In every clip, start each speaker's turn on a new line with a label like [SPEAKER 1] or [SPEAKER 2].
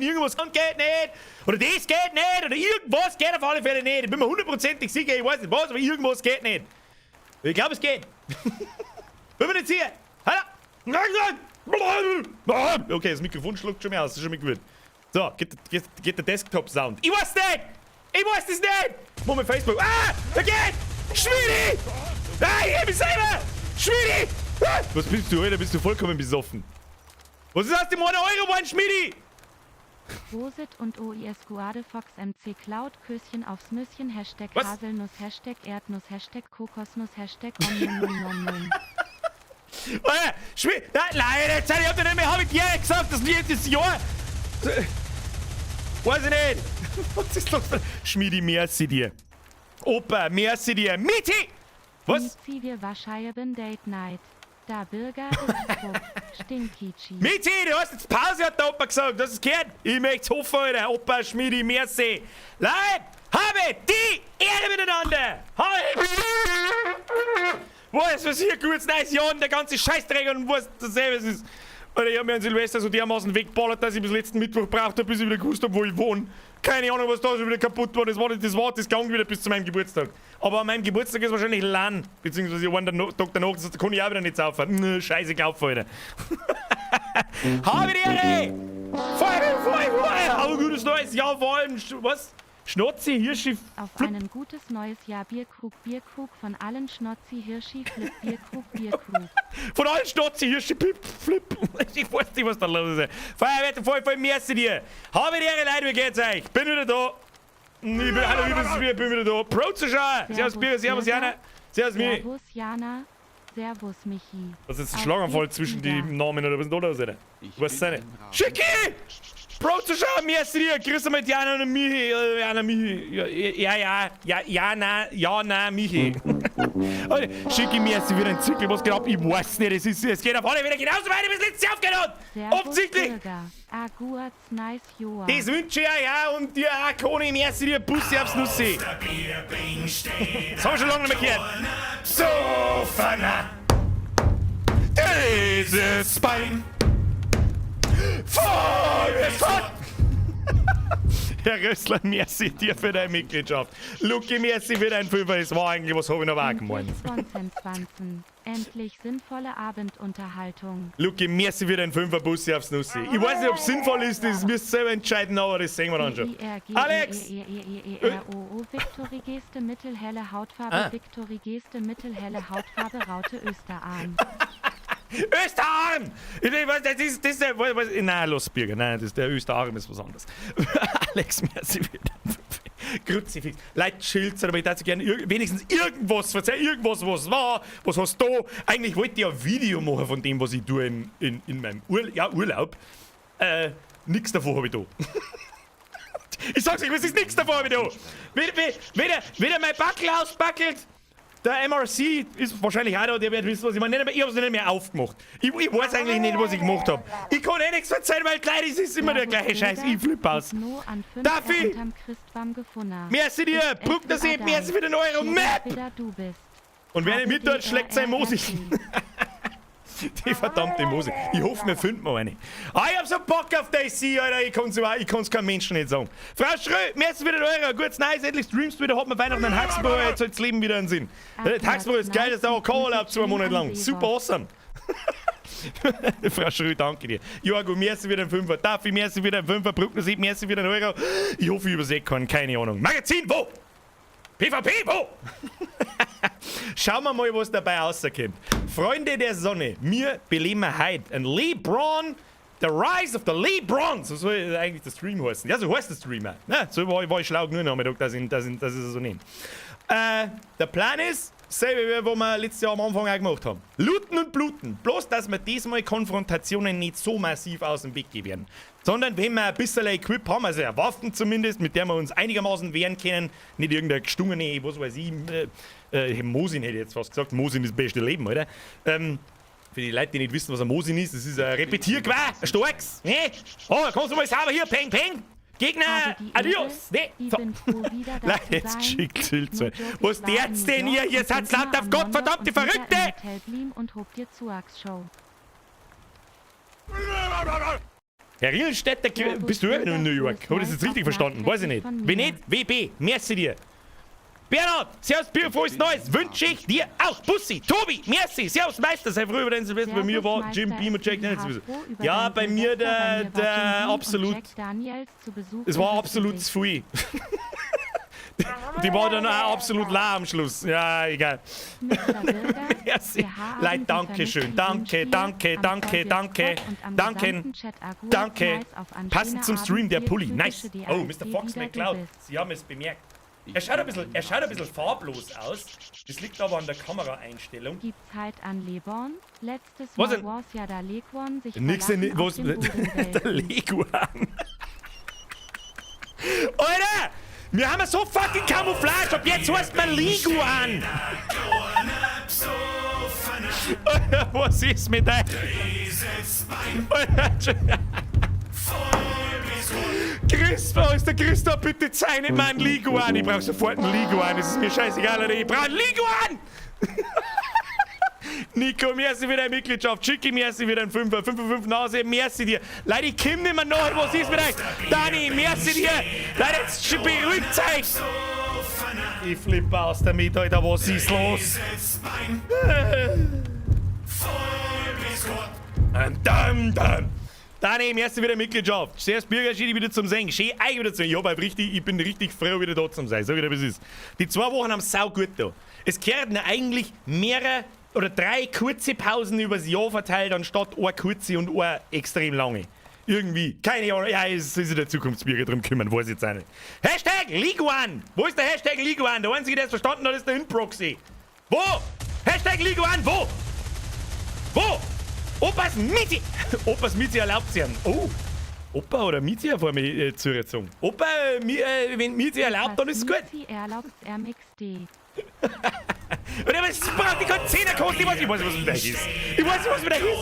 [SPEAKER 1] Irgendwas geht nicht. Oder das geht nicht. Oder irgendwas geht auf alle Fälle nicht. Ich bin mir hundertprozentig sicher, ich weiß nicht was, aber irgendwas geht nicht. Ich glaube, es geht. Bin mir nicht sicher. Hallo! Okay, das Mikrofon schluckt schon mehr aus, das ist schon mal gut. So, geht der Desktop-Sound. Ich weiß nicht! Ich weiß das nicht! Moment, Facebook. Ah! Da geht! Schmidi! Ah, ich hab mich selber! Schmidi! Ah! Was bist du, Alter? Bist du vollkommen besoffen? Was ist aus dem 1 Euro geworden, Schmidi?
[SPEAKER 2] Rosit und OIS Guade Fox MC Cloud Küsschen aufs Nüsschen Hashtag
[SPEAKER 1] Was?
[SPEAKER 2] Haselnuss Hashtag Erdnuss Hashtag Kokosnuss Hashtag Omnium Nom Nom.
[SPEAKER 1] Alter, Schmidi! Nein, leider, jetzt ich hab dir nicht mehr, hab ich dir gesagt, das jedes Jahr. Weiß ich nicht. Was ist los? Schmidi, merci dir. Opa, merci dir. Miti! Was?
[SPEAKER 2] Mizi wir wahrscheinlich Date Night. Da Bürger ist Druck. Stinkichi.
[SPEAKER 1] Miti, du hast jetzt Pause, hat der Opa gesagt. Das ist gehört. Ich möchte hoffen, Alter. Opa, Schmidi, merci. Leute, habe die Ehre miteinander. Habe. Was, was hier gutes neues Jahr und der ganze Scheißdreck und was dasselbe ist. Alter, ich hab mir an Silvester so dermaßen weggeballert, dass ich bis letzten Mittwoch braucht habe, bis ich wieder gewusst hab, wo ich wohne. Keine Ahnung, was da schon wieder kaputt war. Das ging wieder bis zu meinem Geburtstag. Aber an meinem Geburtstag ist wahrscheinlich LAN, beziehungsweise einen Tag danach, das heißt, da kann ich auch wieder nicht saufen. Scheiße, gelaufen, Alter. Habe die Ehre! Voll, voll, voll! Hau ein gutes neues Jahr vor allem. Was? Schnotzi, Hirschi,
[SPEAKER 2] Auf
[SPEAKER 1] Flip.
[SPEAKER 2] einen gutes neues Jahr Bierkrug Bierkrug von allen Schnotzi Hirschi Flip Bierkrug Bierkrug.
[SPEAKER 1] Von allen Schnotzi, Hirschi, Pip, Flip. Ich weiß nicht, was da los ist. Feuerwehr, voll, voll, merci dir. Habe die Ehre, Leute, wie geht's euch? Bin wieder da. Ich bin, hallo, ich bin wieder da. Pro Zuschauer. Servus, Bier, servus, Jana. Servus, Michi.
[SPEAKER 2] Servus Jana. Servus Michi.
[SPEAKER 1] Das ist ein
[SPEAKER 2] Auf
[SPEAKER 1] Schlaganfall
[SPEAKER 2] geht's
[SPEAKER 1] zwischen die
[SPEAKER 2] wieder.
[SPEAKER 1] Namen oder was ist denn da los, Alter?
[SPEAKER 3] Ich
[SPEAKER 1] Was ist
[SPEAKER 3] bin
[SPEAKER 1] denn?
[SPEAKER 3] ein Rabe.
[SPEAKER 1] Schicki! Bro, Zuschauer, merci dir. Grüß mal Jana und Michi. Jana, Michi. Ja, ja, ja, ja, Jana, Jana, Michi. Alter, Schicki, merci wieder ein Zirkel. Was geht ab? Ich weiß nicht. Es geht auf alle wieder genauso weiter, wie es letztes Jahr aufgehört hat.
[SPEAKER 2] Servus
[SPEAKER 1] Offensichtlich.
[SPEAKER 2] Bürger. Aguaz nice Joa.
[SPEAKER 1] Das wünsche ich euch auch und dir auch, Koni. Merci dir. Bussi aufs Nussi. Das haben wir schon lange nicht mehr gehört. So ferner. Dieses Bein. Voll ist fort. Herr Rössler, merci dir für deine Mitgliedschaft. Luki, merci für deinen Fünfer. Das war eigentlich, was habe ich noch auch gemeint.
[SPEAKER 2] Endlich Swanzen. Endlich sinnvolle Abendunterhaltung.
[SPEAKER 1] Luki, merci für deinen Fünfer Bussi aufs Nussi. Ich weiß nicht, ob es sinnvoll ist, das müsst ihr selber entscheiden, aber das sehen wir dann schon.
[SPEAKER 2] I R G
[SPEAKER 1] Alex!
[SPEAKER 2] E E E E E R O O Victory Geste mittelhelle Hautfarbe
[SPEAKER 1] Ah.
[SPEAKER 2] Victory Geste mittelhelle Hautfarbe Raute Österarm.
[SPEAKER 1] Österarm! Ich weiß, das ist der, was, nein, los, Birger, nein, das, der Österarm ist was anderes. Alex, merci für deinen Kruzifix. Leute, chillt, aber ich dachte gerne wenigstens irgendwas, verzeih, irgendwas, was war, was hast du da? Eigentlich wollte ich ein Video machen von dem, was ich tue in meinem Urlaub. Nix davon habe ich da. Ich sag's euch, es ist nix davon habe ich da. Weder mein Backel ausbackelt, der MRC ist wahrscheinlich auch da, der wird wissen, was ich meine. Nein, aber ich hab's nicht mehr aufgemacht. Ich weiß eigentlich nicht, was ich gemacht hab. Ich kann eh nichts verzeihen, weil gleich es ist immer der gleiche Scheiß. Ich flipp aus. Darf ich? Merci dir, Bruckner See, merci für den Euro. Map! Und wer nicht mithört, schlägt sein Mosig. Die verdammte Mose. Ich hoffe, wir finden mal eine. Ah, ich hab so Bock auf DayZ, Alter. Ich kann's keinem Menschen nicht sagen. Frau Schrö, merci für den Euro. Gutes Neues, endlich streamst du wieder, hat mir Weihnachten einen Haxenbauer, jetzt soll das Leben wieder einen Sinn. Der Haxenbauer ist geil, das dauert kein Urlaub 2 Monate lang. Super awesome. Frau Schrö, danke dir. Jorgo, merci für den Fünfer. Daffy, merci für den Fünfer. Bruckner, Sieb, merci für den Euro. Ich hoffe, ich übersehe keinen, keine Ahnung. Magazin, wo? PvP, wo? Schauen wir mal, was dabei rauskommt. Freunde der Sonne, wir beleben heute ein LeBron, The Rise of the LeBrons. So soll eigentlich der Stream heißen. Ja, so heißt der Streamer. Na, so war ich schlau genug Nachmittag, dass ich es so nenne. Der Plan ist, selbe wie wo wir letztes Jahr am Anfang auch gemacht haben. Looten und bluten. Bloß, dass wir diesmal Konfrontationen nicht so massiv aus dem Weg gehen werden. Sondern wenn wir ein bisschen Equip haben, also Waffen zumindest, mit der wir uns einigermaßen wehren können, nicht irgendeine gestungene, was weiß ich, Mosin hätte ich jetzt fast gesagt, Mosin ist das beste Leben, oder? Für die Leute, die nicht wissen, was ein Mosin ist, das ist ein Repetiergewehr, ein starkes. Ne? Oh, kommst du mal sauber hier, peng, peng. Gegner,
[SPEAKER 2] Habe die
[SPEAKER 1] adios.
[SPEAKER 2] Ehre,
[SPEAKER 1] Ne?
[SPEAKER 2] ich
[SPEAKER 1] So.
[SPEAKER 2] bin froh, wieder da
[SPEAKER 1] Leute,
[SPEAKER 2] zu
[SPEAKER 1] jetzt
[SPEAKER 2] sein.
[SPEAKER 1] geschickt, Schild.
[SPEAKER 2] No joke,
[SPEAKER 1] Was
[SPEAKER 2] ich war in
[SPEAKER 1] dert's
[SPEAKER 2] New
[SPEAKER 1] denn
[SPEAKER 2] York
[SPEAKER 1] ihr? Ihr
[SPEAKER 2] und
[SPEAKER 1] seid
[SPEAKER 2] bin
[SPEAKER 1] lauter
[SPEAKER 2] immer
[SPEAKER 1] auf
[SPEAKER 2] am
[SPEAKER 1] Gott,
[SPEAKER 2] London
[SPEAKER 1] verdammte
[SPEAKER 2] und wieder im
[SPEAKER 1] Verrückte!
[SPEAKER 2] Hotel blieben und hob dir Zuax Show.
[SPEAKER 1] Herr Riedelstädter,
[SPEAKER 2] Servus
[SPEAKER 1] bist du immer noch in
[SPEAKER 2] Bürger,
[SPEAKER 1] New York?
[SPEAKER 2] frohes
[SPEAKER 1] Hab ich das
[SPEAKER 2] Neues
[SPEAKER 1] jetzt richtig
[SPEAKER 2] auch
[SPEAKER 1] verstanden? Weiß ich nicht.
[SPEAKER 2] nachträglich von
[SPEAKER 1] Wenn
[SPEAKER 2] mir.
[SPEAKER 1] nicht, WB, merci dir. Bernhard, servus, Bier, frohes Neues, wünsche ich dir auch. Bussi, Tobi, merci, servus, Meister, sei froh über dein Silvester. Bei mir
[SPEAKER 2] Servus
[SPEAKER 1] war Jim
[SPEAKER 2] Meister
[SPEAKER 1] Beam und Jack
[SPEAKER 2] SWH,
[SPEAKER 1] Daniels.
[SPEAKER 2] froh über
[SPEAKER 1] Ja,
[SPEAKER 2] dein
[SPEAKER 1] bei mir
[SPEAKER 2] Silvester, bei
[SPEAKER 1] der,
[SPEAKER 2] mir war Jim
[SPEAKER 1] der
[SPEAKER 2] Beam und
[SPEAKER 1] absolut,
[SPEAKER 2] Jack Daniels zu Besuch
[SPEAKER 1] es
[SPEAKER 2] in
[SPEAKER 1] war absolut
[SPEAKER 2] Österreich.
[SPEAKER 1] zu viel. Die war dann auch absolut lahm am Schluss. Ja, egal.
[SPEAKER 2] Mr. Bürger,
[SPEAKER 1] Merci.
[SPEAKER 2] wir haben
[SPEAKER 1] Leute,
[SPEAKER 2] die
[SPEAKER 1] danke schön.
[SPEAKER 2] vermissten
[SPEAKER 1] Danke,
[SPEAKER 2] Wünschbier
[SPEAKER 1] danke,
[SPEAKER 2] am
[SPEAKER 1] danke,
[SPEAKER 2] Vollbier
[SPEAKER 1] danke,
[SPEAKER 2] Squad und am
[SPEAKER 1] danke,
[SPEAKER 2] gesamten Chat Agur
[SPEAKER 1] danke.
[SPEAKER 2] nice auf ein
[SPEAKER 1] Passend
[SPEAKER 2] schöner
[SPEAKER 1] zum Stream
[SPEAKER 2] Abend
[SPEAKER 1] der
[SPEAKER 2] Bier
[SPEAKER 1] Pulli. Nice.
[SPEAKER 2] typische
[SPEAKER 1] Oh,
[SPEAKER 2] DASD
[SPEAKER 1] Mr. Fox
[SPEAKER 2] wieder du
[SPEAKER 1] McCloud.
[SPEAKER 2] bist.
[SPEAKER 1] Sie haben es bemerkt. Er schaut ein bisschen farblos aus. Das liegt aber an der Kameraeinstellung.
[SPEAKER 2] Gibt's halt an Leborn? Letztes
[SPEAKER 1] Was
[SPEAKER 2] Mal
[SPEAKER 1] denn?
[SPEAKER 2] war's ja da Leguan sich
[SPEAKER 1] Nix in,
[SPEAKER 2] verlassen
[SPEAKER 1] was,
[SPEAKER 2] auf den
[SPEAKER 1] der
[SPEAKER 2] Bodenwelten.
[SPEAKER 1] Leguan. Alter! Wir haben ja so fucking Camouflage. Ab jetzt heißt man Leguan. Alter, was ist mit euch? Alter, Chris, wo ist der Christoph? Bitte zeichne mir einen Leguan. Ich brauch sofort einen Leguan. Es ist mir scheißegal, Alter. Ich brauch einen Leguan! Nico, merci für deine Mitgliedschaft. Chicky, merci für deinen Fünfer. 5 5 Nase, merci dir. Leute, ich komm nicht mehr nach. Was ist mit euch? Dani, merci dir. Leute, jetzt beruhigt euch. Ich flippe aus damit, Alter. Was ist los? Dum, dum. Dani, merci für deine Mitgliedschaft. Zuerst Bürger, schön dich wieder zum Singen. Schön euch wieder zu sehen. Ich bin richtig froh, wieder da zum sein. Sag ich dir, wie es ist. Die 2 Wochen haben sau gut da. Es kehrten eigentlich mehrere oder drei kurze Pausen übers Jahr verteilt, anstatt eine kurze und eine extrem lange. Irgendwie. Keine Ahnung. Ja, es ist in der Zukunftsbürger drum kümmern, weiß ich jetzt auch nicht. #Leguan! Wo ist der #Leguan? Der Einzige, der es verstanden hat, ist der Inproxy. Wo? #Leguan, wo? Wo? Opas Mizi! Opas Mizi erlaubt sie. Oh! Opa oder Mizi vor mir zugezogen. Opa, wenn Mizi erlaubt, dann ist es gut.
[SPEAKER 2] Mizi erlaubt MXD.
[SPEAKER 1] Und aber es braucht die keinen Zehner kosten. Ich weiß nicht, was mit euch ist. Ich weiß nicht, was mit euch ist.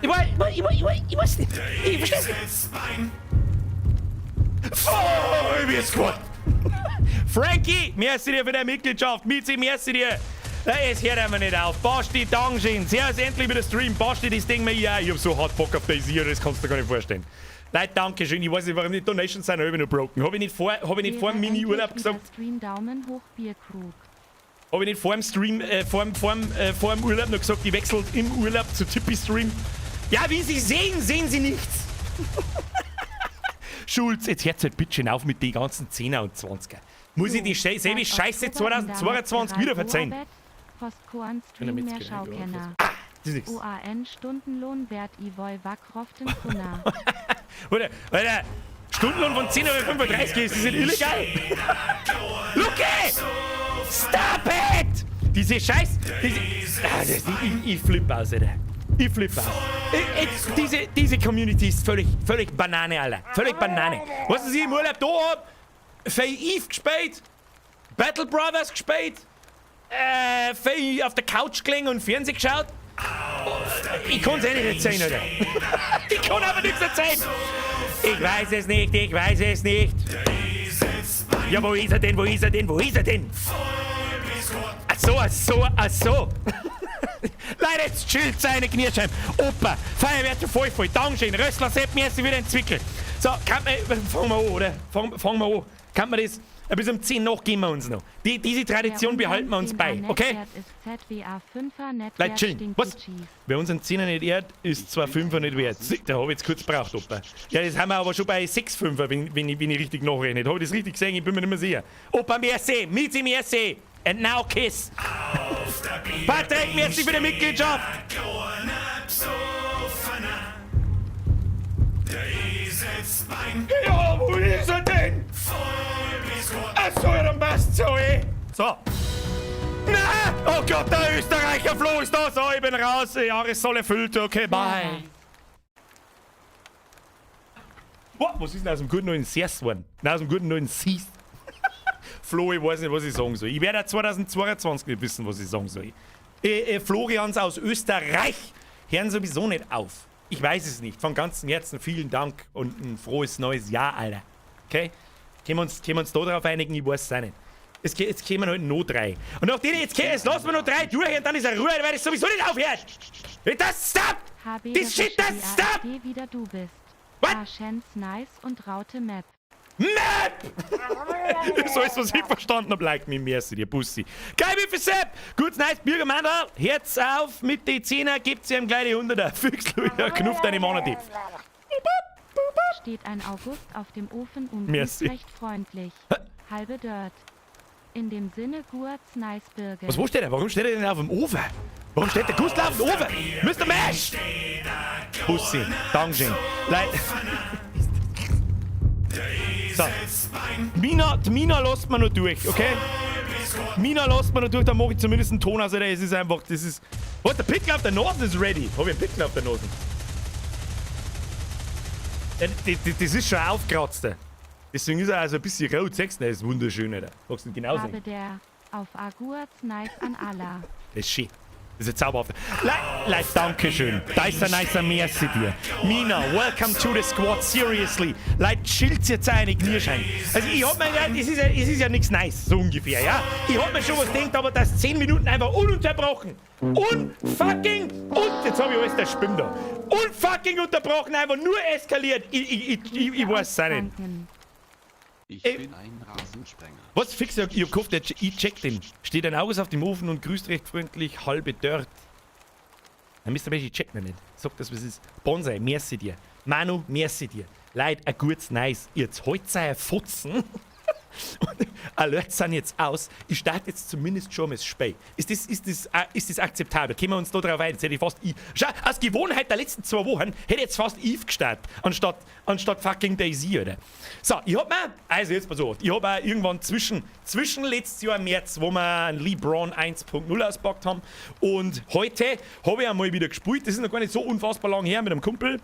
[SPEAKER 1] Ich weiß nicht. Ich versteh's nicht. Voll Squad. Frankie, merci dir für deine Mitgliedschaft. Mizi, merci dir. Es hört einfach nicht auf. Basti, Dankeschön. Servus, endlich wieder Stream. Basti, das Ding mir ja. Ich hab so hart Bock auf DayZ, das kannst du dir gar nicht vorstellen. Leute, Dankeschön. Ich weiß nicht, warum die Donations sind immer noch broken. Hab ich nicht vor dem Mini-Urlaub gesagt?
[SPEAKER 2] Stream Daumen hoch Bierkrug.
[SPEAKER 1] Hab ich nicht vor dem Stream, vor dem Urlaub noch gesagt, ich wechsle im Urlaub zu Tipeeestream? Ja, wie Sie sehen, sehen Sie nichts. Schulz, jetzt hört's halt bitte schön auf mit den ganzen 10er und 20er. Muss ich die selbe Scheiße 2022 wieder verzeihen?
[SPEAKER 2] Postkoan Stream mehr Schaukenner.
[SPEAKER 1] Ah, das ist nix.
[SPEAKER 2] OAN Stundenlohn wert Ivoi Wakroften Kuna.
[SPEAKER 1] Alter, Alter, Stundenlohn von 10,35 Euro, ist das nicht illegal? Luke! Stop it! Diese Scheiß. Diese, ah, das, ich flippe aus, Alter. Ich flippe aus. Diese Community ist völlig, völlig Banane, Alter. Völlig Banane. Was ich im Urlaub da hab? Viel Eve gespielt, Battle Brothers gespielt, viel auf der Couch gelegen und Fernsehen geschaut. Ich kann's eh nicht erzählen, Alter. Ich kann aber nichts erzählen. Ich weiß es nicht, ich weiß es nicht. Ja, wo ist er denn, wo ist er denn, wo ist er denn? Ach so, ach so, ach so. Leute, jetzt chillt seine Knirschheim. Opa, Feuerwehr zu voll voll. Dankeschön. Rössler, Sepp, merci wieder entwickelt. So, kann man, fangen wir an, oder? Fangen wir an. Kann man das, bis um 10 nach gehen wir uns noch. Diese Tradition behalten wir uns bei, okay? Leute, chillen. Was? Wer unseren Zehner nicht ehrt, ist zwar Fünfer nicht wert. Da habe ich jetzt kurz gebraucht, Opa. Ja, das haben wir aber schon bei 6 Fünfer, wenn ich richtig nachrechne. Habe ich das richtig gesehen? Ich bin mir nicht mehr sicher. Opa, merci. Mizi, merci. And now kiss. Patrick, merci für die Mitgliedschaft. Ja, wo ist er denn? Ach so, ja, dann passt so, eh. So. Na, oh Gott, der Österreicher Flo ist da. So, ich bin raus. Jahressoll erfüllt. Okay, bye. Boah, was ist denn aus dem guten neuen Sears geworden? Nein, aus dem guten neuen Seas. Flo, ich weiß nicht, was ich sagen soll. Ich werde auch 2022 nicht wissen, was ich sagen soll. Florians aus Österreich hören sowieso nicht auf. Ich weiß es nicht. Von ganzem Herzen vielen Dank und ein frohes neues Jahr, Alter. Okay? Können wir uns da darauf einigen? Ich weiß es auch nicht. Jetzt kämen halt noch drei. Und nach denen, jetzt lassen wir noch drei durch und dann ist er Ruhe, weil es sowieso nicht aufhört. Das stop!
[SPEAKER 2] HB
[SPEAKER 1] This shit doesn't stop!
[SPEAKER 2] AfD wieder du bist.
[SPEAKER 1] What?
[SPEAKER 2] A Chance nice und Raute Map.
[SPEAKER 1] Map! Das ist alles, was ich verstanden hab. Like me, merci dir, Bussi. Geil, wie viel Sepp! Gut, nice, Bürgermandel. Herz auf mit die Zehner, gibt's ihm gleich die Hunderter. Füchsel, ja, knuff deine Monate.
[SPEAKER 2] Steht ein August auf dem Ofen und
[SPEAKER 1] Merci.
[SPEAKER 2] grüßt recht freundlich. Halbe Dirt. In dem Sinne Guats nice Birgit.
[SPEAKER 1] Was, wo steht er? Warum steht er denn auf dem Ofen? Warum steht der Gustl auf dem Ofen? Mr. Mash! Bussi, Dankeschön. Leute. So. Mina, die Mina lässt man noch durch, okay? Mina lässt man noch durch, dann mache ich zumindest einen Ton aus. Es ist einfach, das ist. Was, der Pickel auf der Nase ist ready. Hab ich einen Pickel auf der Nase? Ja, das ist schon aufgekratzter. Deswegen ist er also ein bisschen rot. Siehst du, das ist wunderschön, Alter. Magst du ihn genau
[SPEAKER 2] Habe
[SPEAKER 1] sehen?
[SPEAKER 2] der auf Aguats nice an Allah.
[SPEAKER 1] Das ist schön. Das ist zauberhaft. Leute, danke schön. Da ist ein nicer Merci dir. Mina, welcome to the squad, seriously. Leute, chillt jetzt eine Knirschein. Also ich hab mir ja, es ist ja nichts nice, so ungefähr, ja. Ich hab mir schon was gedacht, aber das 10 Minuten einfach ununterbrochen. Unfucking und jetzt hab ich alles der Spimm da. Unfucking unterbrochen, einfach nur eskaliert. Ich weiß es auch nicht.
[SPEAKER 2] Danken.
[SPEAKER 3] Ich
[SPEAKER 1] Ey.
[SPEAKER 3] bin ein Rasensprenger.
[SPEAKER 1] Was fix, ich hab gehofft, ich check den. Steht ein Auge auf dem Ofen und grüßt recht freundlich, halbe Dirt. Na, Mr. Mensch, ich check noch nicht. Sag das, was ist. Bonsai, merci dir. Manu, merci dir. Leute, ein gutes Nice. Jetzt holt sei Fotzen. Und Alert sind jetzt aus. Ich starte jetzt zumindest schon mal das Spiel. Ist das akzeptabel? Können wir uns da drauf ein? Jetzt hätte ich fast. I Schau, aus Gewohnheit der letzten 2 Wochen hätte ich jetzt fast Eve gestartet, anstatt fucking DayZ, oder? So, ich hab mir. Also jetzt pass auf. Ich hab auch irgendwann zwischen letztes Jahr im März, wo wir einen LeBron 1.0 auspackt haben, und heute habe ich einmal wieder gespielt. Das ist noch gar nicht so unfassbar lang her mit einem Kumpel.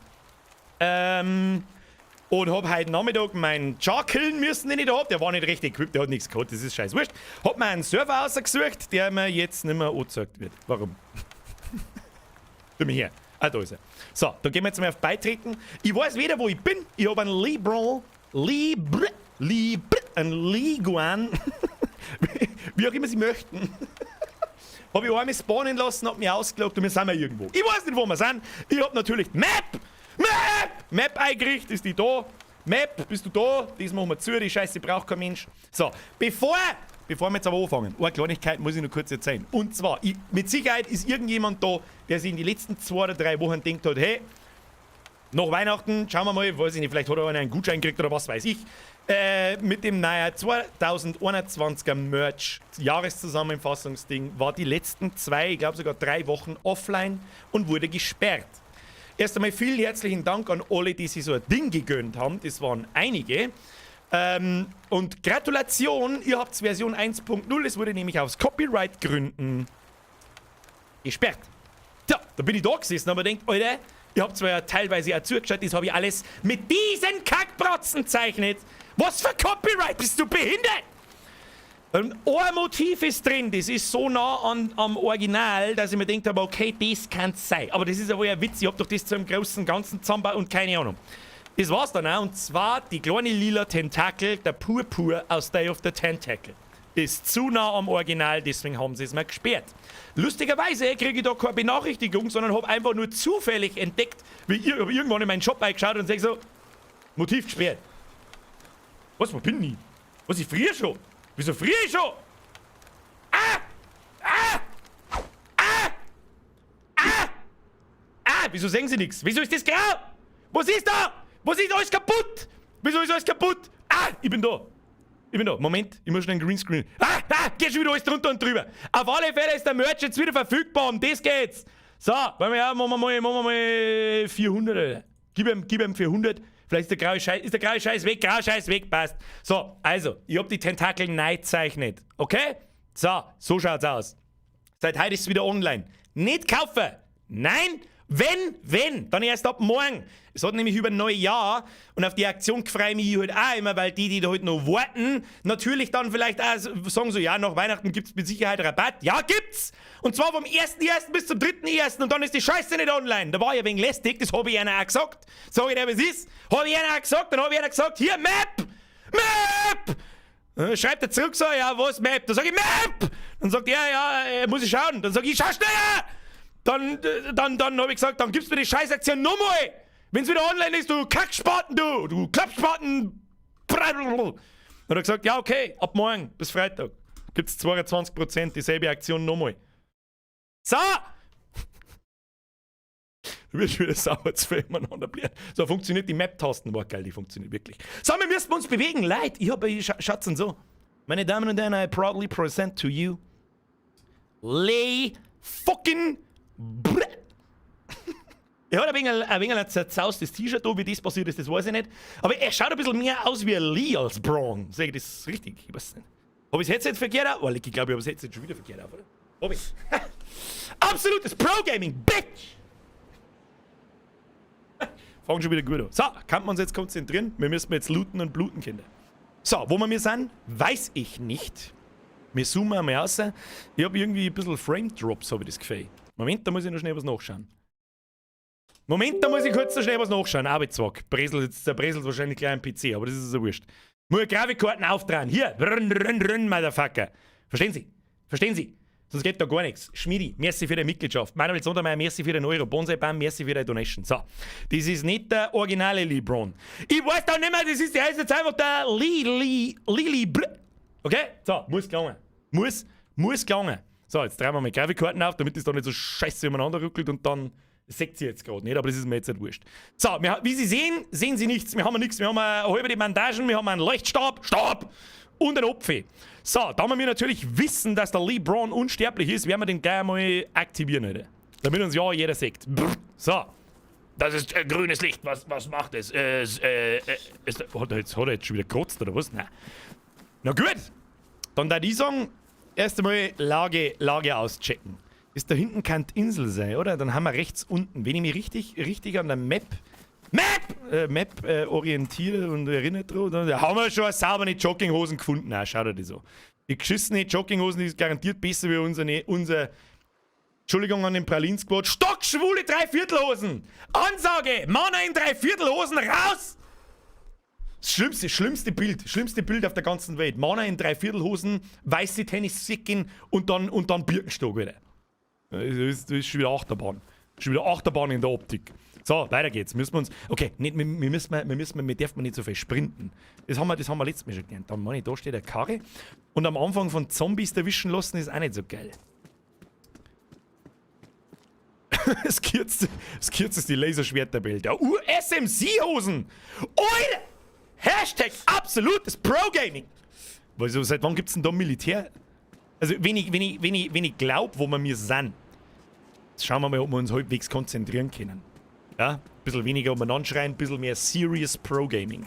[SPEAKER 1] Und hab heute Nachmittag meinen Char killen müssen, den ich da hab. Der war nicht recht equipped, der hat nichts gehabt, das ist scheiß wurscht. Hab mir einen Server ausgesucht, der mir jetzt nicht mehr angezeigt wird. Warum? Tu mich her. Ah, da ist er. So, da gehen wir jetzt mal auf Beitreten. Ich weiß wieder, wo ich bin. Ich hab einen LeBron, Libre, Libre, einen Liguan, wie auch immer Sie möchten. Hab ich einmal spawnen lassen, hab mich ausgeloggt und wir sind wir irgendwo. Ich weiß nicht, wo wir sind. Ich hab natürlich Map! Map! Map eingerichtet, ist die da? Map, bist du da? Das machen wir zu, die Scheiße braucht kein Mensch. So, bevor wir jetzt aber anfangen, eine Kleinigkeit muss ich noch kurz erzählen. Und zwar, mit Sicherheit ist irgendjemand da, der sich in die letzten 2 oder 3 Wochen denkt hat, hey, nach Weihnachten, schauen wir mal, weiß ich nicht, vielleicht hat er einen Gutschein gekriegt oder was weiß ich. Mit dem neuen 2021er Merch Jahreszusammenfassungsding war die letzten 2, ich glaube sogar 3 Wochen offline und wurde gesperrt. Erst einmal vielen herzlichen Dank an alle, die sich so ein Ding gegönnt haben. Das waren einige. Und Gratulation, ihr habt Version 1.0. Es wurde nämlich aus Copyright-Gründen gesperrt. Tja, da bin ich da gesessen und hab mir gedacht, Alter, ihr habt zwar ja teilweise auch zugeschaut, das habe ich alles mit diesen Kackbratzen zeichnet. Was für Copyright? Bist du behindert? Und ein Motiv ist drin, das ist so nah am Original, dass ich mir gedacht habe, okay, das kann's sein. Aber das ist ja wohl ein Witz, ich hab doch das zu einem großen Ganzen zusammengebaut und keine Ahnung. Das war's dann auch, und zwar die kleine lila Tentakel, der Purpur aus Day of the Tentacle. Ist zu nah am Original, deswegen haben sie es mir gesperrt. Lustigerweise kriege ich da keine Benachrichtigung, sondern habe einfach nur zufällig entdeckt, wie ich hab irgendwann in meinen Shop eingeschaut und sag so, Motiv gesperrt. Was, wo bin ich? Was, ich friere schon? Wieso friere ich schon? Ah! Ah! Ah! Ah! Ah! Wieso sagen sie nichts? Wieso ist das grau? Was ist da? Was ist alles kaputt? Wieso ist alles kaputt? Ah! Ich bin da. Ich bin da. Moment, ich muss schnell einen Greenscreen. Ah! Ah! Geht schon wieder alles drunter und drüber. Auf alle Fälle ist der Merch jetzt wieder verfügbar. Um das geht's. So, wollen wir, ja, machen wir mal 400, Alter. Gib ihm 400. Vielleicht ist der graue Scheiß weg, grauer Scheiß weg, passt. So, also, ich hab die Tentakel neu gezeichnet. Okay? So, so schaut's aus. Seit heute ist es wieder online. Nicht kaufen! Nein! Wenn, dann erst ab morgen. Es hat nämlich über Neujahr und auf die Aktion freue ich mich halt auch immer, weil die, die da halt noch warten, natürlich dann vielleicht auch sagen so, ja, nach Weihnachten gibt's mit Sicherheit Rabatt. Ja, gibt's! Und zwar vom 1.1. bis zum 3.1. und dann ist die Scheiße nicht online. Da war ich ein wenig lästig, das habe ich einer auch gesagt. Sag ich dir, was ist? Habe ich einer auch gesagt, dann habe ich einer gesagt, hier, Map! Map! Schreibt er zurück so, ja, was, Map? Dann sag ich, Map! Dann sagt er, ja, muss ich schauen. Dann sag ich, schau schneller! Dann hab ich gesagt, dann gibst mir die Scheißaktion nochmal! Wenn's wieder online ist, du Kackspaten, du! Du Klappspaten! Dann hat er gesagt, ja, okay, ab morgen bis Freitag gibt's 22% dieselbe Aktion nochmal. So! Du wirst wieder sauer zu viel umeinander blieren. So funktioniert die Map-Tasten, war geil, die funktioniert wirklich. So, wir müssen uns bewegen, Leute. Ich hab Schatz und so. Meine Damen und Herren, I proudly present to you Lee fucking Br. Er hat ein wenig ein zerzaustes T-Shirt da, wie das passiert ist, das weiß ich nicht. Aber er schaut ein bisschen mehr aus wie ein Lee als Braun. Sag ich das richtig? Ich weiß nicht. Hab ich das Headset verkehrt auf? Oh, ich glaube, ich habe das Headset schon wieder verkehrt auf, oder? Hab ich. Absolutes Pro-Gaming, Bitch! Fangen schon wieder gut an. So, kann man uns jetzt konzentrieren? Wir müssen jetzt looten und bluten, Kinder. So, wo wir mir sind, weiß ich nicht. Wir zoomen einmal raus. Ich habe irgendwie ein bisschen Frame Drops, habe ich das Gefühl. Moment, da muss ich noch schnell was nachschauen. Moment, da muss ich kurz noch schnell was nachschauen. Arbeitszweck. Bresel, jetzt zerbröselt wahrscheinlich gleich ein PC, aber das ist so wurscht. Nur Grafikkarten aufdrehen. Hier, run, run, run, Motherfucker. Verstehen Sie? Verstehen Sie? Sonst geht da gar nichts. Schmidi, merci für die Mitgliedschaft. Manuel Sondermeier, merci für den Euro. Bonsai Bam, merci für die Donation. So, das ist nicht der originale LeBron. Ich weiß da nicht mehr, das ist, der ist jetzt einfach der Lee, Lee, Lee, Lee, Br. Okay? So, muss gelangen. Muss gelangen. So, jetzt drehen wir mal Grafikkarten auf, damit es da nicht so scheiße umeinander ruckelt und dann seht ihr jetzt gerade nicht, aber das ist mir jetzt nicht wurscht. So, wir, wie Sie sehen, sehen Sie nichts. Wir haben nichts. Wir haben eine halbe die Bandagen, wir haben einen Leuchtstab, Stab und einen Apfel. So, da wir natürlich wissen, dass der LeBron unsterblich ist, werden wir den gleich mal aktivieren, Alter. Damit uns ja jeder sieht. So. Das ist grünes Licht. Was macht es? Hat er jetzt schon wieder gekotzt oder was? Nein. Na gut. Dann da die sagen, erst einmal Lage auschecken. Ist da hinten kann die Insel sein, oder? Dann haben wir rechts unten, wenn ich mich richtig an der Map orientiere und erinnere dran, dann haben wir schon saubere Jogginghosen gefunden. Na, schau dir das an. Die geschissene Jogginghosen ist garantiert besser wie unser, Entschuldigung an den Pralin-Squad, stockschwule Dreiviertelhosen! Ansage! Männer in Dreiviertelhosen raus! Das schlimmste Bild auf der ganzen Welt. Männer in Dreiviertelhosen, weiße Tennissäcken und dann Birkenstock wieder. Das ist schon wieder Achterbahn. Schon wieder Achterbahn in der Optik. So, weiter geht's. Müssen wir uns. Okay, nicht, wir dürfen nicht so viel sprinten. Das haben wir letztes Mal schon gelernt. Dann, meine ich, da steht eine Karre. Und am Anfang von Zombies erwischen lassen ist auch nicht so geil. Das kürzeste Laserschwert der Welt. Ja, SMC-Hosen! Alter! #absolutesProGaming! Also, seit wann gibt's denn da Militär? Also, wenn ich glaub, wo wir mir sind, jetzt schauen wir mal, ob wir uns halbwegs konzentrieren können. Ja, ein bisschen weniger umeinander schreien, ein bisschen mehr Serious Pro Gaming.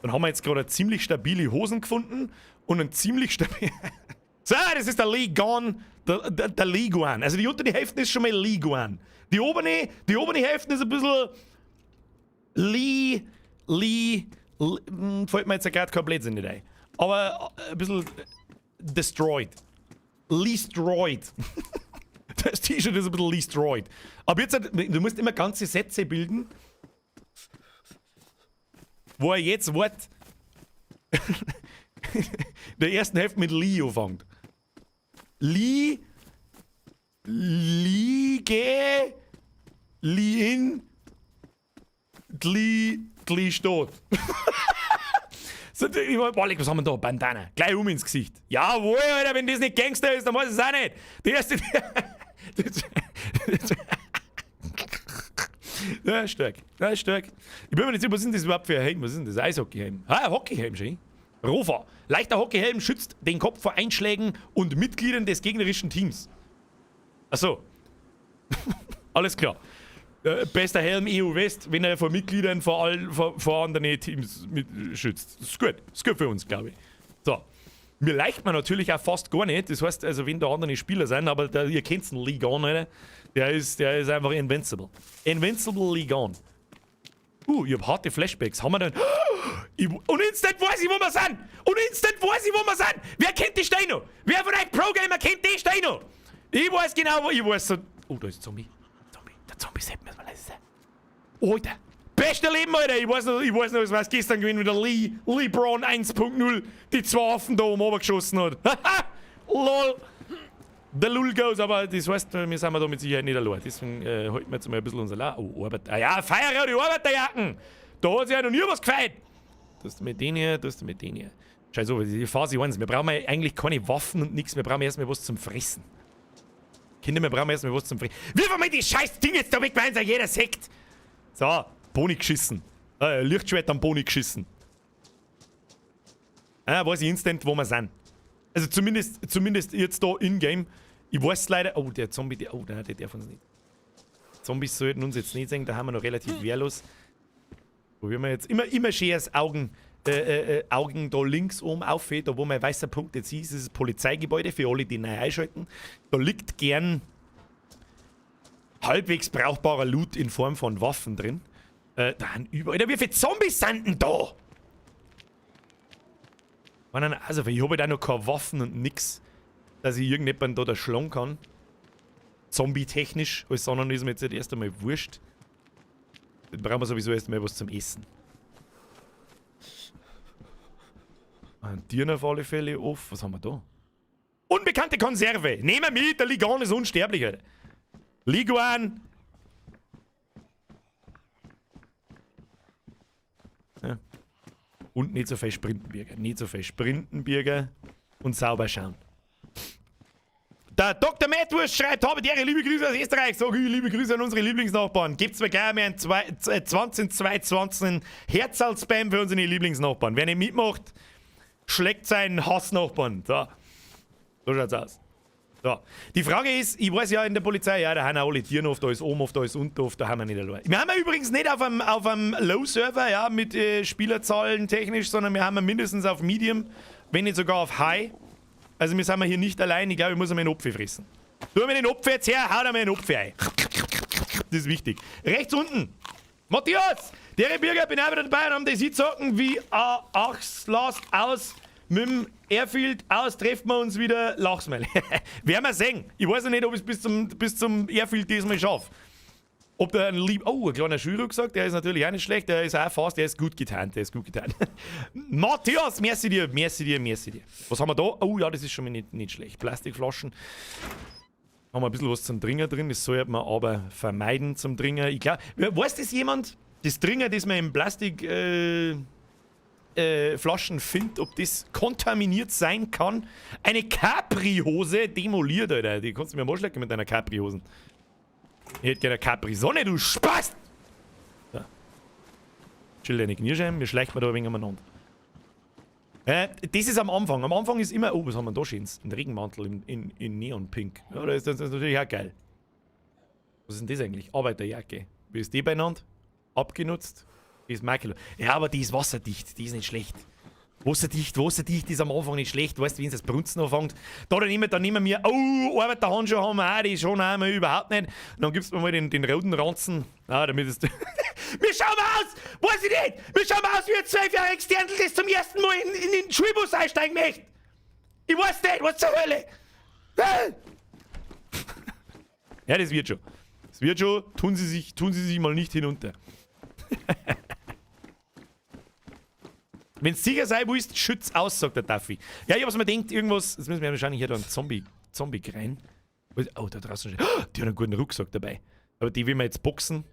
[SPEAKER 1] Dann haben wir jetzt gerade ziemlich stabile Hosen gefunden und ein ziemlich stabil. So, das ist der League One, der League One. Also die untere Hälfte ist schon mal League One. Die obere Hälfte ist ein bisschen Lee, Lee, Lee, fällt mir jetzt gerade kein Blödsinn nicht ein. Aber ein bisschen destroyed. Leastroyed. Das T-Shirt ist ein bisschen destroyed. Aber jetzt, du musst immer ganze Sätze bilden, wo er jetzt Wort der ersten Hälfte mit Lee anfängt. Lee, Liege, Li in, Dli, Dli steht. So, ich mein, boah, was haben wir da? Bandana. Gleich um ins Gesicht. Jawohl, Alter, wenn das nicht Gangster ist, dann weiß ich es auch nicht. Die erste. Das, ja, stark. Ja, stark. Ich bin mir nicht sicher, was ist denn das überhaupt für ein Helm? Was ist denn das? Eishockeyhelm. Ah, Hockeyhelm schon. Rofa. Leichter Hockeyhelm schützt den Kopf vor Einschlägen und Mitgliedern des gegnerischen Teams. Achso. Alles klar. Bester Helm EU West, wenn er vor Mitgliedern vor anderen Teams mit, schützt. Das ist gut. Das ist gut für uns, glaube ich. So. Mir leicht man natürlich auch fast gar nicht. Das heißt also, wenn da andere Spieler sind, aber der, ihr kennt den League On, Alter. Der ist einfach invincible. Invincible League On. Ich hab harte Flashbacks. Haben wir denn. Und instant weiß ich, wo wir sind! Und instant weiß ich, wo wir sind! Wer kennt die Steine? Wer von euch Pro-Gamer kennt die Steine? Ich weiß genau, wo. Ich weiß so. Oh, da ist ein Zombie. Zombie. Der Zombie sagt mir mal leise sein. Alter. Beste Leben, Alter! Ich weiß noch, es war gestern gewesen, wie der Lee, LeBron 1.0 die zwei Affen da oben geschossen hat. Haha! LOL! The Lul goes, aber das heißt, wir sind da mit Sicherheit nicht allein. Deswegen halten wir jetzt mal ein bisschen unser La. Oh, Arbeit. Ah ja, feiere die Arbeiterjacken! Da hat sich ja noch nie was gefeiert! Das mit denen hier, das mit denen hier. Scheiße, die Phase 1. Wir brauchen ja eigentlich keine Waffen und nichts. Wir brauchen erstmal was zum Fressen. Kinder, wir brauchen erstmal was zum Fressen. Wirf mal die scheiß Ding jetzt da weg, weil uns jeder Sekt! So, Boni geschissen. Lichtschwert am Boni geschissen. Ah, weiß ich instant, wo wir sind. Also zumindest jetzt da in-game. Ich weiß leider. Oh, der Zombie, der, oh, nein, der darf uns nicht. Zombies sollten uns jetzt nicht sehen, da haben wir noch relativ wehrlos. Probieren wir jetzt immer schön das Augen da links oben auf, da wo mein weißer Punkt jetzt ist, ist das Polizeigebäude für alle, die neu einschalten. Da liegt gern halbwegs brauchbarer Loot in Form von Waffen drin. Da sind überall. Alter, wie viele Zombies sind denn da? Also, ich habe halt auch noch keine Waffen und nix, dass ich irgendjemanden da schlagen kann. Zombie-technisch, alles andere ist mir jetzt halt erst einmal wurscht. Dann brauchen wir sowieso erst einmal was zum Essen. Ein Tieren auf alle Fälle off. Was haben wir da? Unbekannte Konserve! Nehmen wir mit, der Ligan ist unsterblich, Alter. Liguan! Ja. Und nicht so viel sprinten, Birger. Nicht so viel sprinten, Birger. Und sauber schauen. Der Dr. Mattwurst schreibt, habe die Ehre, liebe Grüße aus Österreich. Sag ich, liebe Grüße an unsere Lieblingsnachbarn. Gebt's mir gleich mehr ein 20, 2, 20 Herzl-Spam für unsere Lieblingsnachbarn. Wer nicht mitmacht, schlägt seinen Hassnachbarn. So. So schaut's aus. So. Die Frage ist, ich weiß ja in der Polizei, ja, da haben auch alle Tiere oft, da ist oben oft, da ist unten oft, da haben wir nicht allein. Wir haben ja übrigens nicht auf einem Low-Server, ja, mit Spielerzahlen technisch, sondern wir haben ja mindestens auf Medium, wenn nicht sogar auf High. Also wir sind hier nicht allein, ich glaube, ich muss einmal einen Apfel fressen. Tu mir den Apfel jetzt her, hau da mir einen Apfel ein. Das ist wichtig. Rechts unten. Matthias, der Bürger, bin auch wieder dabei und haben das zocken wie Achs last aus mit dem Airfield aus, treffen wir uns wieder. Lachsmail. Werden wir sehen. Ich weiß noch nicht, ob ich es bis zum Airfield diesmal schaffe. Ob da ein Lieb. Oh, ein kleiner Schulrucksack, der ist natürlich auch nicht schlecht, der ist auch fast, der ist gut getan, der ist gut getan. Matthias, merci dir, merci dir, merci dir. Was haben wir da? Oh ja, das ist schon mal nicht schlecht. Plastikflaschen. Haben wir ein bisschen was zum Trinken drin, das sollte man aber vermeiden zum Trinken. Ich glaube, weiß das jemand? Das Trinken, das man in Plastik Flaschen findet, ob das kontaminiert sein kann. Eine Capri-Hose demoliert, Alter. Die kannst du mir mal schlecken mit deiner Capri-Hosen. Ich hätte gerne eine Capri-Sonne, du Spaß! So. Chill deine Kniescheiben, wir schleichen da ein wenig umeinander. Das ist am Anfang. Am Anfang ist immer. Oh, was haben wir da schönes? Ein Regenmantel in Neon-Pink. Ja, das ist natürlich auch geil. Was ist denn das eigentlich? Arbeiterjacke. Wie ist die beieinander? Abgenutzt. Die ist makellos. Ja, aber die ist wasserdicht. Die ist nicht schlecht. Wasserdicht, wasserdicht ist am Anfang nicht schlecht. Weißt du, wenn es das Brunzen anfängt? Da nehmen wir, oh, Arbeiterhandschuhe haben wir auch, die schon haben wir überhaupt nicht. Und dann gibst du mir mal den roten Ranzen. Ah, damit es. Wir schauen aus! Weiß ich nicht! Wir schauen aus wie ein 12-jähriges Dirndl, das zum ersten Mal in den Schulbus einsteigen möchte! Ich weiß nicht, was zur Hölle! Ja, das wird schon. Das wird schon. Tun Sie sich mal nicht hinunter. Wenn sicher sein willst, schütz aus, sagt der Duffy. Ja, ich hab's mir gedacht, irgendwas. Jetzt müssen wir wahrscheinlich hier da einen Zombie rein. Oh, da draußen steht. Oh, die hat einen guten Rucksack dabei. Aber die will wir jetzt boxen.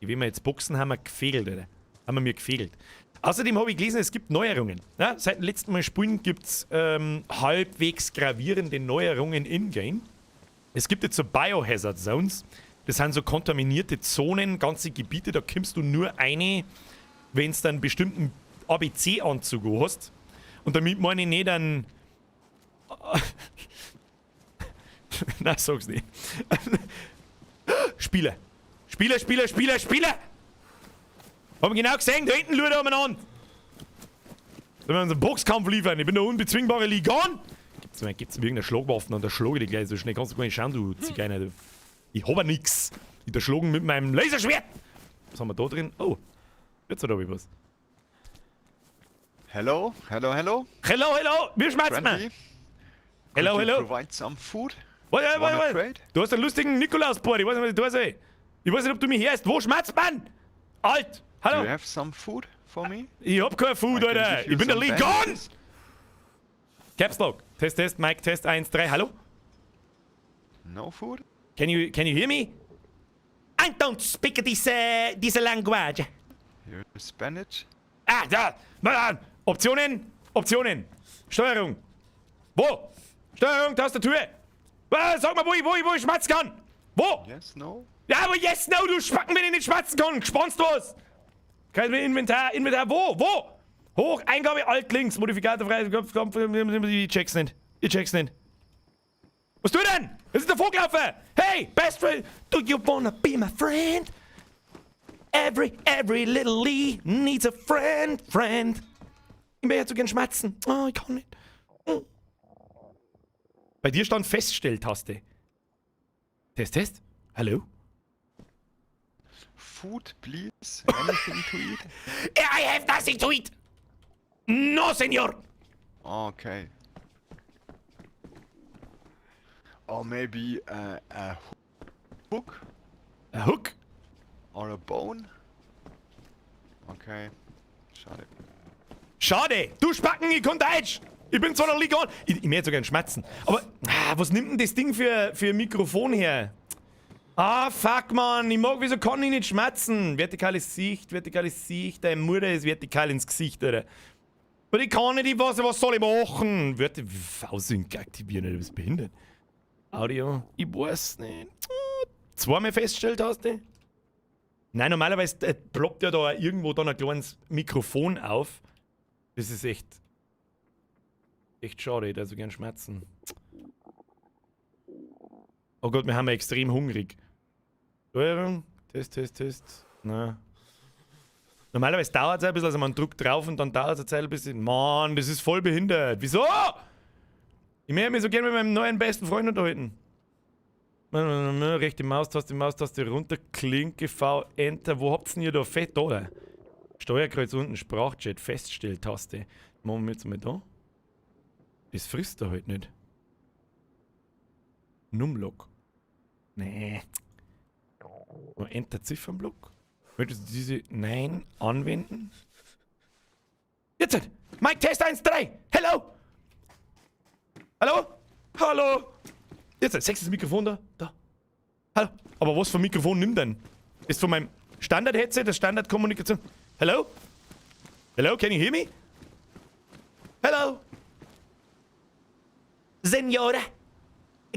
[SPEAKER 1] Die will wir jetzt boxen, haben wir gefehlt, Alter. Haben wir mir gefehlt. Außerdem habe ich gelesen, es gibt Neuerungen. Ja, seit dem letzten Mal spielen gibt es halbwegs gravierende Neuerungen in-game. Es gibt jetzt so Biohazard Zones. Das sind so kontaminierte Zonen, ganze Gebiete, da kommst du nur eine, wenn es dann einen bestimmten ABC-Anzug hast. Und damit meine ich nicht einen. Nein, sag's nicht. Spieler. Spieler, Spieler, Spieler, Spieler! Haben wir genau gesehen, da hinten schaut umeinander. Sollen wir uns einen Boxkampf liefern? Ich bin der unbezwingbare Ligan. Gibt's mir irgendeine Schlagwaffen und da schlage ich dich gleich so schnell. Kannst du gar nicht schauen, du Zigeuner. Du. Ich hab ja nix. Ich erschlagen mit meinem Laserschwert. Was haben wir da drin? Oh, jetzt hat ich was.
[SPEAKER 3] Hello, hello, hello.
[SPEAKER 1] Hello, hello. Wie schmatzt man?
[SPEAKER 3] Friendly.
[SPEAKER 1] Hello,
[SPEAKER 3] Could you
[SPEAKER 1] hello.
[SPEAKER 3] provide some food?
[SPEAKER 1] Warte, warte,
[SPEAKER 3] Wanna
[SPEAKER 1] warte.
[SPEAKER 3] trade?
[SPEAKER 1] Du hast einen lustigen Nikolaus-Bart. Ich weiß nicht, was ich da soll. Ich weiß nicht, ob du mich hörst. Wo schmatzt man? Alt!
[SPEAKER 3] Do
[SPEAKER 1] Hallo!
[SPEAKER 3] you have some food for me?
[SPEAKER 1] Ich hab kein Food,
[SPEAKER 3] I can
[SPEAKER 1] Alter!
[SPEAKER 3] give you
[SPEAKER 1] Ich bin der
[SPEAKER 3] some
[SPEAKER 1] Lee Gone!
[SPEAKER 3] bandages.
[SPEAKER 1] Caps Lock. Test, Test, Mic, Test, 1, 3. Hallo?
[SPEAKER 3] No food?
[SPEAKER 1] Can you hear me? I don't speak this language.
[SPEAKER 3] Here's bandage.
[SPEAKER 1] Ah, da! Mann! Optionen! Optionen! Steuerung! Wo? Steuerung, Tastatur! Ah, sag mal, wo ich schmatzen kann! Wo?
[SPEAKER 3] Yes, no?
[SPEAKER 1] Ja, aber yes, no, du Spacken, wenn ich nicht schmatzen kann! Gespannst was! Kein Inventar, Inventar, wo? Wo? Hoch, Eingabe, Alt, links, Modifikator frei, Kopf, Kopf, ich check's nicht. Ich check's nicht. Was tu denn? Es ist der Vogelaufer! Hey, best friend! Do you wanna be my friend? Every little Lee needs a friend, friend. Ich möchte so gern schmatzen. Oh, ich kann nicht. Oh. Bei dir stand Feststelltaste. Test, Test. Hallo?
[SPEAKER 3] Food, please? Anything to eat?
[SPEAKER 1] I have nothing to eat! No, señor!
[SPEAKER 3] Okay. Or maybe a hook
[SPEAKER 1] A hook?
[SPEAKER 3] or a bone? Okay. Schade.
[SPEAKER 1] Schade! Du Spacken, ich kann Deutsch! Ich bin zwar noch legal. Ich möchte sogar schmatzen. Aber ah, was nimmt denn das Ding für ein Mikrofon her? Ah, fuck, man. Ich mag, wieso kann ich nicht schmatzen? Vertikale Sicht, vertikale Sicht. Deine Mutter ist vertikal ins Gesicht, Alter. Aber ich kann nicht, ich weiß, was soll ich machen? Werte V-Sync aktivieren, Alter, bist behindert. Audio, ich weiß nicht. Ah, zweimal Feststelltaste? Nein, normalerweise ploppt ja da irgendwo dann ein kleines Mikrofon auf. Das ist echt schade, ich so gern schmatzen. Oh Gott, wir haben ja extrem hungrig. Steuerung, Test, Test, Test. Na. Normalerweise dauert es ein bisschen, also man drückt drauf und dann dauert es eine Zeit ein bisschen. Mann, das ist voll behindert. Wieso? Ich möchte mich so gerne mit meinem neuen besten Freund unterhalten. Rechte Maustaste, Maustaste runter, Klinke, V, Enter. Wo habt ihr denn hier da fett, oder? Steuerkreuz unten, Sprachchat, Feststelltaste. Machen wir jetzt mal da. Das frisst er halt nicht. Numlock. Nee. Nur Enter Ziffernblock. Möchtest du diese Nein anwenden? Jetzt! Halt. Mic Test 1, 3! Hello! Hallo? Hallo? Jetzt, sechstes Mikrofon da. Da. Hallo. Aber was für ein Mikrofon nimmt denn? Ist von meinem Standard-Headset, das Standard-Kommunikation. Hello? Hello, can you hear me? Hello? Senora,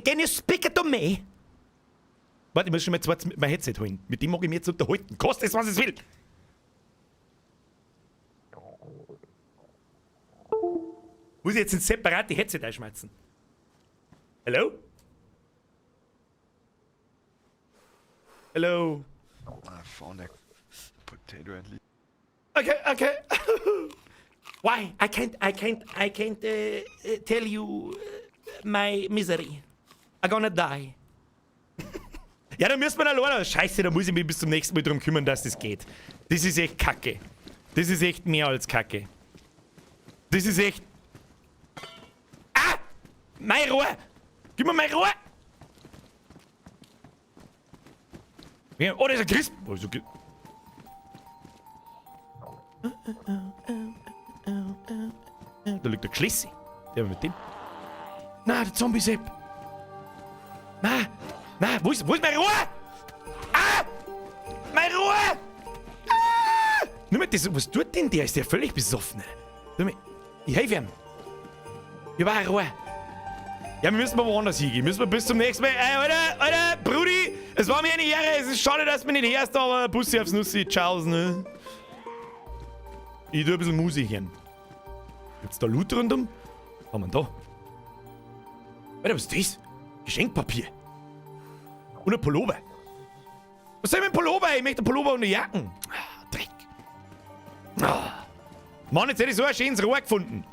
[SPEAKER 1] can you speak to me? Warte, ich muss schon mal zwar mein Headset holen. Mit dem mag ich mich jetzt unterhalten. Kostet es, was es will. Muss ich jetzt ein separate Headset einschmeißen? Hello? Hello?
[SPEAKER 3] I found a potato at least.
[SPEAKER 1] Okay. Why? I can't tell you my misery. I'm gonna die. Ja, da müssen wir alleine. Scheiße, da muss ich mich bis zum nächsten Mal drum kümmern, dass das geht. Das ist echt kacke. Das ist echt mehr als kacke. Das ist echt. Ah! Mein Rohr! Gib mir mein Rohr! Ja, oh, das ist ein Crisp. Oh, so Da liegt der Geschlissi. Der mit dem. Na, der Zombie-Sepp. Na, na, wo ist mein Rohr? Ah! Mein Rohr! Ah! Nimm mal das, was tut denn der? Ist der völlig besoffen? Nimm mal, ich helfe ihm. Ich war ein Rohr. Ja, wir müssen mal woanders hingehen. Müssen wir bis zum nächsten Mal. Ey, Alter, Alter, Brudi, es war mir eine Ehre. Es ist schade, dass du mich nicht hörst, aber Bussi aufs Nussi. Ciao, ne? Ich tu ein bisschen Musik hören. Gibt's da Loot rundum? Was haben wir denn da? Alter, was ist das? Geschenkpapier. Und ein Pullover. Was soll ich mit dem Pullover? Ich möchte einen Pullover und eine Jacken. Ah, Dreck. Ah. Mann, jetzt hätte ich so ein schönes Rohr gefunden.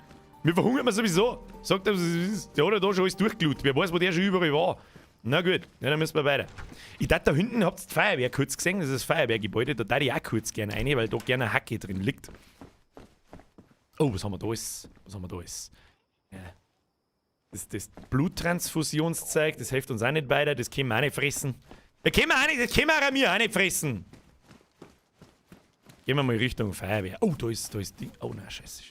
[SPEAKER 1] Wir verhungern wir sowieso. Sagt er, der hat ja da schon alles durchgelut. Wer weiß, wo der schon überall war. Na gut, ja, dann müssen wir weiter. Ich dachte, da hinten habt ihr die Feuerwehr kurz gesehen. Das ist das Feuerwehrgebäude. Da darf ich auch kurz gerne rein, weil da gerne eine Hacke drin liegt. Oh, was haben wir da alles? Was haben wir da alles? Ja. Das Bluttransfusionszeug, das hilft uns auch nicht weiter. Das können wir auch nicht fressen. Das können wir auch nicht, das können wir auch mir auch nicht fressen. Gehen wir mal Richtung Feuerwehr. Oh, da ist Ding. Oh nein, scheiße.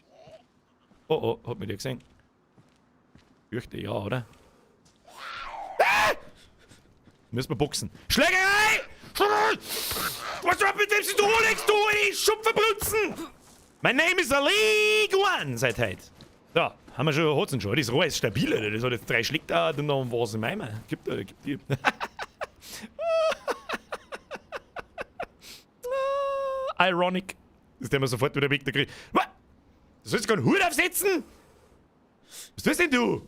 [SPEAKER 1] Oh, oh, hat mich der gesehen? Fürchte ja, oder? Ah! Müssen wir boxen. Schlägerei! Schlägerei! Was du mit dem du legst du in Schupferbrutzen? My name is Ali Guan seit heute. So, haben wir schon, hat's schon. Das Rohr ist stabil, Alter. Das hat jetzt 3 Schläge da und dann war's im Eimer. Gibt, gibt die. Ironic. Das ist der mir sofort wieder weg, der kriegt. Was? Du sollst keinen Hut aufsetzen? Was tust denn du?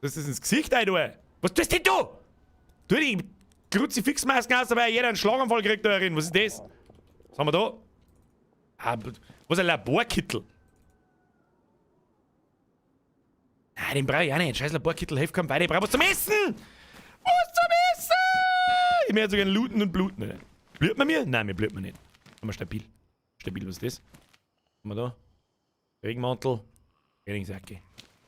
[SPEAKER 1] Das ist ins Gesicht, Alter. Was tust denn du? Tu die Kruzifixmasken aus, dabei jeder einen Schlaganfall kriegt da drin. Was ist das? Was haben wir da? Ah, was ist ein Laborkittel? Nein, den brauche ich auch nicht. Scheiß Laborkittel, hilft keinem weiter. Ich brauche was zum Essen! Was zum Essen! Ich möchte sogar looten und bluten. Alter. Blüht man mir? Nein, mir blüht man nicht. Haben wir stabil. Stabil, was ist das? Was haben wir da? Regenmantel, Trainingsjacke.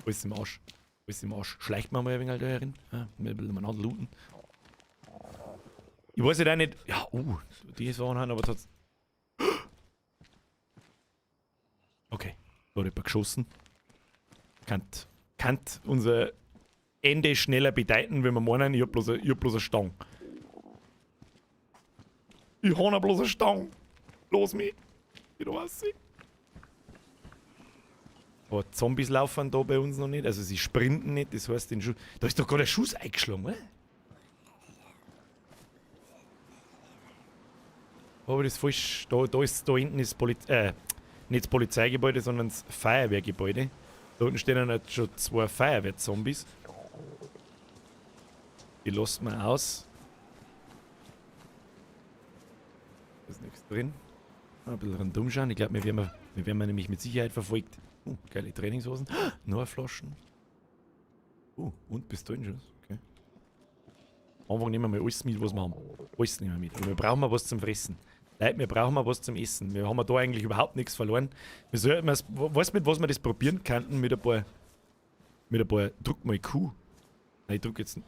[SPEAKER 1] Alles im Arsch. Alles im Arsch. Schleicht man mal ein wenig da herin. Ja, ein bisschen umeinander looten. Ich weiß ja auch nicht. Ja, die Sachen haben aber trotzdem. Okay, da hat jemand geschossen. Kann unser Ende schneller bedeuten, wenn wir meinen, ich hab bloß eine Stange. Ich hab bloß eine Stange. Los mich. Ich weiß nicht. Aber Zombies laufen da bei uns noch nicht. Also sie sprinten nicht, das heißt den Schuss. Da ist doch gerade ein Schuss eingeschlagen, oder? Aber das ist falsch. Da hinten ist nicht das Polizeigebäude, sondern das Feuerwehrgebäude. Da unten stehen dann halt schon 2 Feuerwehrzombies. Die lassen wir aus. Da ist nichts drin. Ein bisschen rundum schauen. Ich glaub, wir werden nämlich mit Sicherheit verfolgt. Geile Trainingshosen. Noch Flaschen. Und Pistolenschuss. Okay. Anfang nehmen wir mal alles mit, was wir haben. Alles nehmen wir mit. Und wir brauchen mal was zum Fressen. Leute, wir brauchen mal was zum Essen. Wir haben da eigentlich überhaupt nichts verloren. Wir sollten, weißt du, mit was wir das probieren könnten? Mit ein paar. Drück mal Q. Nein, ich drück jetzt.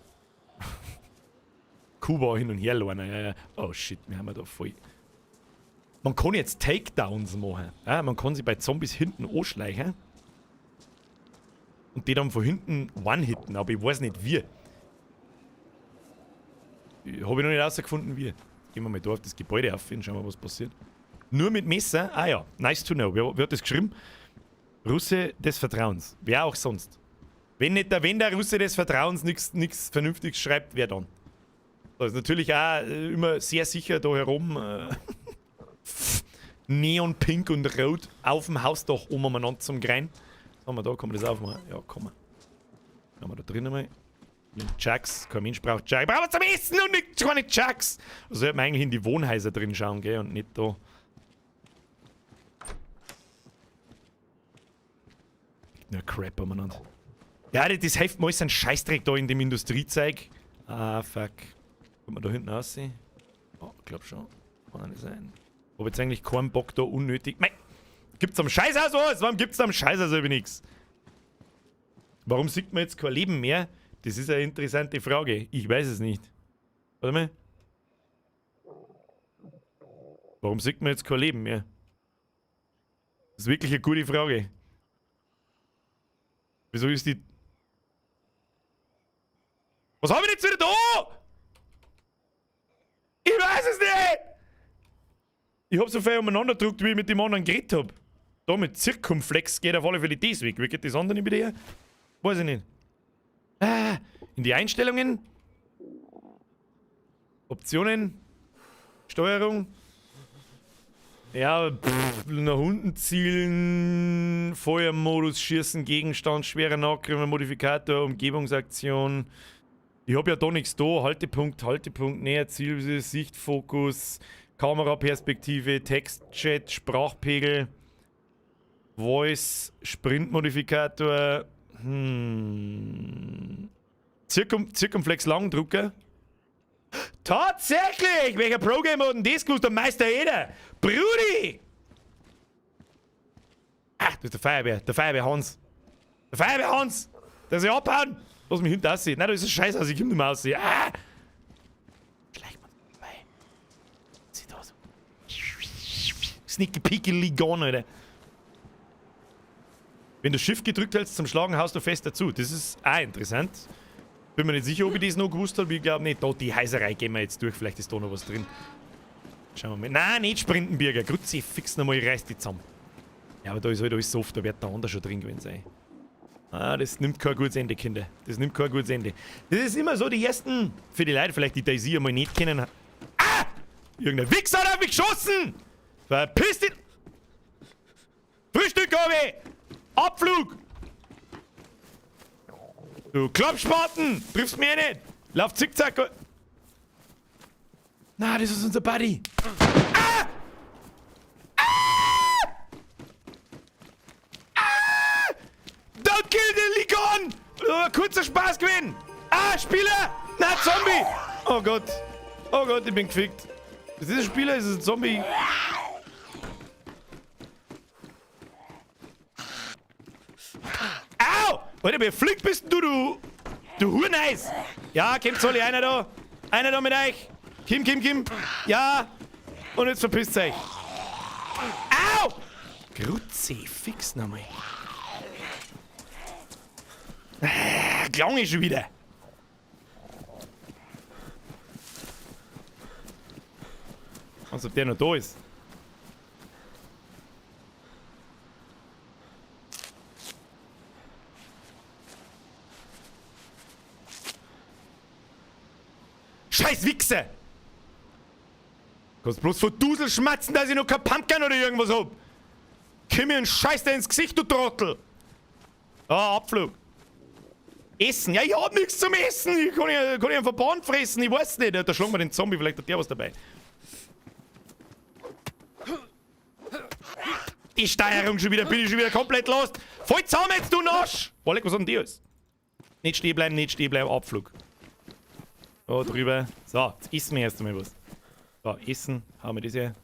[SPEAKER 1] Q war hin und her lernen. Ja, ja. Oh shit, wir haben da voll. Man kann jetzt Takedowns machen. Ja, man kann sie bei Zombies hinten anschleichen. Und die dann von hinten one-hitten, aber ich weiß nicht wie. Habe ich noch nicht rausgefunden, wie. Gehen wir mal da auf das Gebäude auf und schauen wir, was passiert. Nur mit Messer? Ah ja, nice to know. Wer hat das geschrieben? Russe des Vertrauens. Wer auch sonst. Wenn nicht der, wenn der Russe des Vertrauens nichts Vernünftiges schreibt, wer dann? Das ist natürlich auch immer sehr sicher da herum. Neon, Pink und Rot auf dem Hausdach umeinander zum Grein. Was haben wir da? Kann man das aufmachen? Ja, kann man. Haben wir da drin einmal. Chucks, kein Mensch braucht Chucks. Ich brauche was zum Essen und nicht, keine Chucks. Also sollte man eigentlich in die Wohnhäuser drin schauen, gell? Und nicht da. Nur Crap umeinander. Ja, das hilft mir alles ein Scheißdreck da in dem Industriezeug. Ah, fuck. Kommt man da hinten aussehen? Oh, ich glaub schon. Kann nicht sein. Hab jetzt eigentlich keinen Bock da unnötig. Mei! Gibt's am Scheißhaus was? Warum gibt's am Scheißhaus über nichts? Warum sieht man jetzt kein Leben mehr? Das ist eine interessante Frage. Ich weiß es nicht. Warte mal. Warum sieht man jetzt kein Leben mehr? Das ist wirklich eine gute Frage. Wieso ist die... Was hab ich jetzt wieder da? Ich weiß es nicht! Ich hab so viel umeinander gedrückt, wie ich mit dem anderen geredet hab. Da mit Zirkumflex geht auf alle Fälle das weg. Wie geht das andere mit dir? Weiß ich nicht. Ah, in die Einstellungen. Optionen. Steuerung. Ja, pff, nach unten zielen. Feuermodus, Schießen, Gegenstand, schwerer Nahkämpfer, Modifikator, Umgebungsaktion. Ich hab ja da nichts da. Haltepunkt, Haltepunkt, näher Ziel, Sichtfokus, Kameraperspektive, Textchat, Sprachpegel, Voice, Sprintmodifikator. Zirkumflex Langdrucker. Tatsächlich! Welcher Pro-Gamer hat denn das gewusst? Der Meister Eder! Brudi! Ach, das ist der Feuerwehr. Der Feuerwehr Hans. Der Feuerwehr Hans! Der soll abhauen! Lass mich hinten aussehen. Nein, da ist ein Scheiß aus. Ich komm nicht mehr aussehen. Ah! Schleich mal vorbei. Sieh da so. Sneaky Peeky Ligon, Alter. Wenn du Shift gedrückt hältst zum Schlagen, haust du fest dazu. Das ist auch interessant. Bin mir nicht sicher, ob ich das noch gewusst habe. Ich glaube nicht. Da, die Heiserei gehen wir jetzt durch. Vielleicht ist da noch was drin. Schauen wir mal. Nein, nicht sprinten, Birger. Kruzifix nochmal, ich reiß die zusammen. Ja, aber da ist halt alles soft. Da wird der andere schon drin gewesen sein. Ah, das nimmt kein gutes Ende, Kinder. Das nimmt kein gutes Ende. Das ist immer so, die ersten, für die Leute vielleicht, die DayZ einmal nicht kennen. Ah! Irgendein Wichser hat auf mich geschossen! Verpiss dich! Frühstück, Gabi! Abflug! Du Klappspaten! Triffst mich eh nicht! Lauf zickzack! Na, das ist unser Buddy! Ah! Ah! Ah! Don't kill the Ligon! Oh, kurzer Spaß gewesen! Ah, Spieler! Na, Zombie! Oh Gott! Oh Gott, ich bin gefickt. Ist das ein Spieler? Ist das ein Zombie? Au! Alter, wie flink bist denn du, du? Du Hurneis! Ja, kommt alle, einer da! Einer da mit euch! Kim, Kim, Kim! Ja! Und jetzt verpisst euch! Au! Kruzifix nochmal. Klang ich schon wieder. Als ob der noch da ist. Scheiß Wichser! Kannst bloß von Dusel schmatzen, dass ich noch kein Pumpgun oder irgendwas hab! Komm mir einen Scheiß da ins Gesicht, du Trottel! Ah, Abflug! Essen! Ja, ich hab nichts zum Essen! Ich kann ja einen Verband fressen, ich weiß nicht. Da schlagen wir den Zombie, vielleicht hat der was dabei. Die Steuerung schon wieder, bin ich schon wieder komplett lost! Voll zusammen jetzt, du Nosch! Boah, was hat denn die alles? Nicht stehen bleiben, nicht stehen bleiben, Abflug. Da drüber. So, jetzt essen wir erst einmal was. So, essen. Haben wir das hier.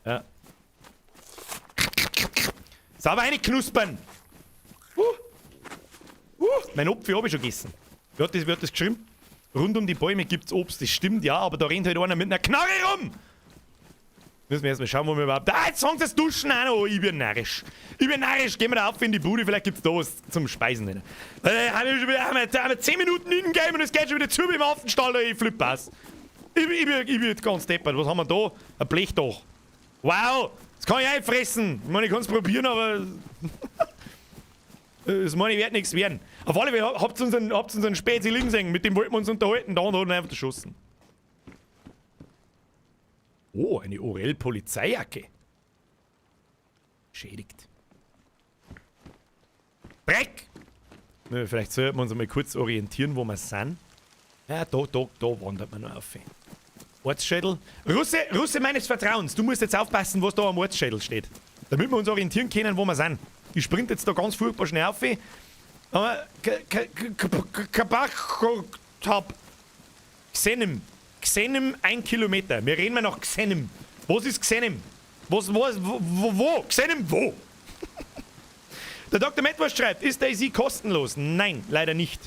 [SPEAKER 1] Ja. Sauber reinknuspern! Mein Apfel habe ich schon gegessen. Wer hat das geschrieben? Rund um die Bäume gibt's Obst. Das stimmt, ja, aber da rennt halt einer mit einer Knarre rum! Müssen wir erstmal schauen, wo wir überhaupt. Ah, jetzt sagen sie das Duschen auch noch. Oh, ich bin narrisch. Ich bin narrisch. Gehen wir da auf in die Bude, vielleicht gibt's da was zum Speisen. Nicht? Haben wir schon wieder, haben wir 10 Minuten in Game und es geht schon wieder zu mit dem Affenstall. Ich flippe aus. Ich bin ganz deppert. Was haben wir da? Ein Blechdach. Wow! Das kann ich einfressen. Ich meine, ich kann's probieren, aber. Das meine ich, wird nichts werden. Auf alle Fälle, habt ihr unseren Spezi liegen sehen, mit dem wollten wir uns unterhalten. Da hat er einfach erschossen. Oh, eine Orel-Polizeijacke. Schädigt. Dreck! Na, vielleicht sollten wir uns einmal kurz orientieren, wo wir sind. Ja, da wandert man noch auf. Ortsschädel. Russe meines Vertrauens, du musst jetzt aufpassen, was da am Ortsschädel steht. Damit wir uns orientieren können, wo wir sind. Ich sprint jetzt da ganz furchtbar schnell auf. Aber Xenim. Xenim 1 Kilometer. Wir reden mal nach Xenim. Was ist Xenim? Was, wo? Xenim wo? Der Dr. Metwurst schreibt, ist DayZ kostenlos? Nein, leider nicht.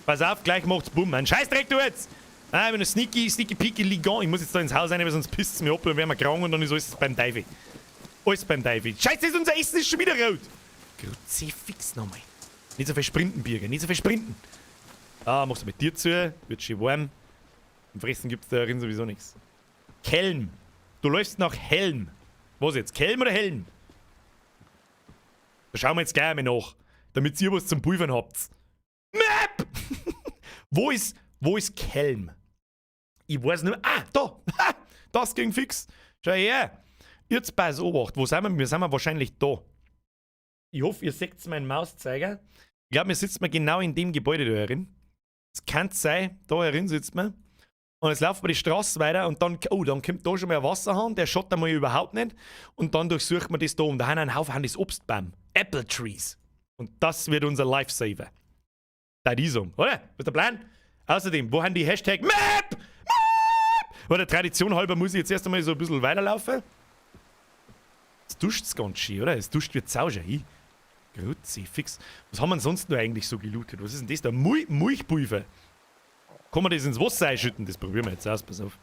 [SPEAKER 1] Pass auf, gleich macht's Bumm. Ein Scheißdreck, du jetzt! Ah, ich bin ein Sneaky, Sneaky Peaky Ligon. Ich muss jetzt da ins Haus rein, weil sonst pisst's mir ab, dann werden wir krank und dann ist alles beim Teufel. Alles beim Teufel. Scheiße, ist unser Essen ist schon wieder rot. Kruzifix nochmal. Nicht so viel sprinten, Birger, nicht so viel sprinten. Ah, machst du mit dir zu, wird schön warm. Im Fressen gibt's da drin sowieso nichts. Kelm. Du läufst nach Helm. Was jetzt? Kelm oder Helm? Da schauen wir jetzt gleich einmal nach, damit ihr was zum Pulvern habt. Map! Wo ist Kelm? Ich weiß nur. Ah, da! Das ging fix. Schau her. Jetzt pass Obacht. Wo sind wir? Wir sind wahrscheinlich da. Ich hoffe, ihr seht meinen Mauszeiger. Ich glaube, wir sitzen genau in dem Gebäude da herin. Es kann sein, da herin sitzt man. Und jetzt laufen wir die Straße weiter und dann, oh, dann kommt da schon mal ein Wasserhahn, der schaut einmal überhaupt nicht. Und dann durchsucht man das da und da haben einen Haufen das Obstbaum. Apple Trees. Und das wird unser Lifesaver. Da ist um, oder? Was ist der Plan? Außerdem, wo haben die Hashtag Map? Map! Oder Tradition halber muss ich jetzt erst einmal so ein bisschen weiterlaufen. Es duscht ganz schön, oder? Es duscht wie Zausch. Kruzifix. Was haben wir denn sonst noch eigentlich so gelootet? Was ist denn das da? Mulchpulver. Kann man das ins Wasser einschütten? Das probieren wir jetzt aus, pass auf.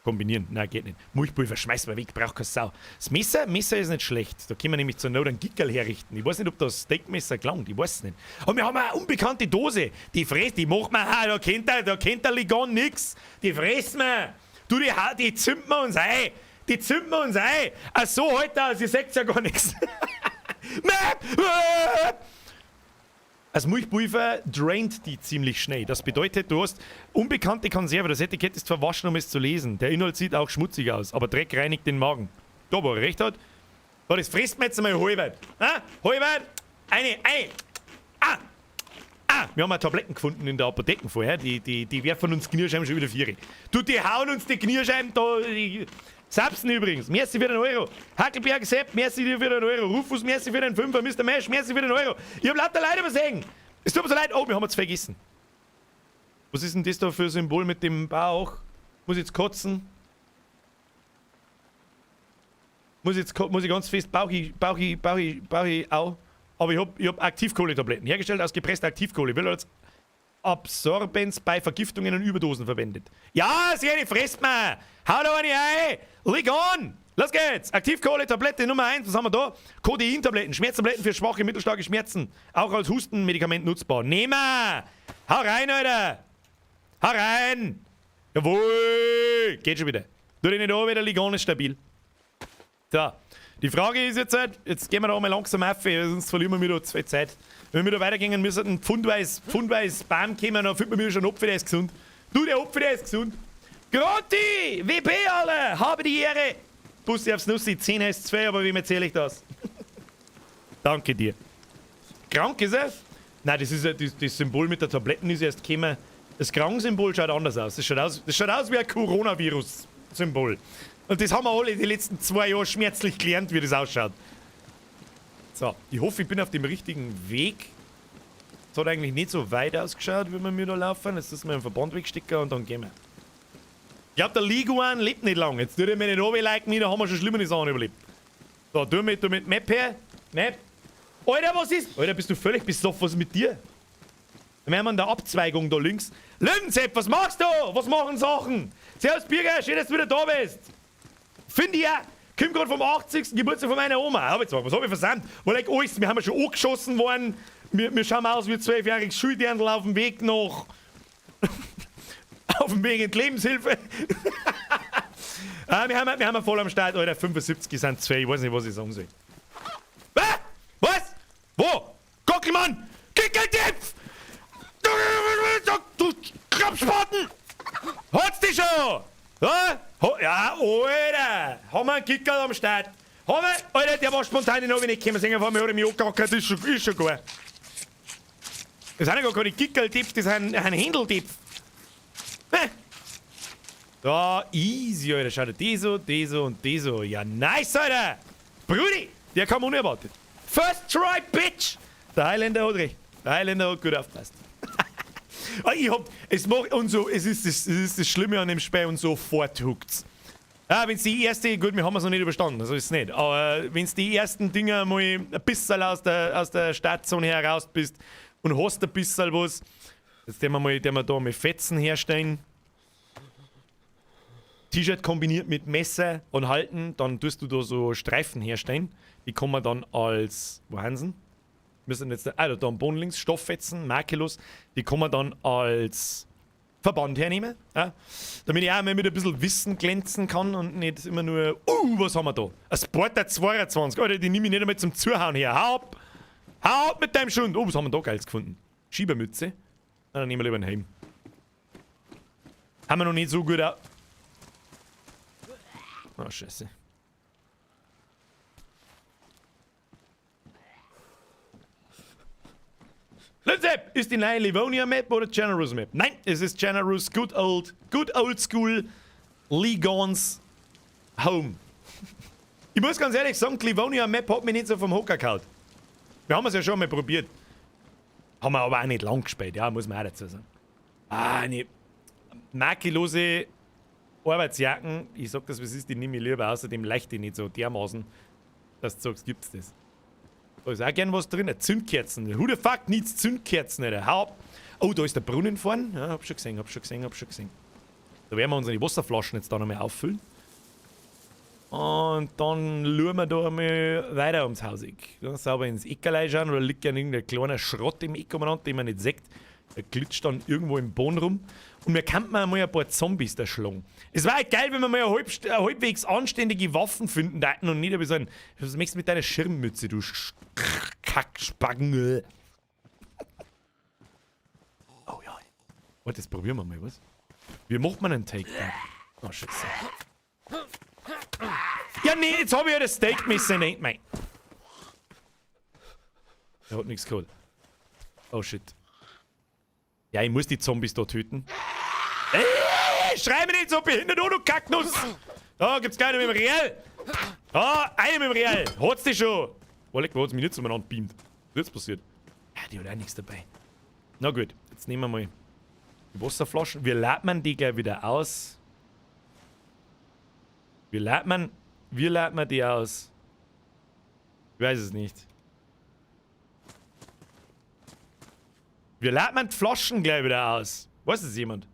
[SPEAKER 1] Kombinieren. Nein, geht nicht. Milchpulver schmeißen wir weg, braucht keine Sau. Das Messer, Messer ist nicht schlecht. Da können wir nämlich zur Not einen Gickerl herrichten. Ich weiß nicht, ob das Steakmesser gelangt. Ich weiß es nicht. Und wir haben eine unbekannte Dose. Die frisst, die macht man auch. Da kennt der Ligon nix. Die fressen wir. Du, die zünden wir uns ein. Die zünden wir uns ein. Ach so, halt aus, ihr seht ja gar nichts. Map! Das Milchpulver draint die ziemlich schnell. Das bedeutet, du hast unbekannte Konserve. Das Etikett ist verwaschen, um es zu lesen. Der Inhalt sieht auch schmutzig aus, aber Dreck reinigt den Magen. Da, wo er recht hat. So, das frisst man jetzt einmal halbert. Ah, halbert. Eine. Ah. Ah, wir haben auch Tabletten gefunden in der Apotheke vorher. Die werfen uns Kniescheiben schon wieder vier. Du, die hauen uns die Kniescheiben da. Die, Sapsen übrigens, merci für den Euro. Hackelberg Sepp, merci dir für den Euro. Rufus, merci für den Fünfer. Mr. Mesh, merci für den Euro. Ich hab lauter Leute übersehen. Es tut mir so leid. Oh, wir haben jetzt vergessen. Was ist denn das da für ein Symbol mit dem Bauch? Muss ich jetzt kotzen? Muss ich ganz fest Bauchi, Bauchi, Bauchi, Bauchi, au. Aber ich hab Aktivkohletabletten. Hergestellt aus gepresster Aktivkohle. Wird als Absorbens bei Vergiftungen und Überdosen verwendet. Ja, sie eine frisst man! Hau da eine ein! Leg on! Los geht's! Aktivkohle-Tablette Nummer 1, was haben wir da? Codein-Tabletten, Schmerztabletten für schwache, mittelstarke Schmerzen. Auch als Hustenmedikament nutzbar. Nehmen wir! Hau rein, Alter! Hau rein! Jawohl! Geht schon wieder. Tu dich nicht an, wieder Ligon ist stabil. So, die Frage ist jetzt halt, jetzt gehen wir da mal langsam auf, sonst verlieren wir wieder zu viel Zeit. Wenn wir da weitergehen, müssen pfundweise, pfundweise Baum kommen, dann findet man wieder schon einen Apfel, der ist gesund. Du, der Apfel, der ist gesund. Grotti! WP, alle! Habe die Ehre! Bussi aufs Nussi, 10 heißt 2, aber wem erzähle ich das? Danke dir. Krank ist er? Nein, das ist ja das Symbol mit der Tabletten ist erst gekommen. Das Krankensymbol schaut anders aus. Das schaut aus wie ein Coronavirus-Symbol. Und das haben wir alle die letzten 2 Jahre schmerzlich gelernt, wie das ausschaut. So, ich hoffe, ich bin auf dem richtigen Weg. Es hat eigentlich nicht so weit ausgeschaut, wie wir mir da laufen. Jetzt ist mir ein Verband wegstecken und dann gehen wir. Ich glaube, der Leguan lebt nicht lang. Jetzt tut er mir nicht runterliken, da haben wir schon schlimmere Sachen überlebt. So, du mit Map her. Map. Alter, was ist? Alter, bist du völlig besoffen? Was ist mit dir? Wir haben an der Abzweigung da links. Löwensepp, was machst du? Was machen Sachen? Servus, Birger, schön, dass du wieder da bist. Finde ich ja. Komm gerade vom 80. Geburtstag von meiner Oma. Hab ich was hab ich versandt? Wo like alles, wir haben ja schon angeschossen worden. Wir schauen aus wie 12-jähriges Schuldirndl auf dem Weg in die Lebenshilfe. Ah, wir haben voll am Start, Alter. 75 sind zwei, ich weiß nicht, was ich sagen soll. Ah! Was? Wo? Gockelmann! Kickeltipf! Du, du Klappspaten! Hat's dich schon? Ja, ja, Alter! Haben wir einen Kicker am Start? Haben wir? Alter, der war spontan in nicht gekommen. Singen von mir hat mich angegackert, ist schon gut. Das sind ja gar keine Kickerl-Tipps, das sind ein Händel-Tipps. Da, easy, Alter. Schau dir die so, die so und die so. Ja, nice, Alter! Brudi, der kam unerwartet. First try, bitch! Der Highlander hat recht. Der Highlander hat gut aufgepasst. Ah, ich hab, es macht und so, es ist das Schlimme an dem Spiel und sofort hookt's. Ja, wenn's die erste, gut, wir haben es noch nicht überstanden, so ist es nicht. Aber wenn's die ersten Dinger mal ein bisschen aus der Startzone heraus bist und hast ein bisschen was, jetzt den wir da mal Fetzen herstellen. T-Shirt kombiniert mit Messer und halten, dann tust du da so Streifen herstellen. Die kann man dann als, wo haben sie? Müssen jetzt, ah, da am Boden links, Stofffetzen, makellos, die kann man dann als Verband hernehmen, ja? Damit ich auch mal mit ein bisschen Wissen glänzen kann und nicht immer nur, was haben wir da? Ein Sporter 22, Alter, die nehme ich nicht einmal zum Zuhauen her. Hau ab! Hau ab mit deinem Schund! Oh, was haben wir da Geiles gefunden? Schiebermütze. Na, dann nehmen wir lieber einen Helm. Haben wir noch nicht so gut au. Oh, scheiße. Lindsay, ist die neue Livonia Map oder Generous Map? Nein, es ist Generous good old school Ligons Home. Ich muss ganz ehrlich sagen, die Livonia Map hat mich nicht so vom Hocker gehauen. Wir haben es ja schon mal probiert. Haben wir aber auch nicht lang gespielt, ja, muss man auch dazu sagen. Ah, eine makellose Arbeitsjacken, ich sag das, was ist, die nehme ich lieber. Außerdem leicht die nicht so dermaßen, dass du sagst, gibt's das. Da ist auch gern was drin. Zündkerzen. Who the fuck needs Zündkerzen, Alter? Hau ab. Oh, da ist der Brunnen vorne. Ja, hab schon gesehen, hab schon gesehen, hab schon gesehen. Da werden wir unsere Wasserflaschen jetzt da nochmal auffüllen. Und dann schauen wir da einmal weiter ums Haus. Ja, sauber ins Eckerlei schauen, oder liegt ja irgendein kleiner Schrott im Eck umeinander, den man nicht sieht. Der glitscht dann irgendwo im Boden rum. Und wir könnten mal ein paar Zombies da schlagen. Es wäre halt geil, wenn wir mal eine halbwegs anständige Waffen finden würden und nicht so ein. Was möchtest du mit deiner Schirmmütze, du Kackspacken? Oh ja. Warte, das probieren wir mal, was? Wie macht man einen Takedown? Oh, Scheiße. Ja, nee, jetzt hab ich ja das Steakmesser nicht, mei. Er hat nichts geholt. Oh shit. Ja, ich muss die Zombies da töten. Schrei mich nicht so behindert an, du Kacknuss! Da gibt's keinen mit dem Real! Da, eine mit dem Real! Hat's dich schon! Oh, leck, wo hat's mich nicht zueinander beamt? Was ist jetzt passiert? Ja, die hat auch nichts dabei. Na gut, jetzt nehmen wir mal die Wasserflaschen. Wir laden die gleich wieder aus. Wie lädt man die aus? Ich weiß es nicht. Wie lädt man die Flaschen gleich wieder aus? Weiß es jemand?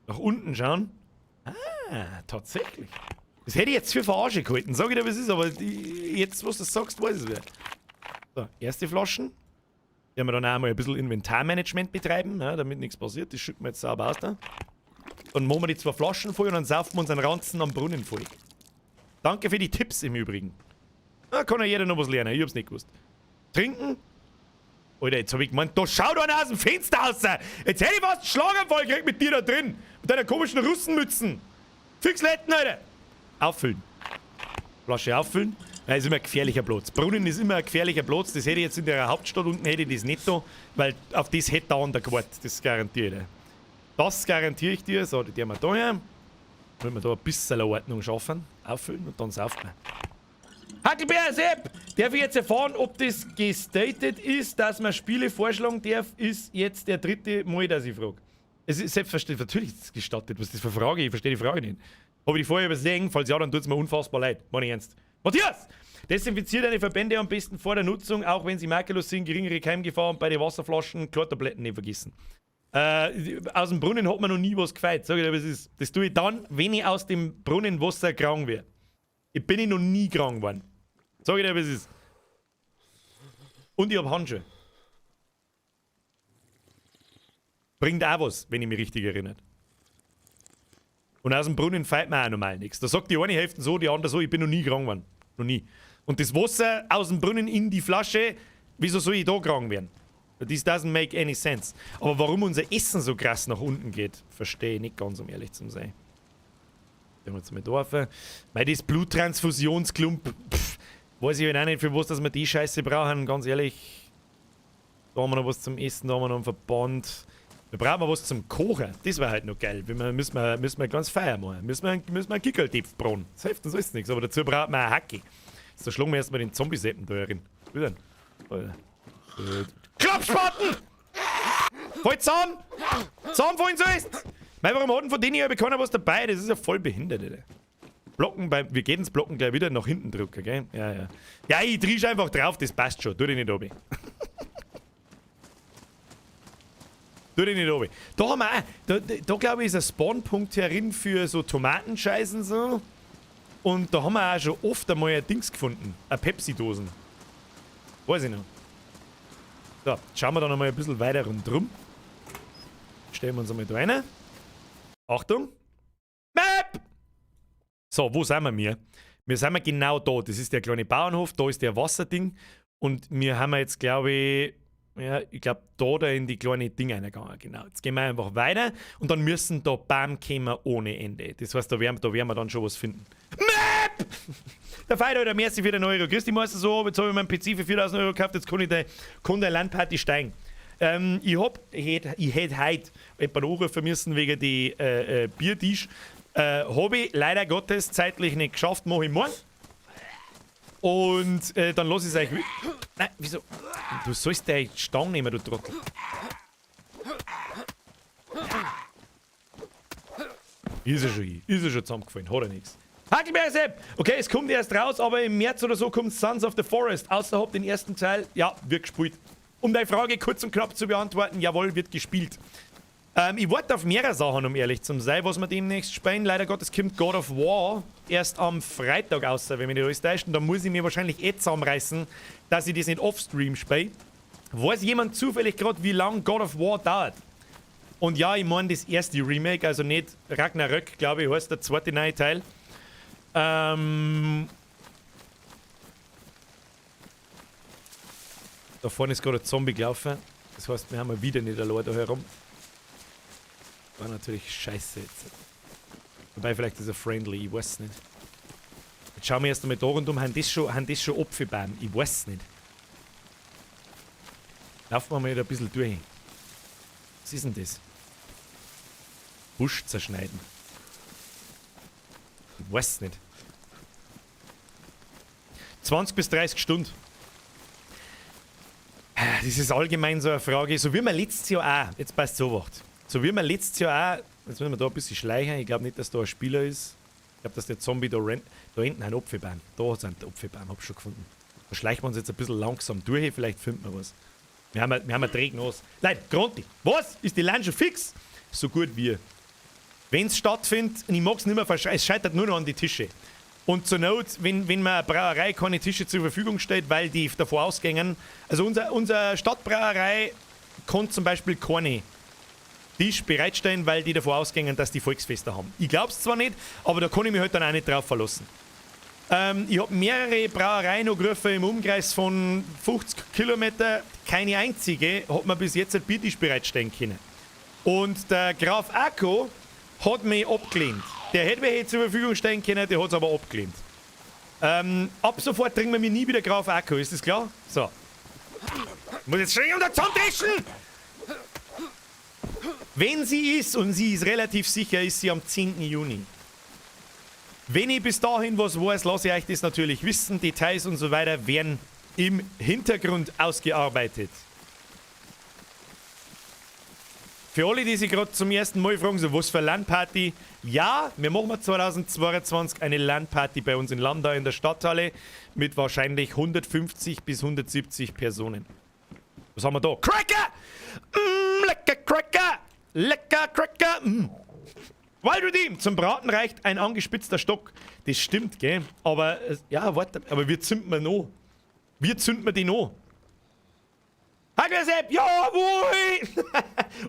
[SPEAKER 1] Nach unten schauen? Ah, tatsächlich. Das hätte ich jetzt für Verarsche gehalten. Sag ich dir, was ist, aber die, jetzt, was du sagst, weiß es wer. So, erste Flaschen. Werden wir dann auch mal ein bisschen Inventarmanagement betreiben, ja, damit nichts passiert. Das schütten wir jetzt sauber aus da. Dann machen wir die 2 Flaschen voll und dann saufen wir unseren Ranzen am Brunnen voll. Danke für die Tipps im Übrigen. Da kann ja jeder noch was lernen, ich hab's nicht gewusst. Trinken? Alter, jetzt hab ich gemeint, da schaut einer aus dem Fenster raus! Jetzt hätte ich fast einen Schlaganfall gekriegt mit dir da drin! Mit deiner komischen Russenmützen! Fixletten, Alter! Auffüllen. Flasche auffüllen. Das ist immer ein gefährlicher Platz. Brunnen ist immer ein gefährlicher Platz. Das hätte ich jetzt in der Hauptstadt unten, hätte ich das nicht da, weil auf das hätte der andere gewartet. Das garantiere ich dir. Das garantiere ich dir. So, die haben wir da her. Wollen wir da ein bisschen Ordnung schaffen. Auffüllen und dann saufen wir. Hackelbär, Sepp! Darf ich jetzt erfahren, ob das gestated ist, dass man Spiele vorschlagen darf, ist jetzt der dritte Mal, dass ich frage. Es ist selbstverständlich, natürlich ist es gestattet. Was ist das für eine Frage? Ich verstehe die Frage nicht. Hab ich die vorher übersehen? Falls ja, dann tut's mir unfassbar leid. Meine ich ernst. Matthias! Desinfiziert deine Verbände am besten vor der Nutzung, auch wenn sie makellos sind, geringere Keimgefahr und bei den Wasserflaschen Chlortabletten nicht vergessen. Aus dem Brunnen hat man noch nie was gefeit. Sag ich dir, was ist. Das tue ich dann, wenn ich aus dem Brunnenwasser krank werde. Ich bin noch nie krank geworden. Sag ich dir, was ist. Und ich hab Handschuhe. Bringt auch was, wenn ich mich richtig erinnere. Und aus dem Brunnen fällt mir auch normal nichts. Da sagt die eine Hälfte so, die andere so, ich bin noch nie krank geworden. Noch nie. Und das Wasser aus dem Brunnen in die Flasche, wieso soll ich da krank werden? This doesn't make any sense. Aber warum unser Essen so krass nach unten geht, verstehe ich nicht ganz, um ehrlich zu sein. Gehen wir jetzt mal da rauf. Weil das Bluttransfusionsklump, pff, weiß ich halt auch nicht, für was, dass wir die Scheiße brauchen, ganz ehrlich. Da haben wir noch was zum Essen, da haben wir noch einen Verband. Da brauchen wir was zum Kochen. Das wäre halt noch geil. Müssen wir ganz Feier machen. Müssen wir einen Kickerl-Topf braten. Das hilft uns alles nichts. Aber dazu braucht man eine Hacke. So schlagen wir erstmal den Zombie-Seppen da rein. Wie denn? Klappspaten! Voll zusammen! Zusammenfallen sollst! Mei, warum hat denn von denen hier keiner was dabei? Das ist ja voll behindert, Alter. Blocken bei, wir gehen ins Blocken gleich wieder nach hinten drücken, gell? Ja, ja. Ja, ich trisch einfach drauf, das passt schon. Tu dich nicht runter. Tu dich nicht runter. Da haben wir auch, da glaube ich, ist ein Spawnpunkt herin für so Tomatenscheißen so. Und da haben wir auch schon oft einmal ein Dings gefunden. Eine Pepsi-Dosen. Weiß ich noch. So, schauen wir da nochmal ein bisschen weiter rundrum. Stellen wir uns einmal da rein. Achtung. Map! So, wo sind wir mir? Wir sind wir genau da. Das ist der kleine Bauernhof, da ist der Wasserding. Und wir haben jetzt, glaube ich, ja, ich glaube, da in die kleine Ding reingegangen. Genau. Jetzt gehen wir einfach weiter und dann müssen da Bam kommen ohne Ende. Das heißt, da werden wir dann schon was finden. Map! Der Feier, Alter, merci für den Euro. Grüß dich, Meister, so, jetzt habe ich meinen PC für 4.000 Euro gekauft, jetzt kann ich der LAN-Party steigen. Ich hätte heute jemanden anrufen müssen wegen die Biertisch. Habe ich leider Gottes zeitlich nicht geschafft, mache ich morgen. Und dann lasse ich es euch. Nein, wieso? Du sollst deine Stange nehmen, du Trottel. Ist er schon hin. Ist er schon zusammengefallen. Hat er nichts. Hackelberg Sepp! Okay, es kommt erst raus, aber im März oder so kommt Sons of the Forest. Außerhalb den ersten Teil, ja, wird gespielt. Um deine Frage kurz und knapp zu beantworten, jawohl, wird gespielt. Ich warte auf mehrere Sachen, um ehrlich zu sein, was wir demnächst spielen. Leider Gottes kommt God of War erst am Freitag raus, wenn mich nicht alles täuscht. Und da muss ich mir wahrscheinlich eh zusammenreißen, dass ich das nicht offstream spiele. Weiß jemand zufällig gerade, wie lange God of War dauert? Und ja, ich meine das erste Remake, also nicht Ragnarök, glaube ich, heißt der zweite neue Teil. Da vorne ist gerade ein Zombie gelaufen. Das heißt, wir haben mal wieder nicht allein da herum. War natürlich scheiße jetzt. Wobei, vielleicht ist er friendly, ich weiß nicht. Jetzt schauen wir erst einmal da rundum. Haben das schon Apfelbaum? Ich weiß nicht. Laufen wir mal wieder ein bisschen durch. Was ist denn das? Busch zerschneiden. Ich weiß nicht. 20 bis 30 Stunden. Das ist allgemein so eine Frage, so wie wir letztes Jahr auch, jetzt passt so was. So wie wir letztes Jahr auch, jetzt müssen wir da ein bisschen schleichen, ich glaub nicht, dass da ein Spieler ist. Ich glaub, dass der Zombie da rennt. Da hinten ein Apfelbaum. Da hat's einen Apfelbaum, hab ich schon gefunden. Da schleichen wir uns jetzt ein bisschen langsam durch, vielleicht finden wir was. Wir haben eine Trägnos. Leute, Gronti, was? Ist die LAN schon fix? So gut wie. Wenn's stattfindet, und ich mag's nicht mehr verschreien, es scheitert nur noch an die Tische. Und zur Not, wenn man eine Brauerei keine Tische zur Verfügung stellt, weil die davor ausgängen, also unser Stadtbrauerei kann zum Beispiel keine Tisch bereitstellen, weil die davor ausgängen, dass die Volksfeste haben. Ich glaub's zwar nicht, aber da kann ich mich halt dann auch nicht drauf verlassen. Ich hab mehrere Brauereien angerufen im Umkreis von 50 Kilometer. Keine einzige hat mir bis jetzt einen Biertisch bereitstellen können. Und der Graf Akko hat mich abgelehnt. Der hätte mir zur Verfügung stellen können, der hat's aber abgelehnt. Ab sofort trinken wir mir nie wieder Graf Akko, ist das klar? So. Ich muss jetzt schnell unter Zahntaschen! Wenn sie ist, und sie ist relativ sicher, ist sie am 10. Juni. Wenn ich bis dahin was weiß, lasse ich euch das natürlich wissen. Details und so weiter werden im Hintergrund ausgearbeitet. Für alle, die sich gerade zum ersten Mal fragen, so was für LAN-Party? Ja, wir machen 2022 eine LAN-Party bei uns in Landau in der Stadthalle mit wahrscheinlich 150 bis 170 Personen. Was haben wir da? Cracker! Lecker Cracker! Lecker Cracker! Waldredeem! Zum Braten reicht ein angespitzter Stock. Das stimmt, gell? Aber, ja, warte, aber wir zünden wir noch. Wir zünden wir die noch. Hagelsepp, jawohl!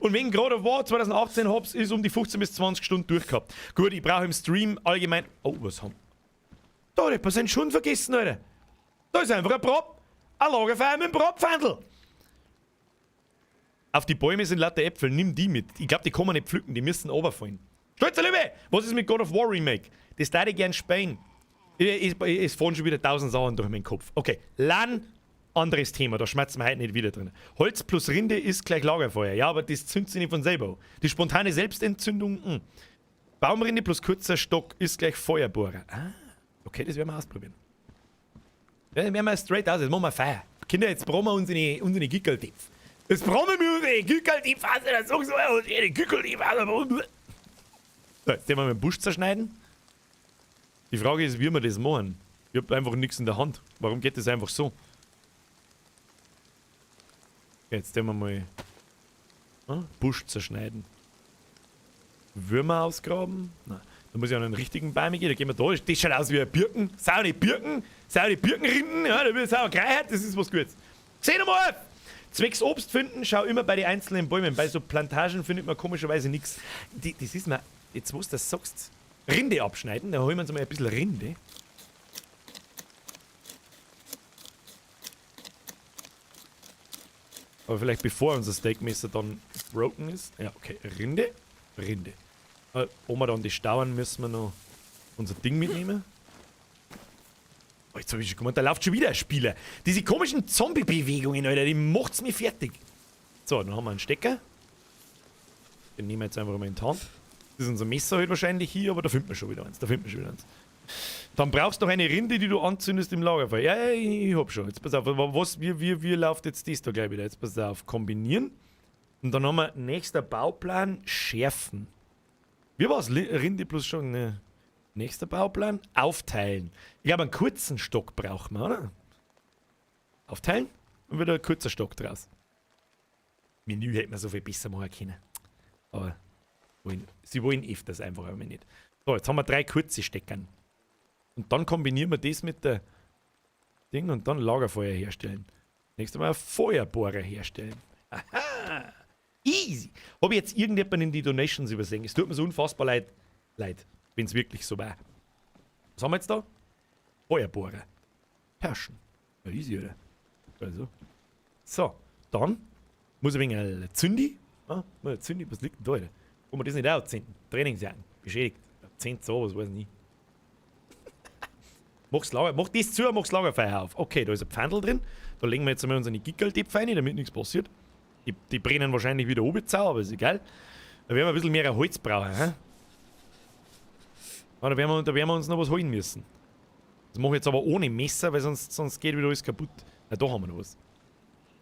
[SPEAKER 1] Und wegen God of War 2018 hab's ist um die 15 bis 20 Stunden durchgehabt. Gut, ich brauche im Stream allgemein... Oh, was haben... Da hat jemand seinen Schuh vergessen, Alter. Da ist einfach ein Prop. Ein Lagerfeuer mit dem Propfhandel. Auf die Bäume sind lauter Äpfel, nimm die mit. Ich glaub, die kann man nicht pflücken, die müssen runterfallen. Stolzer Löwe! Was ist mit God of War Remake? Das darf ich gern spielen. Es fahren schon wieder 1000 Sachen durch meinen Kopf. Okay, LAN, anderes Thema, da schmerzen wir heute nicht wieder drin. Holz plus Rinde ist gleich Lagerfeuer. Ja, aber das zündet sich nicht von selber an. Die spontane Selbstentzündung, Baumrinde plus kurzer Stock ist gleich Feuerbohrer. Ah, okay, das werden wir ausprobieren. Ja, das werden wir straight aus, jetzt machen wir Feuer. Kinder, jetzt brauchen wir unsere Gickeltipf. Jetzt brauchen wir unsere Gickeltipf, also das sagst du, unsere Gickeltipf. So, jetzt werden wir mal den Busch zerschneiden. Die Frage ist, wie wir das machen. Ich hab einfach nichts in der Hand. Warum geht das einfach so? Jetzt werden wir mal, Busch zerschneiden. Würmer ausgraben? Nein. Da muss ich an einen richtigen Baum gehen. Da gehen wir da. Das schaut aus wie ein Birken. Saure Birken. Saure Birkenrinden. Ja, da wird sauer Kreiheit. Das ist was Gutes. Xenomorph! Zwecks Obst finden, schau immer bei den einzelnen Bäumen. Bei so Plantagen findet man komischerweise nix. Die, das ist mir, jetzt wo du das sagst, Rinde abschneiden. Da holen wir uns mal ein bisschen Rinde. Aber vielleicht bevor unser Steakmesser dann broken ist. Ja, okay. Rinde. Rinde. Ob wir dann die stauen, müssen wir noch unser Ding mitnehmen. Oh, jetzt hab ich schon gemeint, da läuft schon wieder ein Spieler. Diese komischen Zombie-Bewegungen, Alter, die macht's mir fertig. So, dann haben wir einen Stecker. Den nehmen wir jetzt einfach mal in die Hand. Das ist unser Messer halt wahrscheinlich hier, aber da finden wir schon wieder eins. Da finden wir schon wieder eins. Dann brauchst du noch eine Rinde, die du anzündest im Lagerfeuer. Ja, ja, ich hab schon. Jetzt pass auf, aber was, wie läuft jetzt das da gleich wieder? Jetzt pass auf, kombinieren. Und dann haben wir nächster Bauplan, schärfen. Wie war's? Rinde plus schon, ne? Nächster Bauplan, aufteilen. Ich glaube, einen kurzen Stock brauchen wir, oder? Aufteilen und wieder ein kurzer Stock draus. Menü hätte man so viel besser machen können. Aber wollen, sie wollen öfters einfach einmal nicht. So, jetzt haben wir 3 kurze Steckern. Und dann kombinieren wir das mit der Ding und dann Lagerfeuer herstellen. Nächstes Mal Feuerbohrer herstellen. Aha! Easy! Hab ich jetzt irgendjemanden in die Donations übersehen? Es tut mir so unfassbar leid, wenn es wirklich so war. Was haben wir jetzt da? Feuerbohrer. Perschen. Ja, easy, oder? Also. So, dann muss ich ein wenig Zündi. Ah, mal Zündi, was liegt denn da, Alter? Kann man das nicht auch zünden? Trainingsjacken. Beschädigt. 10 so, was weiß ich nicht. Mach's Lager, mach das zu, mach's Lagerfeuer auf. Okay, da ist ein Pfandl drin. Da legen wir jetzt einmal unsere Gickerl-Töpfe rein, damit nichts passiert. Die brennen wahrscheinlich wieder oben zu, aber ist egal. Da werden wir ein bisschen mehr Holz brauchen. Hä? Ah, da werden wir uns noch was holen müssen. Das mache ich jetzt aber ohne Messer, weil sonst geht wieder alles kaputt. Na, da haben wir noch was.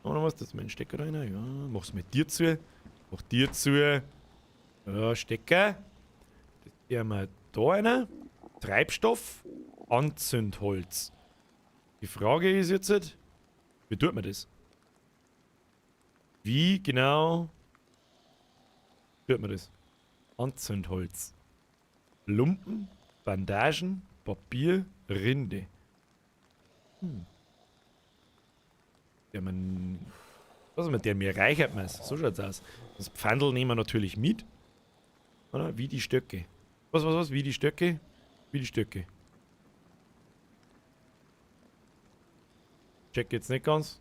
[SPEAKER 1] Da haben wir noch was, das ist mein Stecker rein. Ja, mach's mit dir zu. Mach dir zu. Ja, Stecker. Das werden wir da rein. Treibstoff. Anzündholz. Die Frage ist jetzt, wie tut man das? Wie genau tut man das? Anzündholz. Lumpen, Bandagen, Papier, Rinde. Der man, was mit der mir reichert man es. So schaut's aus. Das Pfandl nehmen wir natürlich mit. Oder? Wie die Stöcke. Was? Wie die Stöcke? Wie die Stöcke. Check jetzt nicht ganz.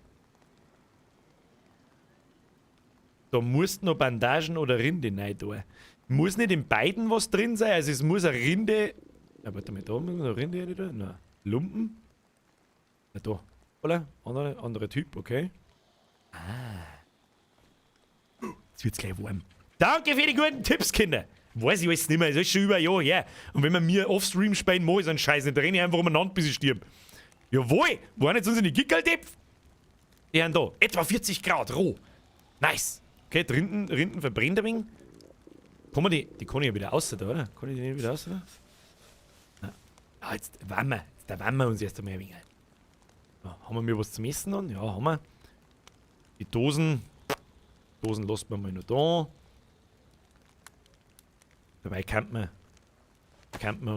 [SPEAKER 1] Da musst noch Bandagen oder Rinde rein tun. Muss nicht in beiden was drin sein, also es muss eine Rinde. Ja, warte mal, da muss noch Rinde rein tun? Nein. Lumpen? Na da. Oder? Anderer Typ, okay. Ah. Jetzt wird's gleich warm. Danke für die guten Tipps, Kinder. Weiß ich alles nicht mehr, es ist schon über ein Jahr her. Und wenn wir mir offstream spielen, mach ich so einen Scheiß nicht. Da renne ich einfach umeinander, bis ich stirb. Jawohl! Waren jetzt unsere Gickerl-Töpfe? Die sind da. Etwa 40 Grad roh. Nice. Okay, Rinden verbrennt ein wenig. Kann man die kann ich ja wieder raus, da, oder? Kann ich die nicht wieder raus, oder? Nein. Ah, jetzt wärmen wir. Jetzt wärmen wir uns erst einmal ein wenig. Ja, haben wir mir was zum Essen an? Ja, haben wir. Die Dosen. Dosen lassen wir mal noch da. Dabei kann man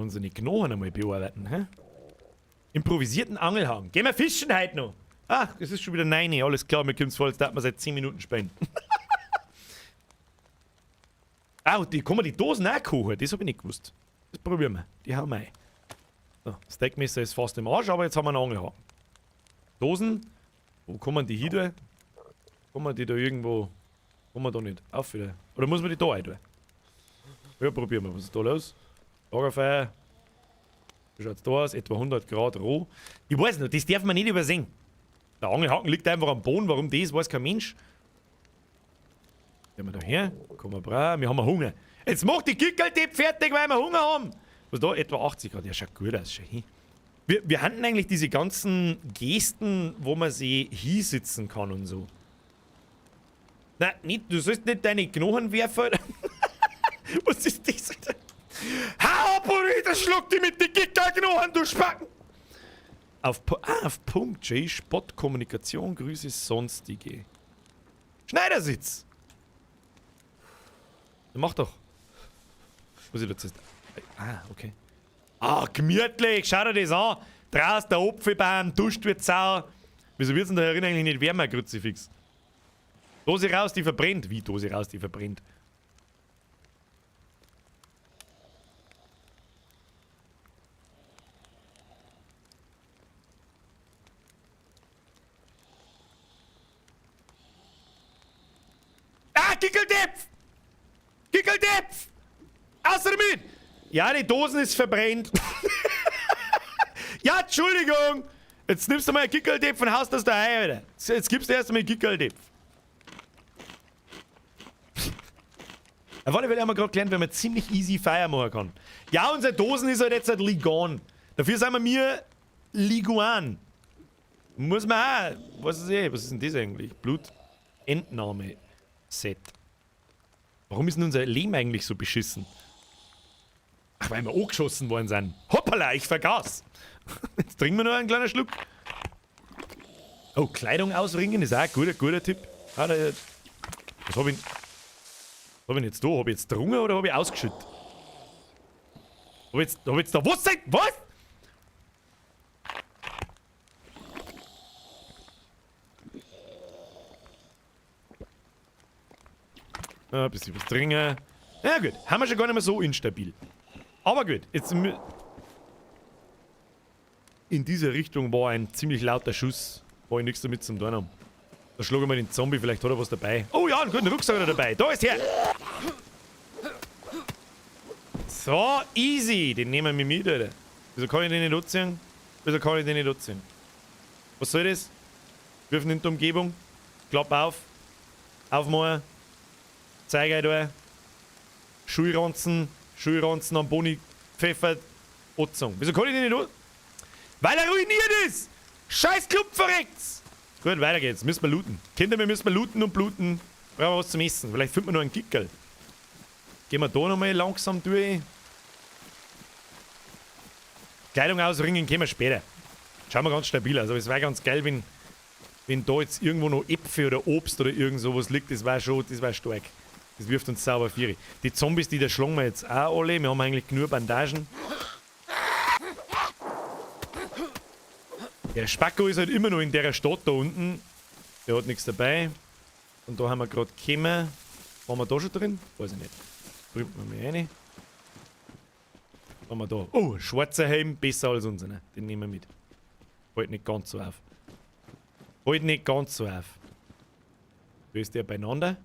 [SPEAKER 1] unsere Knochen einmal bearbeiten, hä? Improvisierten Angelhaken. Gehen wir fischen heute noch. Ach, es ist schon wieder 9. Alles klar, mir kommt's vor, als darf man seit 10 Minuten spielen. Ah, die kann man die Dosen auch kochen. Das hab ich nicht gewusst. Das probieren wir. Die hauen wir ein. So, Steakmesser ist fast im Arsch, aber jetzt haben wir einen Angelhaken. Dosen. Wo kann man die hin tun? Kann man die da irgendwo... Kann man da nicht? Auf wieder. Oder muss man die da rein tun? Ja, probieren wir. Was ist da los? Lagerfeuer. Wie schaut's da aus? Etwa 100 Grad roh. Ich weiß nicht, das darf man nicht übersehen. Der Angelhaken liegt einfach am Boden. Warum das, weiß kein Mensch. Gehen wir da her. Kommen wir brav. Wir haben Hunger. Jetzt mach die Gickerl-Tipp fertig, weil wir Hunger haben. Was da? Etwa 80 Grad. Ja, schaut gut aus. Schau hin. Wir hatten eigentlich diese ganzen Gesten, wo man sie hinsitzen kann und so. Nein, nicht, du sollst nicht deine Knochen werfen. Was ist das? Hau ab, oder schluck die mit den Gickerl-Knochen, du Spacken! Auf Punkt J, Spott, Kommunikation, Grüße, Sonstige. Schneidersitz! Mach doch. Muss ich dazu? Ah, okay. Ah, gemütlich, schau dir das an. Draußen der Apfelbaum, duscht wird sau. Wieso wird's denn da herin eigentlich nicht wärmer, Kruzifix? Dose raus, die verbrennt. Wie Dose raus, die verbrennt? Ah, Gickeldepf! Gickeldepf! Außer damit! Ja, die Dosen ist verbrennt. Ja, Entschuldigung! Jetzt nimmst du mal einen Gickeldepf und haust das da rein, Alter. Jetzt gibst du erst einmal einen Gickeldepf. Auf alle Fälle haben wir gerade gelernt, wenn man ziemlich easy Feier machen kann. Ja, unsere Dosen ist halt jetzt halt Ligon. Dafür sind wir mir Liguan. Muss man auch. Was ist was ist denn das eigentlich? Blutentnahme-Set. Warum ist denn unser Leben eigentlich so beschissen? Ach, weil wir angeschossen worden sind. Hoppala, ich vergaß. Jetzt trinken wir noch einen kleinen Schluck. Oh, Kleidung ausringen ist auch ein guter Tipp. Ah, da, was hab ich Was hab ich denn jetzt da? Hab ich jetzt getrunken oder hab ich ausgeschüttet? Hab ich jetzt da was? Was? Ah, ein bisschen was trinken. Ja gut, haben wir schon gar nicht mehr so instabil. Aber gut, jetzt in dieser Richtung war ein ziemlich lauter Schuss. War ich nichts damit zum tun haben. Da schlage ich mal den Zombie, vielleicht hat er was dabei. Oh ja, einen guten Rucksack hat er dabei. Da ist er! So, easy. Den nehmen wir mit, Alter. Wieso kann ich den nicht anziehen? Wieso kann ich den nicht anziehen? Was soll das? Wirfen in die Umgebung. Klapp auf. Aufmachen. Zeig euch da. Schulranzen. Schulranzen am Boni gepfeffert. Anzogen. Wieso kann ich den nicht anziehen? Weil er ruiniert ist! Scheiß Club verreckt's! Gut, weiter geht's. Müssen wir looten. Kinder, wir müssen looten und bluten. Brauchen wir was zum Essen. Vielleicht finden wir noch einen Gickerl. Gehen wir da nochmal langsam durch. Kleidung ausringen können wir später. Schauen wir ganz stabil aus. Aber es wäre ganz geil, wenn da jetzt irgendwo noch Äpfel oder Obst oder irgend sowas liegt. Das wäre schon, das wär stark. Das wirft uns sauber Viere. Die Zombies, die da schlagen wir jetzt auch alle. Wir haben eigentlich nur Bandagen. Der Spacko ist halt immer noch in der Stadt da unten. Der hat nichts dabei. Und da haben wir gerade gekommen. Waren wir da schon drin? Weiß ich nicht. Bringt man mich rein. Waren wir da? Oh, schwarzer Helm, besser als unserer. Den nehmen wir mit. Fällt nicht ganz so auf. Fällt nicht ganz so auf. Wo ist der beieinander?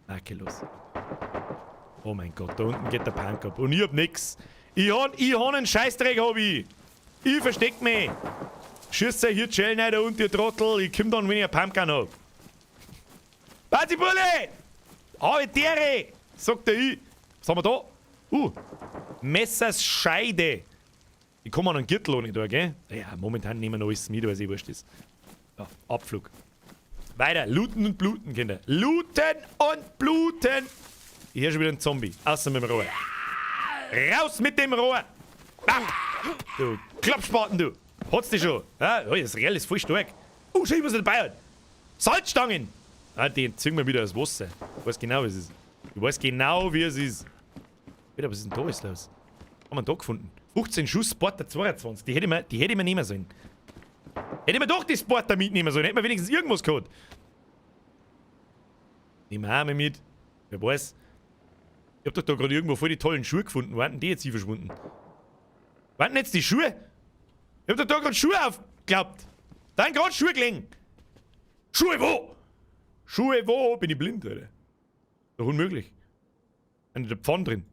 [SPEAKER 1] Okay, los. Oh mein Gott, da unten geht der Punk ab. Und ich hab nix. Ich hab einen Scheißdreck, hab ich. Ich versteck mich. Schießt euch hier Gel rein da unten, ihr Trottel. Ich komm dann, wenn ich eine Pumpgun hab. Warte, Bulle! Habe Dere! Sagt der ich. Was haben wir da? Messers Scheide. Ich komme an einen Gürtel auch nicht da, gell? Ja, momentan nehmen wir noch alles mit, weil es eh wurscht ist. Ja, Abflug. Weiter. Looten und bluten, Kinder. Looten und bluten. Ich höre schon wieder einen Zombie. Außer mit dem Rohr. Raus mit dem Rohr! Bam! Du Klappspaten, du! Hat's dich schon? Ja, oh, das Real ist voll stark. Oh, schau, was er dabei hat. Salzstangen! Ah, den ziehen wir wieder aus Wasser. Ich weiß genau, wie es ist. Ich weiß genau, wie es ist. Alter, was ist denn da alles los? Haben wir da gefunden? 15 Schuss, Sporter 22. Die hätte ich mir nehmen sollen. Hätte ich mir doch die Sporter mitnehmen sollen. Hätte mir wenigstens irgendwas gehabt. Nehmen wir auch mal mit. Wer weiß. Ich hab doch da gerade irgendwo voll die tollen Schuhe gefunden. Wo sind denn die jetzt hier verschwunden? Wo sind denn jetzt die Schuhe? Ich hab doch da gerade Schuhe aufgeklappt. Da sind gerade Schuhe gelegen. Schuhe wo? Schuhe wo? Bin ich blind, Alter? Doch unmöglich. In der Pfanne drin.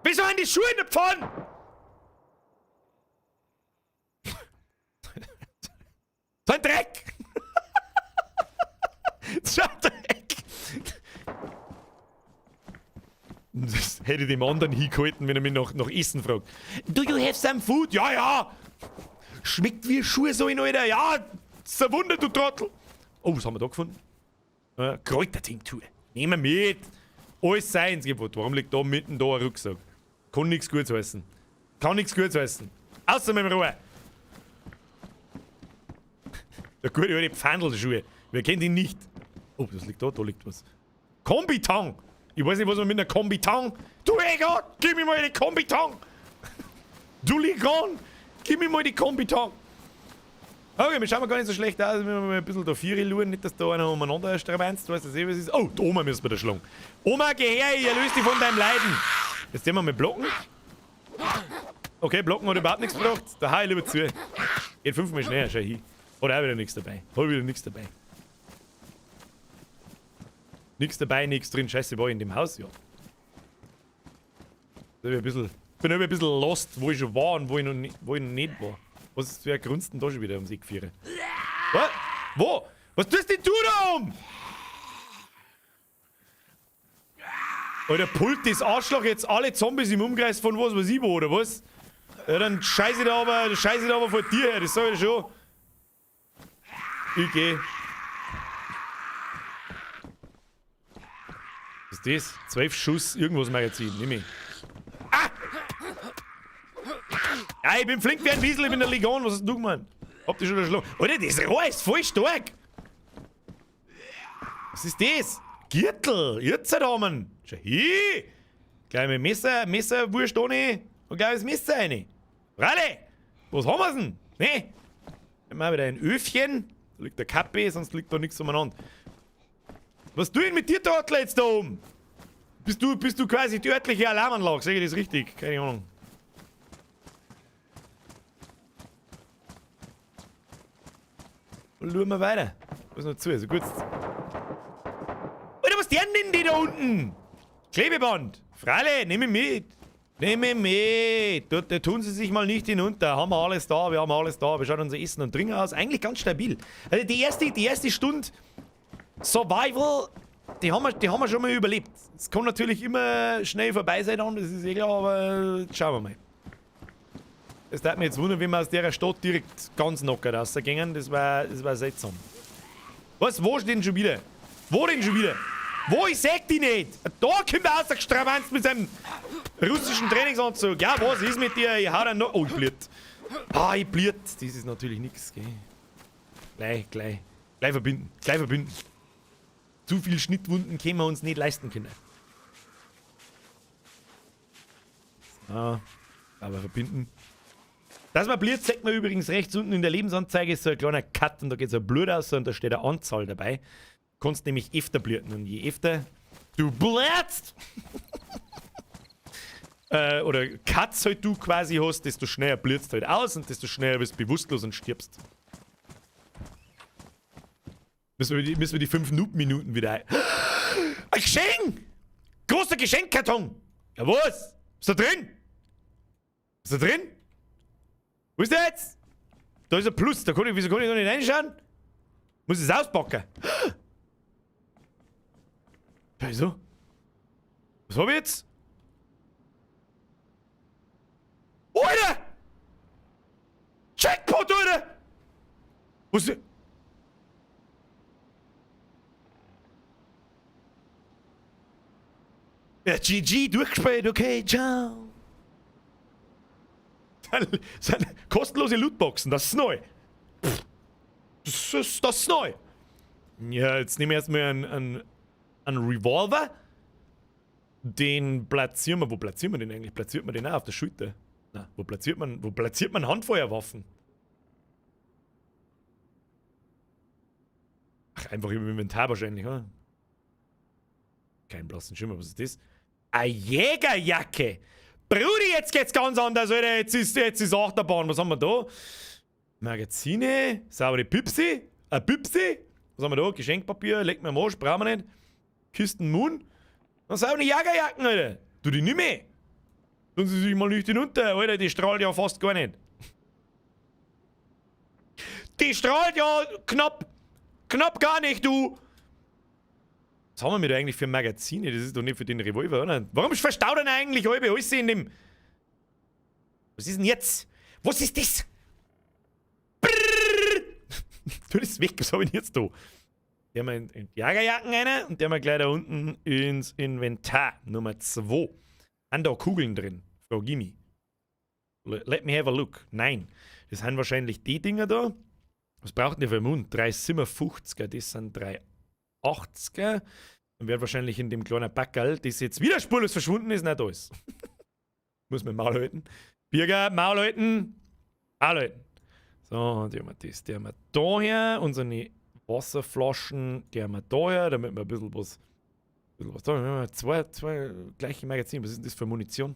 [SPEAKER 1] Wieso haben die Schuhe in der Pfanne? So ein Dreck! So ein Dreck! Das hätte ich dem anderen hingehalten, wenn er mich nach Essen fragt. Do you have some food? Ja, ja! Schmeckt wie Schuhe so in, Alter. Ja! Das ist ein Wunder, du Trottel! Oh, was haben wir da gefunden? Kräutertinktur. Nehmen wir mit! Alles seins. Warum liegt da mitten da ein Rucksack? Kann nichts Gutes heißen. Kann nichts Gutes heißen. Außer mit dem Rohr! Der gute alte Pfandelschuhe. Wer kennt ihn nicht? Oh, das liegt da, da liegt was. Kombitang! Ich weiß nicht, was man mit einer Kombitang. Du Egon, gib mir mal die Kombitang! Du Ligon, gib mir mal die Kombitang! Okay, wir schauen gar nicht so schlecht aus, wenn wir mal ein bisschen da Viere schauen, nicht, dass da einer umeinander stravanzt, weißt du, was ist. Oh, die Oma müssen wir da schlagen. Oma, geh her, ich erlöse dich von deinem Leiden. Jetzt den wir mal blocken. Okay, blocken hat überhaupt nichts gebracht. Da hau ich lieber zu. Geht fünfmal schneller, schau hin. Hat auch wieder nichts dabei. Hat wieder nichts dabei. Nichts dabei, nichts drin. Scheiße, war ich in dem Haus? Ja. Da bin ich ein bisschen lost, wo ich schon war und wo ich noch nicht war. Was wer grunzt denn da schon wieder ums Eck führen? Was? Wo? Was tust denn du da um? Alter, pullt das Arschloch jetzt alle Zombies im Umkreis von was weiß ich wo, oder was? Ja, dann scheiße ich da aber vor dir her, das sag ich schon. Ich geh. Was ist das? 12 Schuss, irgendwas Magazin, nimm ich. Ah! Ja, ich bin flink wie ein Wiesel, ich bin der Ligon, was hast du gemeint? Hab die schon erschlagen. Alter, das Rohr ist voll stark. Was ist das? Gürtel. Jetzt haben. Schau hin. Gleich mit Messer, Messerwurst ohne und gleich das Messer rein. Ralle! Was haben wir denn? Ne? Haben wir wieder ein Öfchen. Da liegt der Kappe, sonst liegt da nichts umeinander. Was tue ich mit dir, Trottel, jetzt da oben? Bist du quasi die örtliche Alarmanlage? Sag ich das richtig? Keine Ahnung. Und schauen wir weiter. Was noch zu? Also gut. Alter, was denn die da unten? Klebeband! Fralle, nimm mich mit! Nimm mich mit! Da tun sie sich mal nicht hinunter. Haben wir alles da, wir haben alles da. Wir schauen unser Essen und Trinken aus. Eigentlich ganz stabil. Also die erste Stunde Survival, die haben wir schon mal überlebt. Es kann natürlich immer schnell vorbei sein dann, das ist eh klar, aber schauen wir mal. Es würde mich jetzt wundern, wenn wir aus der Stadt direkt ganz locker rausgingen. Das war seltsam. Was? Wo ist denn schon wieder? Wo denn schon wieder? Wo? Ich seh die nicht! Da kommt er rausgestravanzt mit seinem russischen Trainingsanzug. Ja, was ist mit dir? Ich hau dann noch. Oh, ich bliert. Ah, ich bliert. Das ist natürlich nix, gell. Gleich, gleich. Gleich verbinden. Gleich verbinden. Zu viel Schnittwunden können wir uns nicht leisten können. So, aber verbinden. Dass man bliert, zeigt man übrigens rechts unten in der Lebensanzeige, ist so ein kleiner Cut und da geht so ein Blut aus und da steht eine Anzahl dabei. Du kannst nämlich öfter bluten und je öfter du blutst oder Cuts halt du quasi hast, desto schneller blutst halt aus und desto schneller bist du bewusstlos und stirbst. Müssen wir die 5 Noob-Minuten wieder ein. Ein Geschenk! Großer Geschenkkarton! Ja was? Ist da drin? Ist da drin? Wo ist der jetzt? Da ist ein Plus, da kann ich, wieso kann ich da nicht reinschauen? Muss ich es auspacken? Wieso? Was hab ich jetzt? Alter! Jackpot, Alter! Was ist... Ja, GG, durchgespielt, okay, ciao. Das sind kostenlose Lootboxen, das ist neu. Das ist neu. Ja, jetzt nehmen wir erstmal einen Revolver. Den platzieren wir. Wo platzieren wir den eigentlich? Platziert man den auch auf der Schulter? Na, wo platziert man Handfeuerwaffen? Ach, einfach im Inventar wahrscheinlich, oder? Kein blassen Schimmer, was ist das? Eine Jägerjacke! Brudi, jetzt geht's ganz anders, Alter. Jetzt ist Achterbahn. Was haben wir da? Magazine, saubere Pipsi, eine Pipsi. Was haben wir da? Geschenkpapier, legt mir am Arsch, brauchen wir nicht. Kisten Moon. Dann saubere Jägerjacken, Alter. Du die nicht mehr. Tun sie sich mal nicht hinunter, Alter, die strahlt ja fast gar nicht. Die strahlt ja knapp gar nicht, du. Was haben wir da eigentlich für Magazine? Das ist doch nicht für den Revolver, oder? Warum verstaut denn eigentlich halbe alles in dem... Was ist denn jetzt? Was ist das? Brrrr. Tu das weg, was hab ich denn jetzt da? Der haben wir in die Jagerjacken rein und der haben wir gleich da unten ins Inventar. Nummer 2. Sind da Kugeln drin? Frau Gimmi. Let me have a look. Nein. Das sind wahrscheinlich die Dinger da. Was braucht denn der für einen Mund? 3,57er, das sind 3,80er. Dann wird wahrscheinlich in dem kleinen Packerl, das jetzt wieder spurlos verschwunden ist, nicht alles. Muss man Maul halten. Birger, Maul halten. Maul halten. So, die haben wir das. Die haben wir da her. Unsere Wasserflaschen, die haben wir da her, damit wir ein bisschen was. Da haben wir zwei gleiche Magazine. Was ist denn das für Munition?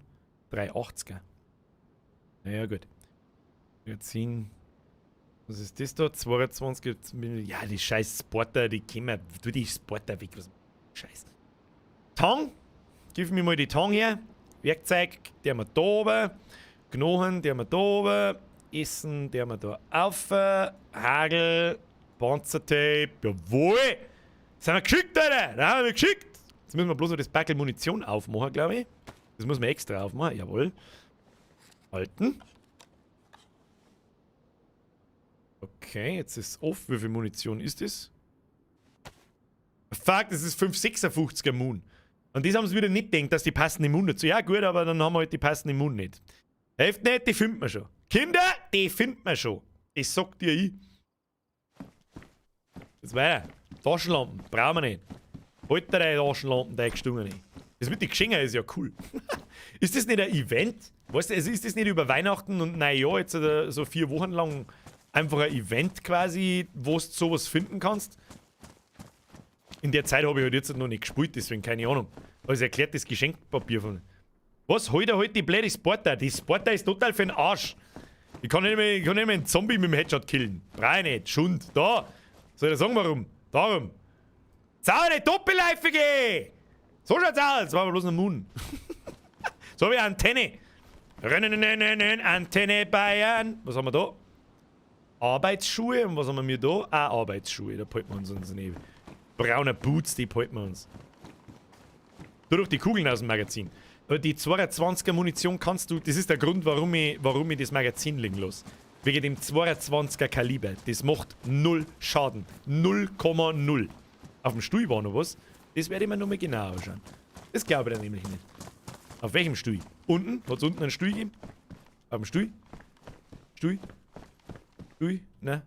[SPEAKER 1] 3,80er. Naja, gut. Magazin. Was ist das da? 22. Ja, die scheiß Sporter, die kommen. Tu die Sporter weg. Was? Scheiß. Tang. Gib mir mal die Tang her. Werkzeug, die haben wir da oben. Knochen, die haben wir da oben. Essen, die haben wir da auf. Hagel. Panzertape. Jawohl! Sind wir geschickt, Alter! Da haben wir geschickt! Jetzt müssen wir bloß noch das Packel Munition aufmachen, glaube ich. Das muss man extra aufmachen. Jawohl. Halten. Okay, jetzt ist off. Wie viel Munition ist das? Fuck, das ist 5,56er Moon. Und das haben sie wieder nicht gedacht, dass die passende Moon dazu. Ja gut, aber dann haben wir halt die passende Moon nicht. Hilft nicht, die finden wir schon. Kinder, die finden wir schon. Das sagt dir ich. Jetzt weiter. Taschenlampen, brauchen wir nicht. Halt dir deine Taschenlampen, deine gestungene. Das mit den Geschenken ist ja cool. Ist das nicht ein Event? Weißt du, also ist das nicht über Weihnachten und Neujahr jetzt so 4 Wochen lang einfach ein Event quasi, wo du sowas finden kannst? In der Zeit habe ich halt jetzt noch nicht gespielt, deswegen keine Ahnung. Aber es erklärt das Geschenkpapier von. Was? Halt halt die blöde Sporter. Die Sporter ist total für den Arsch. Ich kann nicht mehr einen Zombie mit dem Headshot killen. Brauch ich nicht. Schund. Da. Soll ich dir sagen, warum? Darum. Saure Doppelläufige! So schaut's aus. Jetzt waren wir bloß noch Moon. So wie Antenne. Rennen, Antenne Bayern. Was haben wir da? Arbeitsschuhe. Und was haben wir da? Auch Arbeitsschuhe. Da behalten wir uns unsere braunen Boots, die behalten wir uns. Nur durch die Kugeln aus dem Magazin. Aber die 22er Munition kannst du. Das ist der Grund, warum ich das Magazin liegen lasse. Wegen dem 22er Kaliber. Das macht null Schaden. 0,0. Auf dem Stuhl war noch was. Das werde ich mir noch mal genauer anschauen. Das glaube ich dann nämlich nicht. Auf welchem Stuhl? Unten? Hat es unten einen Stuhl gegeben? Auf dem Stuhl? Stuhl? Stuhl? Ne?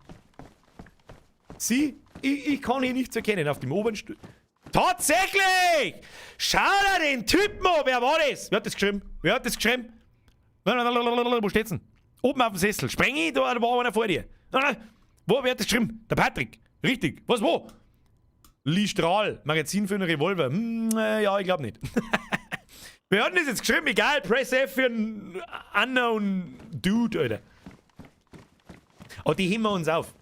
[SPEAKER 1] Sieh, ich kann hier nichts erkennen. Auf dem oberen Stuhl. Tatsächlich! Schau dir den Typen an! Wer war das? Wer hat das geschrieben? Wer hat das geschrieben? Wo steht's denn? Oben auf dem Sessel. Spreng ich, da war einer vor dir. Wo, wer hat das geschrieben? Der Patrick. Richtig. Was, wo? Lee Strahl, Magazin für einen Revolver. Ja, ich glaube nicht. Wer hat denn das jetzt geschrieben? Egal, Press F für einen Unknown Dude, Alter. Aber die heben wir uns auf.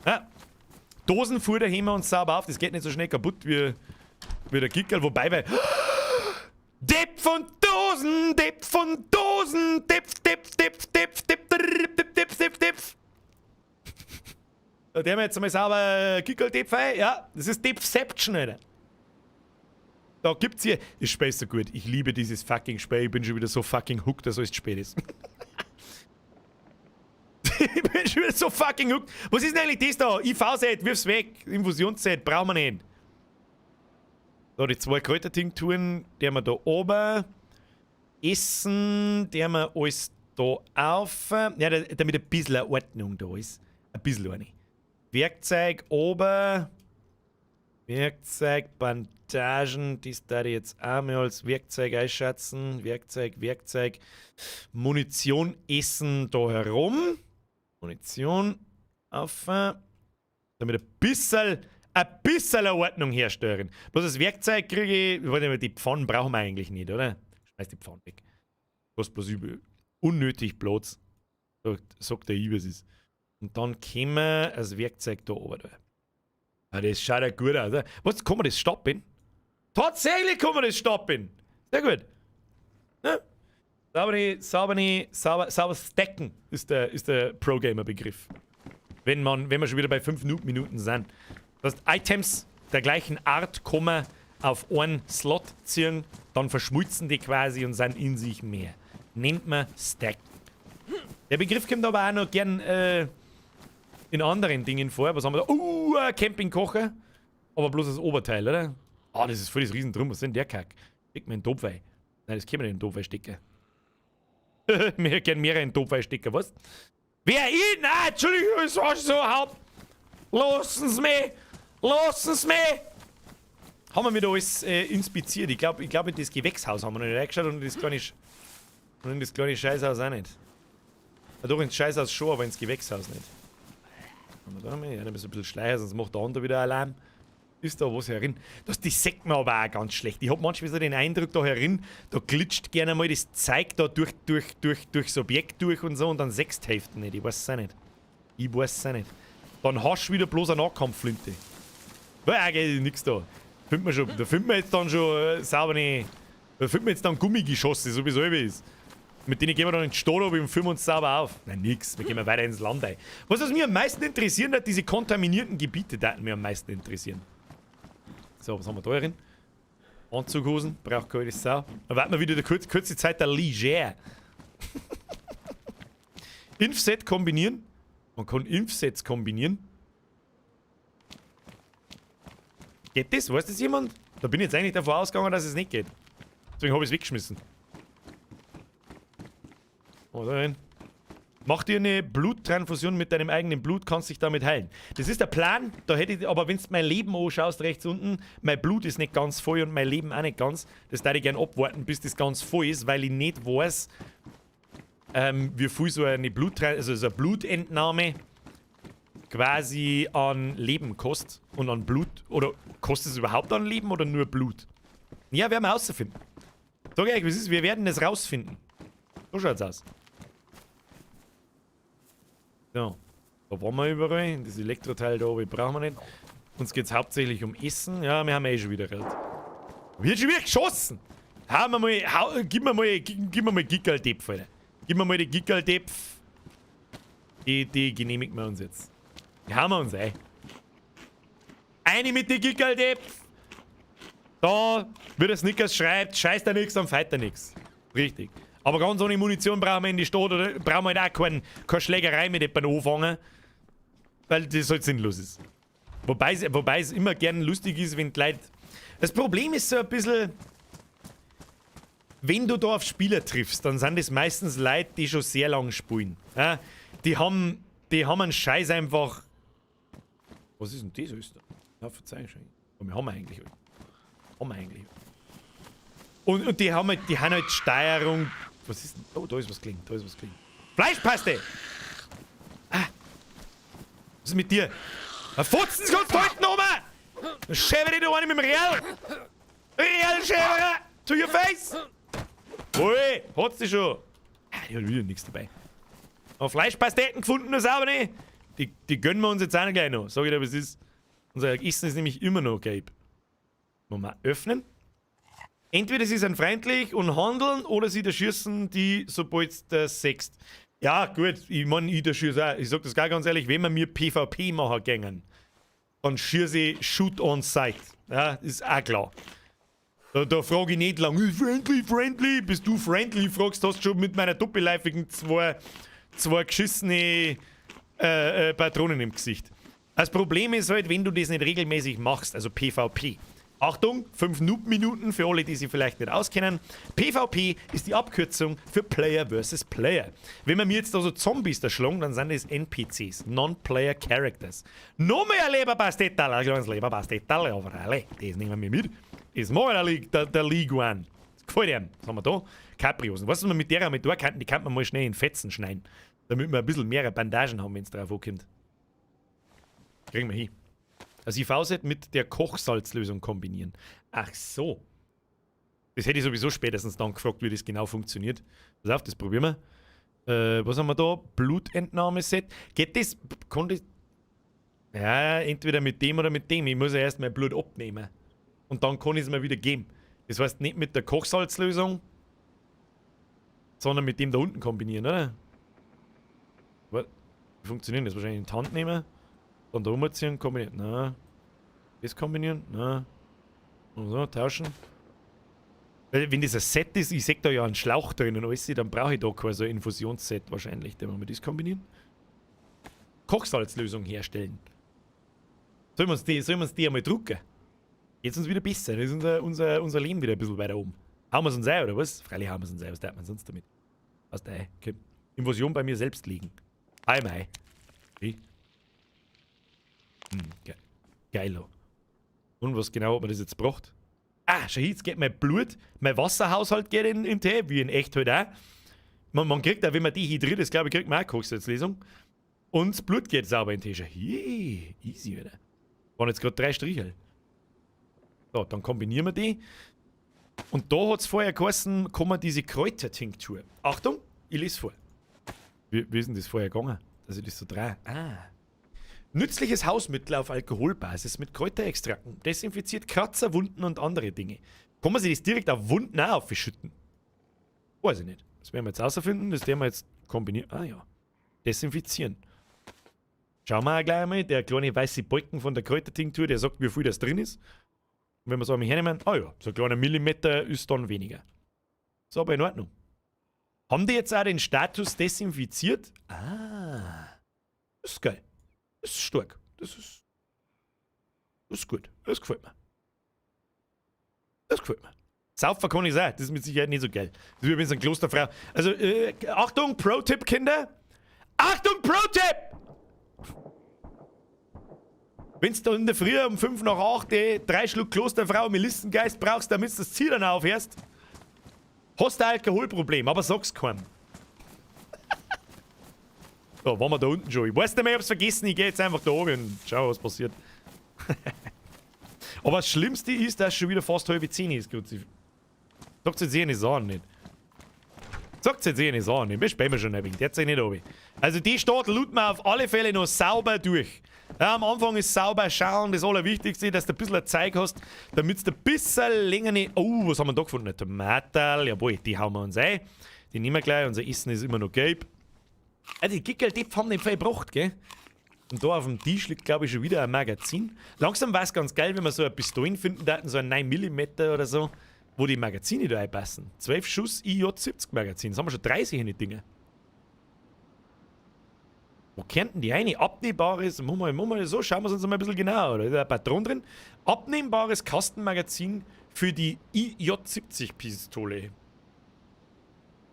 [SPEAKER 1] Ja. Dosenfutter heben wir uns sauber auf. Das geht nicht so schnell kaputt wie der Kickerl. Wobei bei. Depp von Dosen, Depp von Dosen, Depp, Depp, Depp, Depp, Depp, Depp, Depp, Depp, Depp, Depp. Da der wir jetzt einmal sauber Kickerl Depp. Ja, das ist Deppception, Alter. Da gibt's hier. Das Spiel ist so gut. Ich liebe dieses fucking Spiel. Ich bin schon wieder so fucking hooked, dass alles spät ist. Ich bin schon wieder so fucking hooked. Was ist denn eigentlich das da? IV-Set, wirf's weg. Infusionsset, brauchen wir nicht. Da, die zwei Kräutertinkturen, der wir da oben. Essen, der wir alles da auf. Ja, damit ein bisschen Ordnung da ist. Ein bisschen eine. Werkzeug oben. Werkzeug, Bandagen, das da ich jetzt auch mal als Werkzeug einschätzen. Werkzeug, Werkzeug. Munition, Essen da herum. Munition auf. Damit ein bisschen Ordnung herstellen. Bloß das Werkzeug kriege ich, warte mal, die Pfannen brauchen wir eigentlich nicht, oder? Schmeiß die Pfannen weg. Kostet bloß übel. Unnötig Platz. Sagt der Ibis ist. Und dann kämen das Werkzeug da oben. Da. Ah, das schaut ja gut aus. Oder? Was, kann man das stoppen? Tatsächlich kann man das stoppen! Sehr gut. Ja. Sauber, sauber, sauber, sauber stacken ist der Pro-Gamer-Begriff. Wenn wir schon wieder bei 5 Minuten sind. Das heißt, Items der gleichen Art kommen auf einen Slot ziehen, dann verschmolzen die quasi und sind in sich mehr. Nennt man Stack. Der Begriff kommt aber auch noch gern in anderen Dingen vor. Was haben wir da? Ein Campingkocher. Aber bloß das Oberteil, oder? Ah, das ist voll das Riesendrum. Was ist denn der Kack? Steck mir in den Topf rein. Nein, das können wir nicht in den Topf stecken. Wir können mehrere in den Topf stecken, was? Wer ich? Nein, Entschuldigung, es war so hart. Lassen Sie mich! Lassen Sie mich! Haben wir wieder alles inspiziert? Ich glaub, in das Gewächshaus haben wir noch nicht reingeschaut und in das kleine Scheißhaus auch nicht. Ja, doch, ins Scheißhaus schon, aber ins Gewächshaus nicht. Haben wir da noch mal? Ja, da müssen wir ein bisschen schleichen, sonst macht der andere wieder Alarm. Ist da was herin? Das sieht man aber auch ganz schlecht. Ich hab manchmal so den Eindruck, da herin, da glitscht gerne mal das Zeug da durchs Objekt durch und so und dann sechst Hälften nicht. Ich weiß es auch nicht. Ich weiß es auch nicht. Dann hast du wieder bloß eine Nahkampfflinte. Weil eigentlich nichts da. Findet man schon, da findet man jetzt dann schon saubere. Da findet man jetzt dann Gummigeschosse, so wie es ist. Mit denen gehen wir dann in den Stadt und füllen uns sauber auf. Nein, nix. Wir gehen weiter ins Land ein. Was mich am meisten interessieren hat, diese kontaminierten Gebiete, da mir am meisten interessieren. So, was haben wir da drin? Anzughosen, braucht keine Sau. Dann warten wir wieder die kurze Zeit der Leger. Inf-Set kombinieren. Man kann Inf-Sets kombinieren. Geht das? Weiß das jemand? Da bin ich jetzt eigentlich davon ausgegangen, dass es nicht geht. Deswegen habe ich es weggeschmissen. Oh, da rein. Mach dir eine Bluttransfusion mit deinem eigenen Blut, kannst dich damit heilen. Das ist der Plan, da hätte ich, aber wenn du mein Leben anschaust, rechts unten, mein Blut ist nicht ganz voll und mein Leben auch nicht ganz. Das würde ich gern abwarten, bis das ganz voll ist, weil ich nicht weiß, wie viel so eine Bluttra also so eine Blutentnahme quasi an Leben kostet und an Blut. Oder kostet es überhaupt an Leben oder nur Blut? Ja, werden wir rausfinden. Sag ich euch, wie es ist, wir werden es rausfinden. So schaut's aus. So, da waren wir überall. Das Elektroteil da oben brauchen wir nicht. Uns geht's hauptsächlich um Essen. Ja, wir haben eh schon wieder Geld. Wird schon wieder geschossen! Hau mir mal, hau, gib mir mal Gickerl-Depf, Alter. Gib mir mal die Gickerl-Depf. Die genehmigen wir uns jetzt. Die hauen wir uns ein. Eine mit die Gickerl-Depf. Da, wie der Snickers schreibt, scheißt da nix, dann feit da nix. Richtig. Aber ganz ohne Munition brauchen wir in die Stadt oder brauchen wir halt auch keine Schlägerei mit jemandem anfangen. Weil das halt sinnlos ist. Wobei es immer gern lustig ist, wenn die Leute. Das Problem ist so ein bisschen, wenn du da auf Spieler triffst, dann sind das meistens Leute, die schon sehr lang spielen. Ja? Die haben einen Scheiß einfach. Was ist denn das? Ist da? Ja, verzeih schon. Aber wir haben eigentlich. Haben wir eigentlich. Und die haben halt Steuerung. Was ist denn? Oh, da ist was gelegen. Da ist was gelegen. Fleischpaste! Ah! Was ist mit dir? Ein Fotzen kannst du halten, Oma! Schäfer dich da eine mit dem Real! Real Schäfer! To your face! Ui, hat's dich schon? Ah, die hat wieder nichts dabei. Aber Fleischpasteten gefunden, das aber nicht. Die gönnen wir uns jetzt auch noch gleich noch. Sag ich dir, was ist. Unser Essen ist nämlich immer noch gelb. Mal öffnen. Entweder sie sind freundlich und handeln oder sie erschießen die, sobald du sechst. Ja, gut, ich meine, ich erschieße auch. Ich sag das gar ganz ehrlich, wenn wir mir PvP machen gängen, dann schieße ich Shoot on Sight. Ja, ist auch klar. Da frage ich nicht lang: "Friendly, friendly", bis du friendly fragst, hast du schon mit meiner doppelläufigen zwei geschissene Patronen im Gesicht. Das Problem ist halt, wenn du das nicht regelmäßig machst, also PvP. Achtung, 5 Noob-Minuten für alle, die sich vielleicht nicht auskennen. PvP ist die Abkürzung für Player versus Player. Wenn man mir jetzt da so Zombies da schlagen, dann sind das NPCs, Non-Player Characters. Noch mehr Leberpastettal, ein kleines Leberpastettal, aber alle, das nehmen wir mit. Das mag der, League, der League One. Das gefällt ihm. Was haben wir da? Capriosen. Was wir mit der mit da könnten, die kann man mal schnell in Fetzen schneiden. Damit wir ein bisschen mehr Bandagen haben, wenn es drauf ankommt. Kriegen wir hin. Also IV-Set mit der Kochsalzlösung kombinieren. Ach so. Das hätte ich sowieso spätestens dann gefragt, wie das genau funktioniert. Pass auf, das probieren wir. Was haben wir da? Blutentnahmeset. Geht das? Kann das? Ja, entweder mit dem oder mit dem. Ich muss ja erst mein Blut abnehmen. Und dann kann ich es mir wieder geben. Das heißt, nicht mit der Kochsalzlösung, sondern mit dem da unten kombinieren, oder? Was? Wie funktioniert das? Wahrscheinlich in die Hand nehmen, dann da umziehen, kombinieren. Na. Das kombinieren? Na. Und so, tauschen. Weil, wenn das ein Set ist, ich sehe da ja einen Schlauch drin und alles, dann brauche ich da kein so ein Infusionsset wahrscheinlich. Den wir das kombinieren. Kochsalzlösung herstellen. Sollen wir uns die einmal drucken? Jetzt uns wieder besser. Dann ist unser Leben wieder ein bisschen weiter oben. Hauen wir es uns ein, oder was? Freilich hauen wir es uns ein. Was tut man sonst damit? Was da? Okay. Infusion bei mir selbst liegen. Ei mei. Wie? Geil. Geilo. Und was genau hat man das jetzt gebracht? Ah, schau, jetzt geht mein Blut, mein Wasserhaushalt geht in Tee, wie in echt halt auch. Man kriegt auch, wenn man dehydriert ist, glaube ich, kriegt man auch Kochsalzlösung. Und das Blut geht sauber in den Tee. Schau, hier, easy, wieder. Waren jetzt gerade drei Striche. So, dann kombinieren wir die. Und da hat es vorher geheißen, kann man diese Kräutertinktur. Achtung, ich lese vor. Wie ist denn das vorher gegangen? Dass ich das so drehe. Ah. Nützliches Hausmittel auf Alkoholbasis mit Kräuterextrakten. Desinfiziert Kratzer, Wunden und andere Dinge. Kann man sich das direkt auf Wunden auch aufschütten? Weiß ich nicht. Das werden wir jetzt herausfinden. Das werden wir jetzt kombinieren. Ah ja. Desinfizieren. Schauen wir auch gleich einmal. Der kleine weiße Balken von der Kräutertinktur, der sagt, wie viel das drin ist. Und wenn wir es einmal hernehmen, ah ja, so ein kleiner Millimeter ist dann weniger. Ist aber in Ordnung. Haben die jetzt auch den Status desinfiziert? Ah. Das ist geil. Das ist stark. Das ist gut. Das gefällt mir. Das gefällt mir. Saufen kann ich auch. Das ist mit Sicherheit nicht so geil. Das ist wie wenn so ein Klosterfrau. Also, Achtung, Pro-Tipp, Kinder. Achtung, Pro-Tipp! Wenn du in der Früh um 5 nach 8 drei Schluck Klosterfrau Melissengeist brauchst, damit du das Ziel dann aufhörst, hast du ein Alkoholproblem, aber sag's keinem. So, waren wir da unten schon. Ich weiß nicht mehr, ich hab's vergessen, ich geh jetzt einfach da oben und schau, was passiert. Aber das Schlimmste ist, dass schon wieder fast 9:30 ist. Sagt jetzt eh nicht an, nicht. Sagt jetzt eh nicht an, nicht. Wir spielen schon ein wenig, der zieht nicht runter. Also die Stadt looten wir auf alle Fälle noch sauber durch. Ja, am Anfang ist sauber schauen das Allerwichtigste, dass du ein bisschen Zeug hast, damit du ein bisschen länger nicht... Oh, was haben wir da gefunden? Tomaten, jawohl, die hauen wir uns ein. Die nehmen wir gleich, unser Essen ist immer noch gelb. Also die Gickel-Depp haben den Fall gebracht, gell? Und da auf dem Tisch liegt, glaube ich, schon wieder ein Magazin. Langsam war es ganz geil, wenn wir so eine Pistolen finden würden, so ein 9mm oder so, wo die Magazine da einpassen. 12 Schuss IJ70 Magazin. Das haben wir schon 30 in die Dinge. Wo könnten die eine? Abnehmbares, machen wir so, schauen wir es uns mal ein bisschen genauer. Da ist ein Patron drin. Abnehmbares Kastenmagazin für die IJ70 Pistole.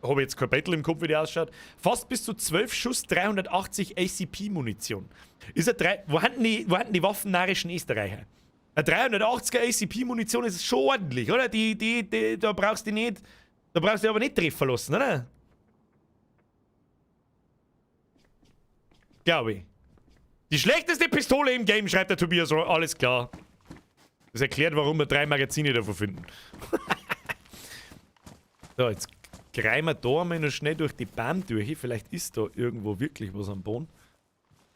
[SPEAKER 1] Habe jetzt kein Battle im Kopf, wie die ausschaut. Fast bis zu 12 Schuss 380 ACP-Munition. Ist ein drei, wo haben die waffennarrischen Österreicher? Eine 380er ACP-Munition ist schon ordentlich, oder? Die, da brauchst du nicht, da brauchst du aber nicht treffen lassen, oder? Glaube ich. Die schlechteste Pistole im Game, schreibt der Tobias, alles klar. Das erklärt, warum wir 3 Magazine davon finden. So, jetzt greifen wir da mal noch schnell durch die Bahn durch. Vielleicht ist da irgendwo wirklich was am Boden.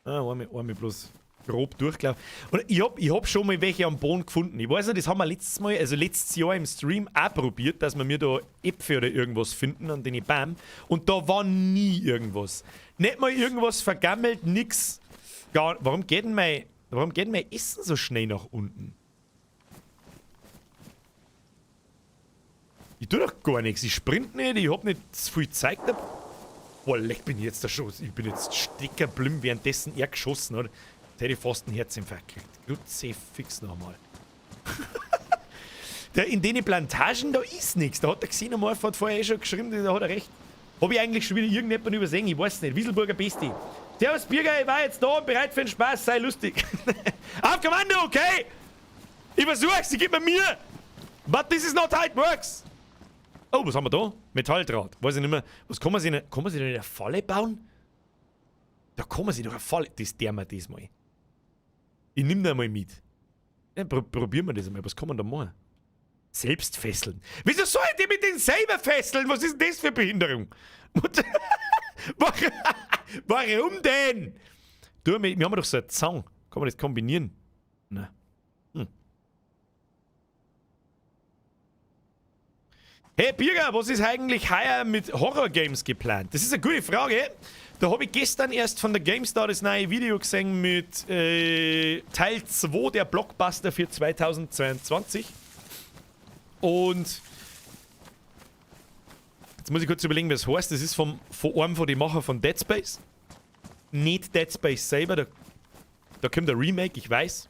[SPEAKER 1] Ah, einmal bloß grob durchgelaufen. Und ich hab schon mal welche am Boden gefunden. Ich weiß nicht, das haben wir letztes Mal, also letztes Jahr im Stream auch probiert, dass wir mir da Äpfel oder irgendwas finden an den Bäumen. Und da war nie irgendwas. Nicht mal irgendwas vergammelt, nix. Gar, warum geht denn mein Essen so schnell nach unten? Ich tue doch gar nichts. Ich sprint nicht, ich hab nicht zu viel Zeug da. Boah, leck, bin ich jetzt da schon. Ich bin jetzt steckerblieben, währenddessen er geschossen hat. Jetzt hätte ich fast einen Herzinfarkt gekriegt. Kruzifix nochmal. In den Plantagen, da ist nichts. Da hat der Xenomorph hat vorher eh schon geschrieben, da hat er recht. Hab ich eigentlich schon wieder irgendjemanden übersehen? Ich weiß nicht. Wieselburger Besti. Servus Birger, ich war jetzt da und bereit für den Spaß. Sei lustig. Auf Kommando, okay? Ich versuch's, ich geb mir mir. But this is not how it works. Oh, was haben wir da? Metalldraht. Weiß ich nicht mehr. Was kann man sich denn, kann man sich denn in eine Falle bauen? Da kann man sich doch eine Falle. Das der wir diesmal. Ich nehm da mal mit. Ja, probieren wir das einmal. Was kann man da machen? Selbst fesseln. Wieso soll ich die mit den selber fesseln? Was ist denn das für Behinderung? Warum denn? Du, wir haben doch so einen Zang. Kann man das kombinieren? Nein. Hm. Hey Birger, was ist eigentlich heuer mit Horror Games geplant? Das ist eine gute Frage. Da habe ich gestern erst von der GameStar das neue Video gesehen mit Teil 2 der Blockbuster für 2022. Und jetzt muss ich kurz überlegen, was es heißt. Das ist von einem von den Machern von Dead Space. Nicht Dead Space selber, da kommt ein Remake, ich weiß.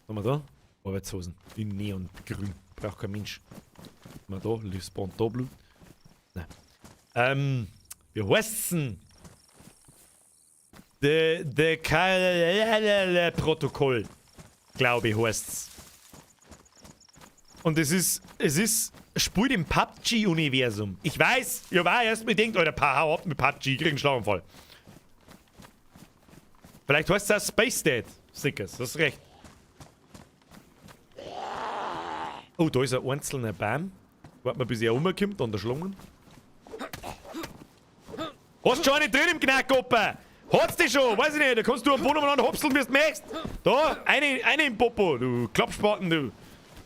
[SPEAKER 1] Was haben wir da? Arbeitshosen. In Neongrün. Braucht kein Mensch. Was haben wir da? Spawnt da Blut? Nein. Wie heißt's denn? The K Protokoll, glaube ich, heißt's. Und es ist, spielt im PUBG-Universum. Ich weiß, ich habe auch erst mal gedacht, Alter, hau ab mit PUBG, ich krieg einen Schlaganfall. Vielleicht heißt es auch Space Dead. Sickers, das ist recht. Oh, da ist ein einzelner Baum. Warten wir, bis er rumkommt an der Schlange. Hast du schon eine drin im Knackoper? Hat's die schon? Weiß ich nicht. Da kannst du am Boden umeinander hopseln, wie du möchtest. Da, eine im Popo, du Klappspaten, du.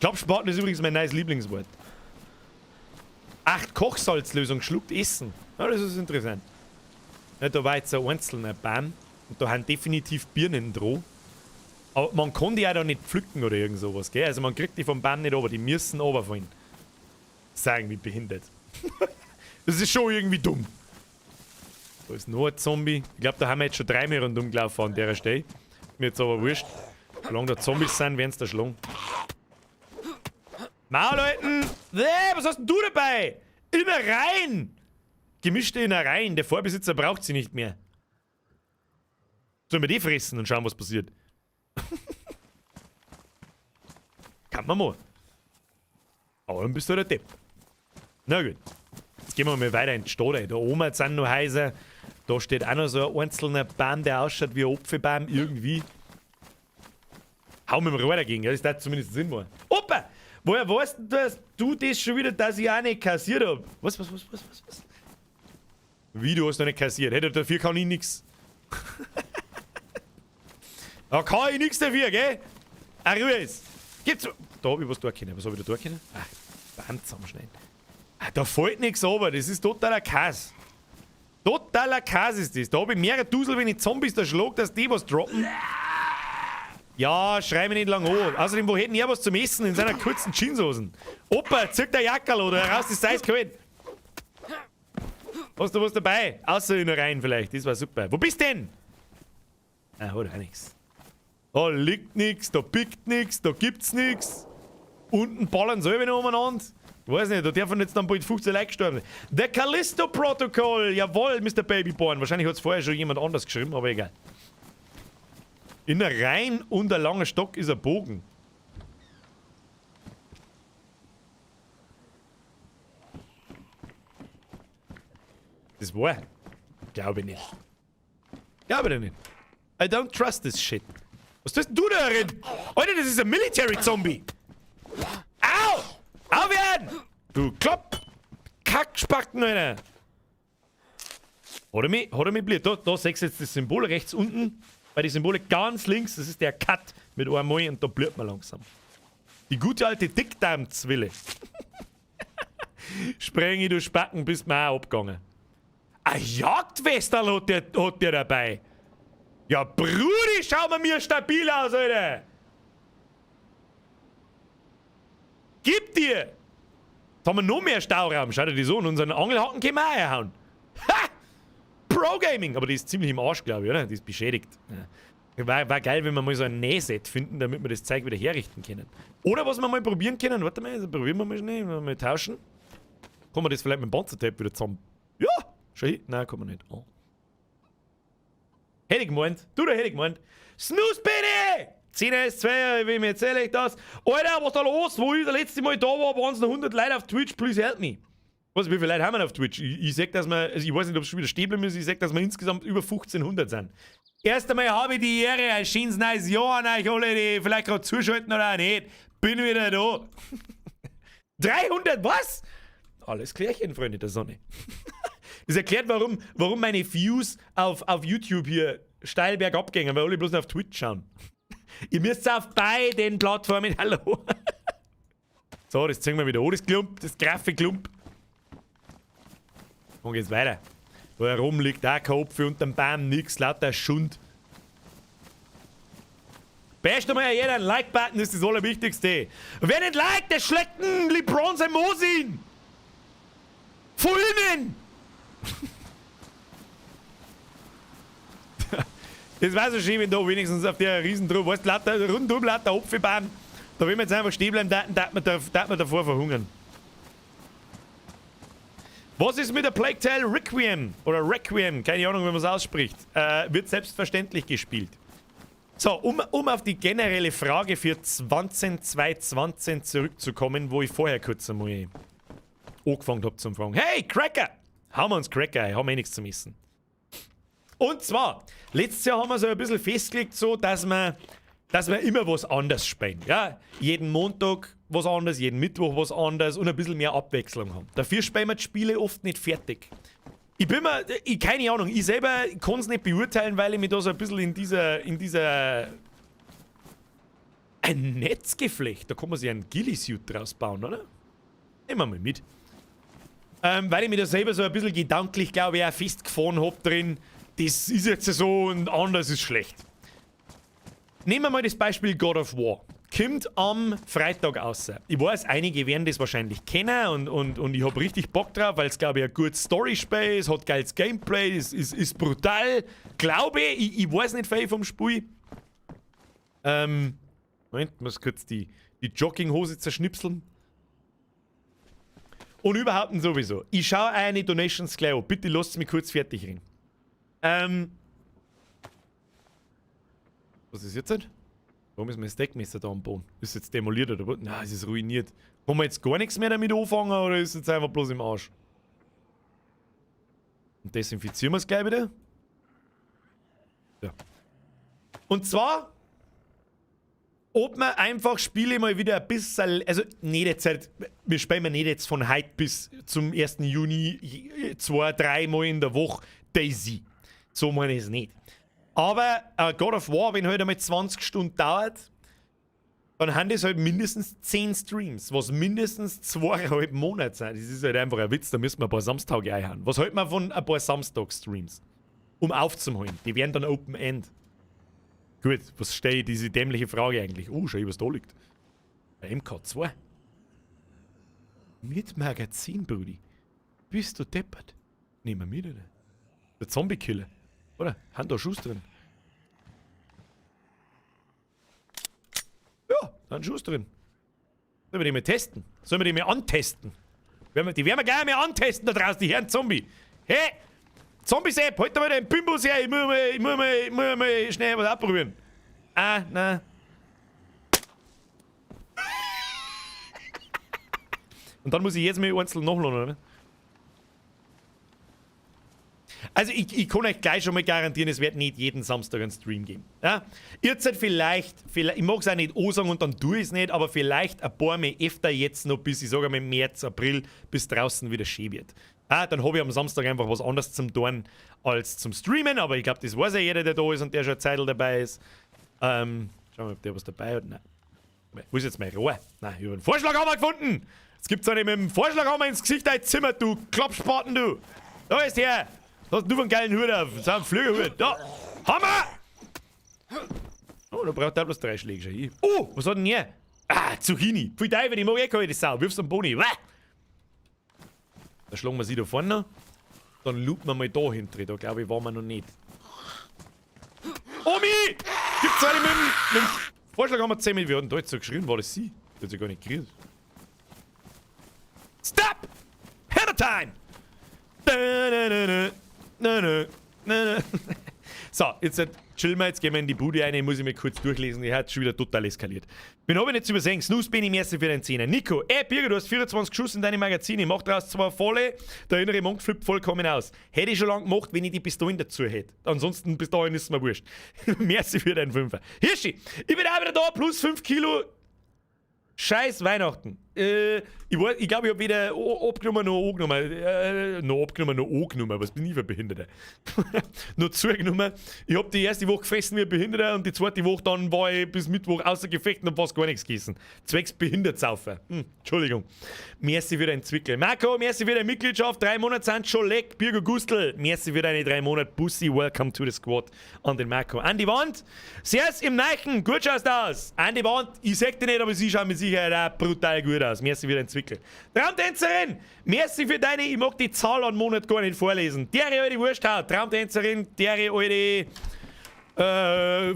[SPEAKER 1] Klappspaten ist übrigens mein neues Lieblingswort. 8 Kochsalzlösung schluckt Essen. Ja, das ist interessant. Ja, da war jetzt ein einzelner Baum. Und da haben definitiv Birnen dran. Aber man kann die auch da nicht pflücken oder irgend sowas, gell? Also man kriegt die vom Baum nicht runter, die müssen runterfallen. Sagen wie behindert. Das ist schon irgendwie dumm. Da ist noch ein Zombie. Ich glaube, da haben wir jetzt schon dreimal rundum gelaufen an der Stelle. Mir jetzt aber wurscht. Solange da Zombies sind, werden sie da schlagen. Maul, Leuten! Was hast denn du dabei? Innereien! Gemischte Innereien. Der Vorbesitzer braucht sie nicht mehr. Sollen wir die fressen und schauen, was passiert? Kann man mal. Aber dann bist du der Depp. Na gut. Jetzt gehen wir mal weiter in die Stadt rein. Da oben sind noch Häuser. Da steht auch noch so ein einzelner Baum, der ausschaut wie ein Apfelbaum irgendwie. Hau mit dem Rohr dagegen, ja, das darf zumindest Sinn machen. Opa! Woher weißt denn das, du das schon wieder, dass ich auch nicht kassiert hab? Was? Wie, du hast noch nicht kassiert? Hey, dafür kann ich nix. Da kann ich nix dafür, gell? Ah, Ruhe ist. Gibt's. Da hab ich was tun können. Was hab ich da tun können? Ah, Band zusammenschneiden. Ah, da fällt nix runter. Das ist totaler Kass. Totaler Kass ist das. Da hab ich mehrere Dusel, wenn ich Zombies da schlag, dass die was droppen. Ja, schrei mich nicht lang an. Außerdem, wo hätten er was zum Essen in seiner kurzen Jeanshosen? Opa, zieh der Jackerl oder raus, ist eiskalt. Hast du was dabei? Außer Innereien vielleicht, das war super. Wo bist denn? Ah, hat auch nix. Da liegt nix, da pickt nix, da gibt's nix. Unten ballern selber noch umeinander. Ich weiß nicht, da dürfen jetzt dann bald 15 Leute gestorben sein. The Callisto Protocol, jawohl, Mr. Babyborn. Wahrscheinlich hat's vorher schon jemand anders geschrieben, aber egal. Innereien und ein langer Stock ist ein Bogen. Das war? Glaube ich nicht. Glaube ich nicht. I don't trust this shit. Was tust denn du da drin? Alter, das ist ein Military Zombie. Au! Aufhören! Du Klopp! Kackspacken, Alter! Hat er mich bliert? Da siehst du jetzt das Symbol rechts unten. Bei den Symbole ganz links, das ist der Cut mit einmal und da blüht man langsam. Die gute alte Dickdarmzwille. Spreng ich, du Spacken, bist mir auch abgegangen. Ein Jagdwesterl hat der dabei. Ja, Brudi, schau mal mir stabil aus, Alter. Gib dir! Jetzt haben wir noch mehr Stauraum. Schau dir das an. Unseren Angelhaken können wir auch herhauen. Ha! Pro Gaming! Aber die ist ziemlich im Arsch, glaube ich, oder? Die ist beschädigt. Ja. War geil, wenn wir mal so ein Nähset finden, damit wir das Zeug wieder herrichten können. Oder was wir mal probieren können. Warte mal, also probieren wir mal schnell. Mal tauschen. Kann man das vielleicht mit dem Panzertape wieder zusammen? Ja! Schau hin. Nein, kann man nicht. Oh. Hätte ich gemeint. Du, da hätte ich gemeint. Snooze, bitte! 10 ist 2, wem erzähle ich das? Alter, was ist da los? Wo ich das letzte Mal da war, waren es noch 100 Leute auf Twitch. Please help me. Was, wie viele Leute haben wir auf Twitch? Ich sag, dass wir, also ich weiß nicht, ob es schon wieder stehen bleiben ist, ich sag, dass wir insgesamt über 1500 sind. Erst einmal habe ich die Ehre, ein schönes neues Jahr an euch alle, die vielleicht gerade zuschalten oder auch nicht. Bin wieder da. 300, was? Alles klärchen, Freunde der Sonne. Das erklärt, warum meine Views auf YouTube hier steil bergab gehen, weil alle bloß noch auf Twitch schauen. Ihr müsst auf beiden Plattformen, hallo. So, das ziehen wir wieder an, das Klump, das Graffe-Klump. Und geht's weiter. Da herum liegt auch kein Apfel unterm Baum, nix, lauter Schund. Best einmal jeder einen Like-Button, ist das Allerwichtigste. Wer nicht liked, der schlägt einen LeBron sein Mosin. Von innen! Das war so schön, wenn da wenigstens auf der Riesendruck, weißt du, lauter, rundum lauter Apfelbaum. Da will man jetzt einfach stehen bleiben, da man davor verhungern. Was ist mit der Plague Tale Requiem? Oder Requiem, keine Ahnung, wie man es ausspricht. Wird selbstverständlich gespielt. So, um auf die generelle Frage für 2020 zurückzukommen, wo ich vorher kurz einmal angefangen habe zum Fragen. Hey, Cracker! Hauen wir uns Cracker ein, haben wir eh nichts zu missen. Und zwar, letztes Jahr haben wir so ein bisschen festgelegt, so, dass wir immer was anderes spielen. Ja? Jeden Montag was anderes, jeden Mittwoch was anderes und ein bisschen mehr Abwechslung haben. Dafür spielen wir die Spiele oft nicht fertig. Ich bin mir, keine Ahnung, ich selber kann es nicht beurteilen, weil ich mich da so ein bisschen in dieser ein Netzgeflecht, da kann man sich einen Ghillie-Suit draus bauen, oder? Nehmen wir mal mit. Weil ich mich da selber so ein bisschen gedanklich, glaube ich, auch festgefahren hab drin, das ist jetzt so und anders ist schlecht. Nehmen wir mal das Beispiel God of War. Kommt am Freitag raus. Ich weiß, einige werden das wahrscheinlich kennen und ich hab richtig Bock drauf, weil es, glaube ich, ein gutes Story-Spiel ist, hat geiles Gameplay, ist brutal. Glaube ich, ich weiß nicht viel vom Spiel. Moment, muss kurz die Jogginghose zerschnipseln. Und überhaupt sowieso. Ich schaue eine Donations gleich an. Bitte lasst mich kurz fertig reden. Was ist jetzt? Warum ist mein Steakmesser da am Boden? Ist jetzt demoliert oder was? Nein, es ist ruiniert. Kann man jetzt gar nichts mehr damit anfangen oder ist es jetzt einfach bloß im Arsch? Und desinfizieren wir es gleich wieder. Ja. Und zwar, ob man einfach Spiele mal wieder ein bisschen, also nicht jetzt halt, wir spielen nicht jetzt von heute bis zum 1. Juni 2, 3 Mal in der Woche DayZ. So meine ich es nicht. Aber God of War, wenn halt einmal 20 Stunden dauert, dann haben das halt mindestens 10 Streams, was mindestens 2,5 Monate sind. Das ist halt einfach ein Witz, da müssen wir ein paar Samstage einhauen. Was hält man von ein paar Samstag-Streams? Um aufzuholen. Die wären dann Open End. Gut, was stelle ich diese dämliche Frage eigentlich? Oh, schau, was da liegt. Ein MK2. Mit Magazin, Brudi. Bist du deppert? Nehmen wir mit, oder? Der Zombie-Killer. Oder? Haben da Schuss drin? Ja, da ist ein Schuss drin. Sollen wir die mal testen? Sollen wir die mal antesten? Die werden wir gleich mal antesten da draußen, die Herren Zombie. Hey! Zombie-Sepp, halt mal den Bimbus her, ich muss mal schnell was abprobieren. Ah, nein. Und dann muss ich jetzt mal einzeln nachladen, oder? Also ich kann euch gleich schon mal garantieren, es wird nicht jeden Samstag einen Stream geben. Ja? Ihr seid vielleicht, ich mag es auch nicht ansagen und dann tue ich es nicht, aber vielleicht ein paar mehr öfter jetzt noch bis, ich sage mal März, April, bis draußen wieder schön wird. Ah, dann habe ich am Samstag einfach was anderes zum tun als zum Streamen, aber ich glaube, das weiß ja jeder, der da ist und der schon eine Zeit dabei ist. Schauen wir mal, ob der was dabei hat. Nein. Wo ist jetzt mein Rohr? Nein, ich habe einen Vorschlaghammer gefunden! Jetzt gibt's einen mit dem Vorschlaghammer ins Gesicht einzimmert, du Klappspaten, du! Da ist der! Was hast du für einen geilen Hut auf? Das ist ein Flügelhut. Da! Hammer! Oh, da braucht er bloß 3 Schläge schon. Oh, was hat denn der? Ah, Zucchini. Pfui Teufel, die mag ich keine Sau. Wirf's am Boni. Wah! Da schlagen wir sie da vorne. Dann loopen wir mal da hinten. Da glaube ich, waren wir noch nicht. Omi! Gibt's eine mit dem Vorschlag haben wir 10 Minuten. Wir hatten da jetzt so geschrien. War das sie? Die hat sich gar nicht gekriegt. Stop! Hammer Time! Da, da, da, da. Nö, nö, nö, nö. So, jetzt chillen wir, jetzt gehen wir in die Bude rein, muss ich mir kurz durchlesen, ich hat schon wieder total eskaliert. Wen hab ich nicht zu übersehen? Snooze bin ich merci für den Zehner. Nico, ey Birger, du hast 24 Schuss in deinem Magazin, ich mach daraus 2 volle, der innere Monk flippt vollkommen aus. Hätte ich schon lange gemacht, wenn ich die Pistolen dazu hätte. Ansonsten, bis dahin ist es mir wurscht. Merci für deinen Fünfer. Hirschi, ich bin auch wieder da, plus 5 Kilo. Scheiß Weihnachten. Ich glaube, ich hab weder abgenommen noch angenommen. Noch abgenommen, noch angenommen. Was bin ich für ein Behinderter? Noch zugenommen. Ich hab die erste Woche gefressen wie ein Behinderter und die zweite Woche dann war ich bis Mittwoch außer Gefecht und hab fast gar nichts gegessen. Zwecks Behindertsaufer. Entschuldigung. Merci für deinen Zwickel. Marco, merci für deine Mitgliedschaft. 3 Monate sind schon leck. Birger Gustl, merci für deine 3 Monate. Bussi, welcome to the squad. An den Marco. Andi Wand, Servus im Neichen. Gut schaust aus. Andi Wand, ich sag dir nicht, aber sie schauen mit Sicherheit auch brutal gut aus. Merci für deinen Zwickel. Traumtänzerin, merci für deine, ich mag die Zahl an Monat gar nicht vorlesen. Dere alte Wursthaut, Traumtänzerin, dere alte,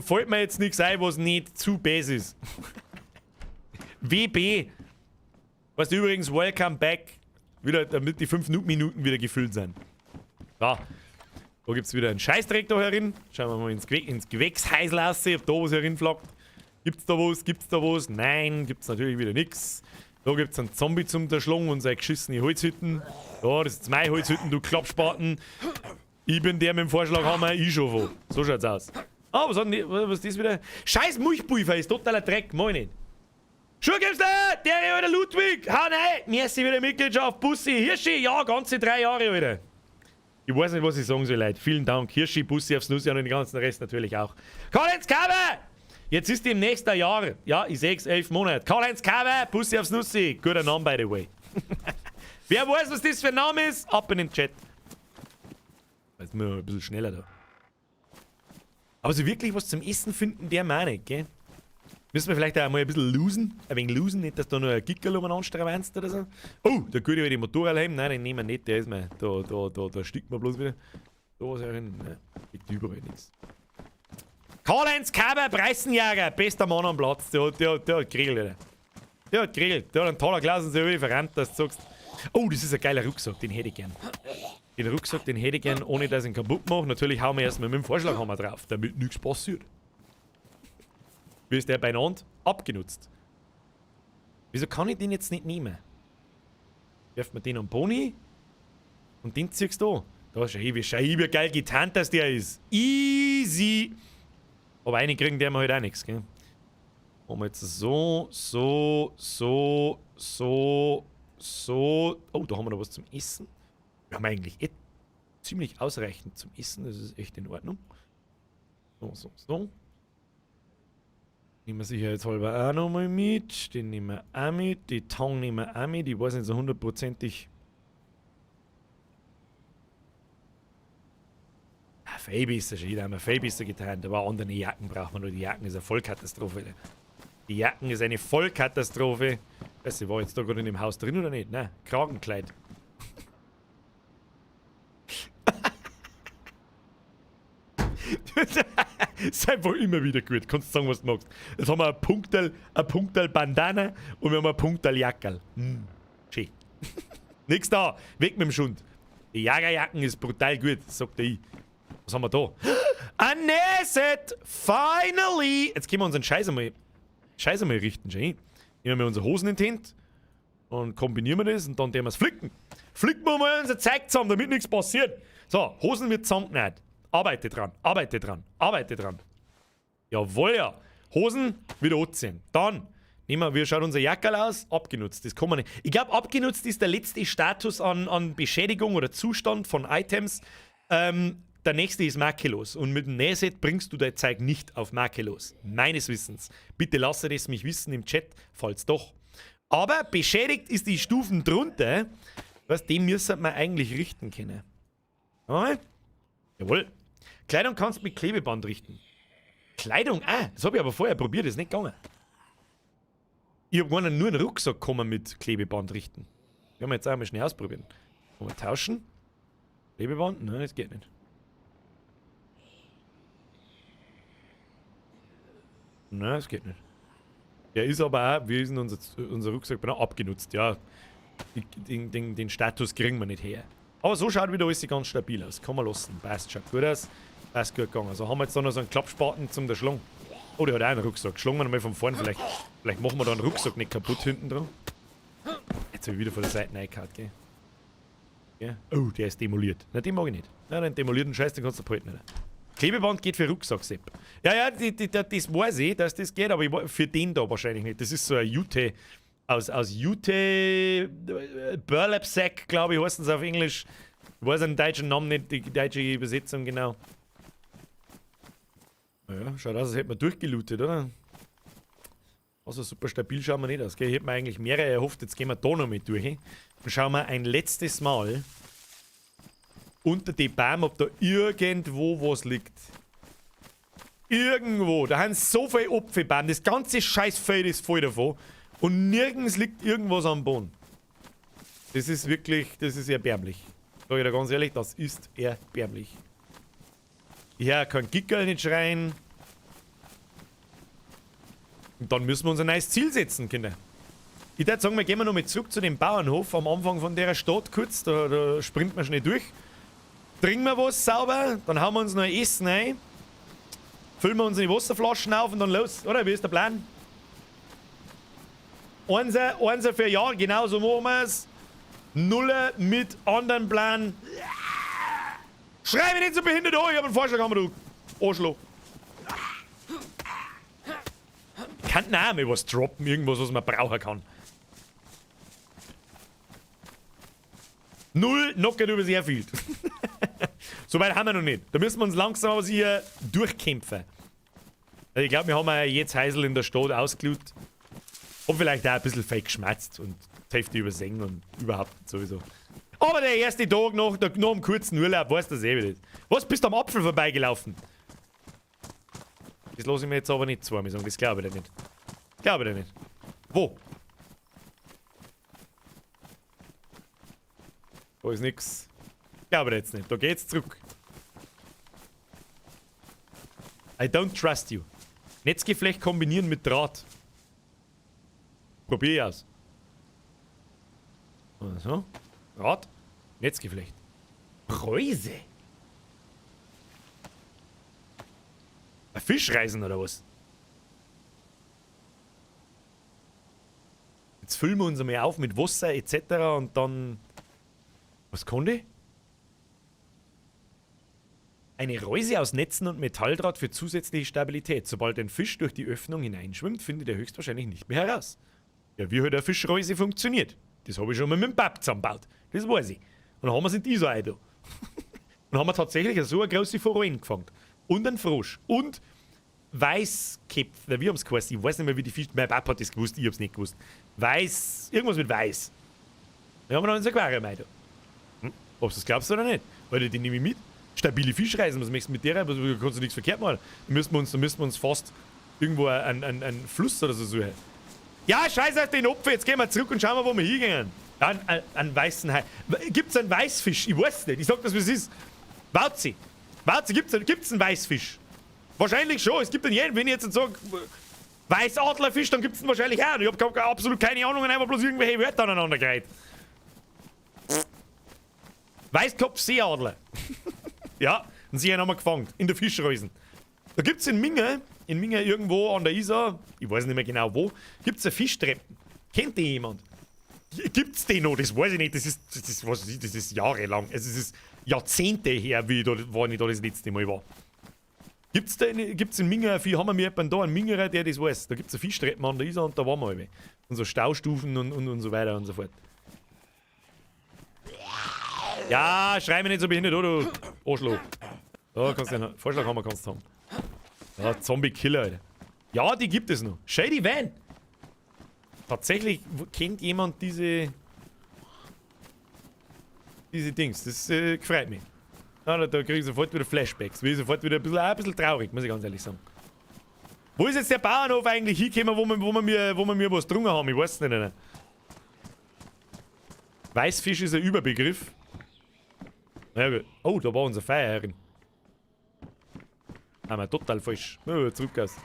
[SPEAKER 1] fällt mir jetzt nichts ein, was nicht zu bäs ist. WB. Weißt du übrigens, welcome back. Wieder, damit die 5 Minuten wieder gefüllt sind. So. Da gibt's wieder einen Scheißdreck da herin. Schauen wir mal ins Gewächshäusl raus, ob da was herinflackt. Gibt's da was? Gibt's da was? Nein, gibt's natürlich wieder nix. Da gibt's einen Zombie zum Zerschlagen und seine geschissene Holzhütten. Ja, das ist meine Holzhütten, du Klappspaten. Ich bin der mit dem Vorschlaghammer, ich schon wo. So schaut's aus. Ah, was hat denn die, was ist das wieder? Scheiß Milchpulver ist totaler Dreck, mach ich nicht. Schuhgibster, der alter Ludwig, hau rein, merci wieder Mitgliedschaft, Bussi, Hirschi, ja, ganze 3 Jahre, Alter. Ich weiß nicht, was ich sagen soll, Leute. Vielen Dank. Hirschi, Bussi aufs Nussi und den ganzen Rest natürlich auch. Karl-Heinz Kaber! Jetzt ist im nächsten Jahr, ja, ich seh's, 11 Monate. Karl-Heinz Kaber, Bussi aufs Nussi. Guter Name, by the way. Wer weiß, was das für ein Name ist? Ab in den Chat. Jetzt müssen wir ein bisschen schneller da. Aber so wirklich was zum Essen finden, der meine ich, gell? Müssen wir vielleicht auch mal ein bisschen losen? Ein wenig losen, nicht, dass da nur ein Gickerl umeinander stravanzt oder so. Oh, der gute alte Motorradhelm. Nein, den nehmen wir nicht, der ist mir. Da stickt man bloß wieder. Da ist er hin. Nein, liegt überall nichts. Karl-Heinz Kaber, Preisenjager, bester Mann am Platz. Der hat geregelt, Alter. Der hat geregelt. Der hat einen toller Glas und so verrannt, dass du sagst. Oh, das ist ein geiler Rucksack, den hätte ich gern. Den Rucksack, den hätte ich gern, ohne dass ich ihn kaputt mache. Natürlich hauen wir erstmal mit dem Vorschlaghammer drauf, damit nichts passiert. Wie ist der beieinander? Abgenutzt. Wieso kann ich den jetzt nicht nehmen? Werft mir den am Pony und den ziehst du da. Da schau ich, wie geil getarnt dass der ist. Easy! Aber einen kriegen der wir halt auch nichts, gell? Machen wir jetzt so, so, so, so, so. Oh, da haben wir noch was zum Essen. Wir haben eigentlich eh ziemlich ausreichend zum Essen. Das ist echt in Ordnung. So, so, so. Nehmen wir sicherheitshalber auch nochmal mit. Den nehmen wir auch mit. Die Tang nehmen wir auch mit. Ich weiß nicht so hundertprozentig. Ah, Fabi ist schon, da haben wir viel besser getan. Aber andere Jacken braucht man nur. Die Jacken ist eine Vollkatastrophe. Die Jacken ist eine Vollkatastrophe. Weißt du, war jetzt da gerade in dem Haus drin oder nicht? Nein, Kragenkleid. Ist einfach immer wieder gut. Kannst du sagen, was du magst. Jetzt haben wir ein Punkterl Bandana und wir haben ein Punkterl Jackerl. Schön. Nix da. Weg mit dem Schund. Die Jagerjacken ist brutal gut, sagt der ich. Was haben wir da? Ein Nähset! Finally! Jetzt können wir unseren Scheiß einmal richten, schön. Nehmen wir unsere Hosen in die Hände und kombinieren wir das und dann werden wir es flicken. Flicken wir mal unser Zeug zusammen, damit nichts passiert. So, Hosen wird zusammengenäht. Arbeite dran, arbeite dran, arbeite dran. Jawohl, ja. Hosen wieder anziehen. Dann nehmen wir, wie schaut unser Jackerl aus? Abgenutzt. Das kann man nicht. Ich glaub, abgenutzt ist der letzte Status an Beschädigung oder Zustand von Items. Der nächste ist makellos. Und mit dem Nähset bringst du dein Zeug nicht auf makellos. Meines Wissens. Bitte lasse das mich wissen im Chat, falls doch. Aber beschädigt ist die Stufen drunter. Was, den müsste man eigentlich richten können. Mal. Jawohl. Kleidung kannst du mit Klebeband richten. Kleidung? Ah, das hab ich aber vorher probiert, ist nicht gegangen. Ich hab gar nicht nur einen Rucksack kommen mit Klebeband richten. Werden wir jetzt auch mal schnell ausprobieren. Wollen wir tauschen? Klebeband? Nein, das geht nicht. Nein, das geht nicht. Der ist aber auch, wie ist denn unser Rucksack genau abgenutzt? Ja, den Status kriegen wir nicht her. Aber so schaut wieder alles ganz stabil aus. Kann man lassen. Passt, schaut gut aus. Passt gut gegangen. Also haben wir jetzt da noch so einen Klappspaten zum der Schlong. Oh, der hat auch einen Rucksack. Schlagen wir nochmal von vorn. Vielleicht machen wir da einen Rucksack nicht kaputt hinten dran. Jetzt hab ich wieder von der Seite reingehauen, gell? Ja. Oh, der ist demoliert. Na, den mag ich nicht. Na, den demolierten Scheiß, den kannst du behalten, Alter. Klebeband geht für Rucksack, Sepp. Ja, ja, das weiß ich, dass das geht, aber ich, für den da wahrscheinlich nicht. Das ist so ein Jute, aus Jute, Burlap Sack, glaube ich, heißt es auf Englisch. Ich weiß den deutschen Namen nicht, die deutsche Übersetzung genau. Naja, schaut aus, als hätte man durchgelootet, oder? Also super stabil schauen wir nicht aus, gell? Ich hätte mir eigentlich mehrere erhofft, jetzt gehen wir da noch mit durch. Dann schauen wir ein letztes Mal unter die Bäume, ob da irgendwo was liegt. Irgendwo. Da haben so viele Apfelbäume. Das ganze Scheißfeld ist voll davon. Und nirgends liegt irgendwas am Boden. Das ist wirklich, das ist erbärmlich. Sag ich dir ganz ehrlich, das ist erbärmlich. Ich höre kein Gickerl nicht schreien. Und dann müssen wir uns ein neues Ziel setzen, Kinder. Ich würd sagen, wir gehen noch mal zurück zu dem Bauernhof am Anfang von der Stadt kurz. Da springt man schnell durch. Trinken wir was sauber, dann hauen wir uns noch ein Essen ein. Füllen wir unsere Wasserflaschen auf und dann los. Oder wie ist der Plan? Einser für Jahr, genau so machen wir's. Nuller mit anderen Plan. Schrei mich nicht so behindert an, ich hab einen Vorschlag, haben wir, du Arschloch. Kann auch mal was droppen, irgendwas, was man brauchen kann. 0 knockert übers Airfield. So weit haben wir noch nicht. Da müssen wir uns langsam aber hier durchkämpfen. Also ich glaub, wir haben ja jetzt Heisel in der Stadt ausgelootet. Und vielleicht auch ein bisschen fake geschmatzt und die Hälfte übersehen und überhaupt sowieso. Aber der erste Tag nach einem kurzen Urlaub, weißt du das eh wieder. Was, bist du am Apfel vorbeigelaufen? Das lasse ich mir jetzt aber nicht zweimal sagen, das glaube ich dir nicht. Glaube ich dir nicht. Wo? Da ist nix. Glaube ich jetzt nicht. Da geht's zurück. I don't trust you. Netzgeflecht kombinieren mit Draht. Probier ich aus. So. Rad. Netzgeflecht. Reuse. Ein Fischreisen oder was? Jetzt füllen wir uns einmal auf mit Wasser etc. und dann... Was kann die? Eine Reuse aus Netzen und Metalldraht für zusätzliche Stabilität. Sobald ein Fisch durch die Öffnung hineinschwimmt, findet er höchstwahrscheinlich nicht mehr heraus. Ja, wie halt eine Fischreuse funktioniert. Das habe ich schon mal mit dem Bab zusammengebaut. Das weiß ich. Und dann haben wir es in die Isar da. Und haben wir tatsächlich so eine große Forellen gefangen. Und einen Frosch. Und Weißköpfe. Wie haben es geheißen? Ich weiß nicht mehr, wie die Fische. Mein Papa hat das gewusst, ich hab's nicht gewusst. Weiß. Irgendwas mit Weiß. Die haben wir noch ins Aquarium rein. Hm? Ob du das glaubst oder nicht. Alter, die nehme ich mit. Stabile Fischreisen, was möchtest du mit der? Da kannst du nichts verkehrt machen. Da müssen wir uns fast irgendwo einen Fluss oder so suchen. Ja, scheiß auf den Opfer, jetzt gehen wir zurück und schauen wir, wo wir hingehen. Ja, einen weißen Hai. Gibt's einen Weißfisch? Ich weiß nicht. Ich sag das, wie es ist. Wauzi. Wauzi, gibt's einen Weißfisch? Wahrscheinlich schon. Es gibt einen jeden. Wenn ich jetzt sage, Weißadlerfisch, dann gibt's den wahrscheinlich auch. Ich hab absolut keine Ahnung und einfach bloß irgendwelche Wörter aneinander gereiht. Weißkopf-Seeadler. Ja, und sie haben wir gefangen. In der Fischreusen. Da gibt's in Minge irgendwo an der Isar, ich weiß nicht mehr genau wo, gibt's eine Fischtreppen. Kennt die jemand? Gibt's die noch? Das weiß ich nicht. Das ist jahrelang. Also es ist Jahrzehnte her, wie ich da, wann ich da das letzte Mal war. Gibt's in Minge, haben wir jemanden da, einen Mingerer, der das weiß. Da gibt's eine Fischtreppen an der Isar und da waren wir alle. Und so Staustufen und so weiter und so fort. Ja, schrei mich nicht so behindert, oder du Arschloch. Da kannst du einen Vorschlag haben, kannst du haben. Ja, Zombie-Killer, Alter. Ja, die gibt es noch. Shady Van. Tatsächlich kennt jemand diese Dings. Das freut mich. Ja, da krieg ich sofort wieder Flashbacks. Bin ich sofort wieder ein bisschen traurig, muss ich ganz ehrlich sagen. Wo ist jetzt der Bauernhof eigentlich hingekommen, wo wir mir was getrunken haben? Ich weiß es nicht. Alter. Weißfisch ist ein Überbegriff. Na gut. Oh, da war unser Feierherrin. Haben wir total falsch. Oh, zurück aus.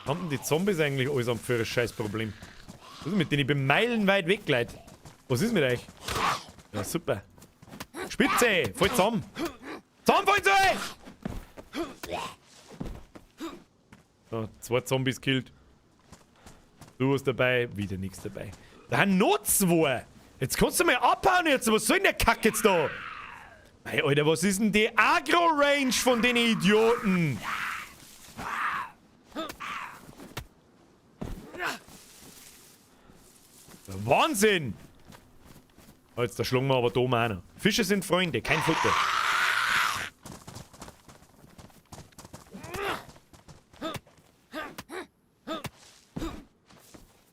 [SPEAKER 1] Haben denn die Zombies eigentlich alles am für ein scheiß Problem? Was ist mit denen? Ich bin meilenweit weg, Leute. Was ist mit euch? Ja, super. Spitze! Voll zusammen! Zusammen, voll zu euch! So, 2 Zombies killt. Du warst dabei, wieder nichts dabei. Da haben noch 2! Jetzt kannst du mal abhauen jetzt! Was soll denn der Kack jetzt da? Hey, Alter, was ist denn die Agro-Range von den Idioten? Wahnsinn! Jetzt, da schlagen wir aber da mal einer. Fische sind Freunde, kein Futter.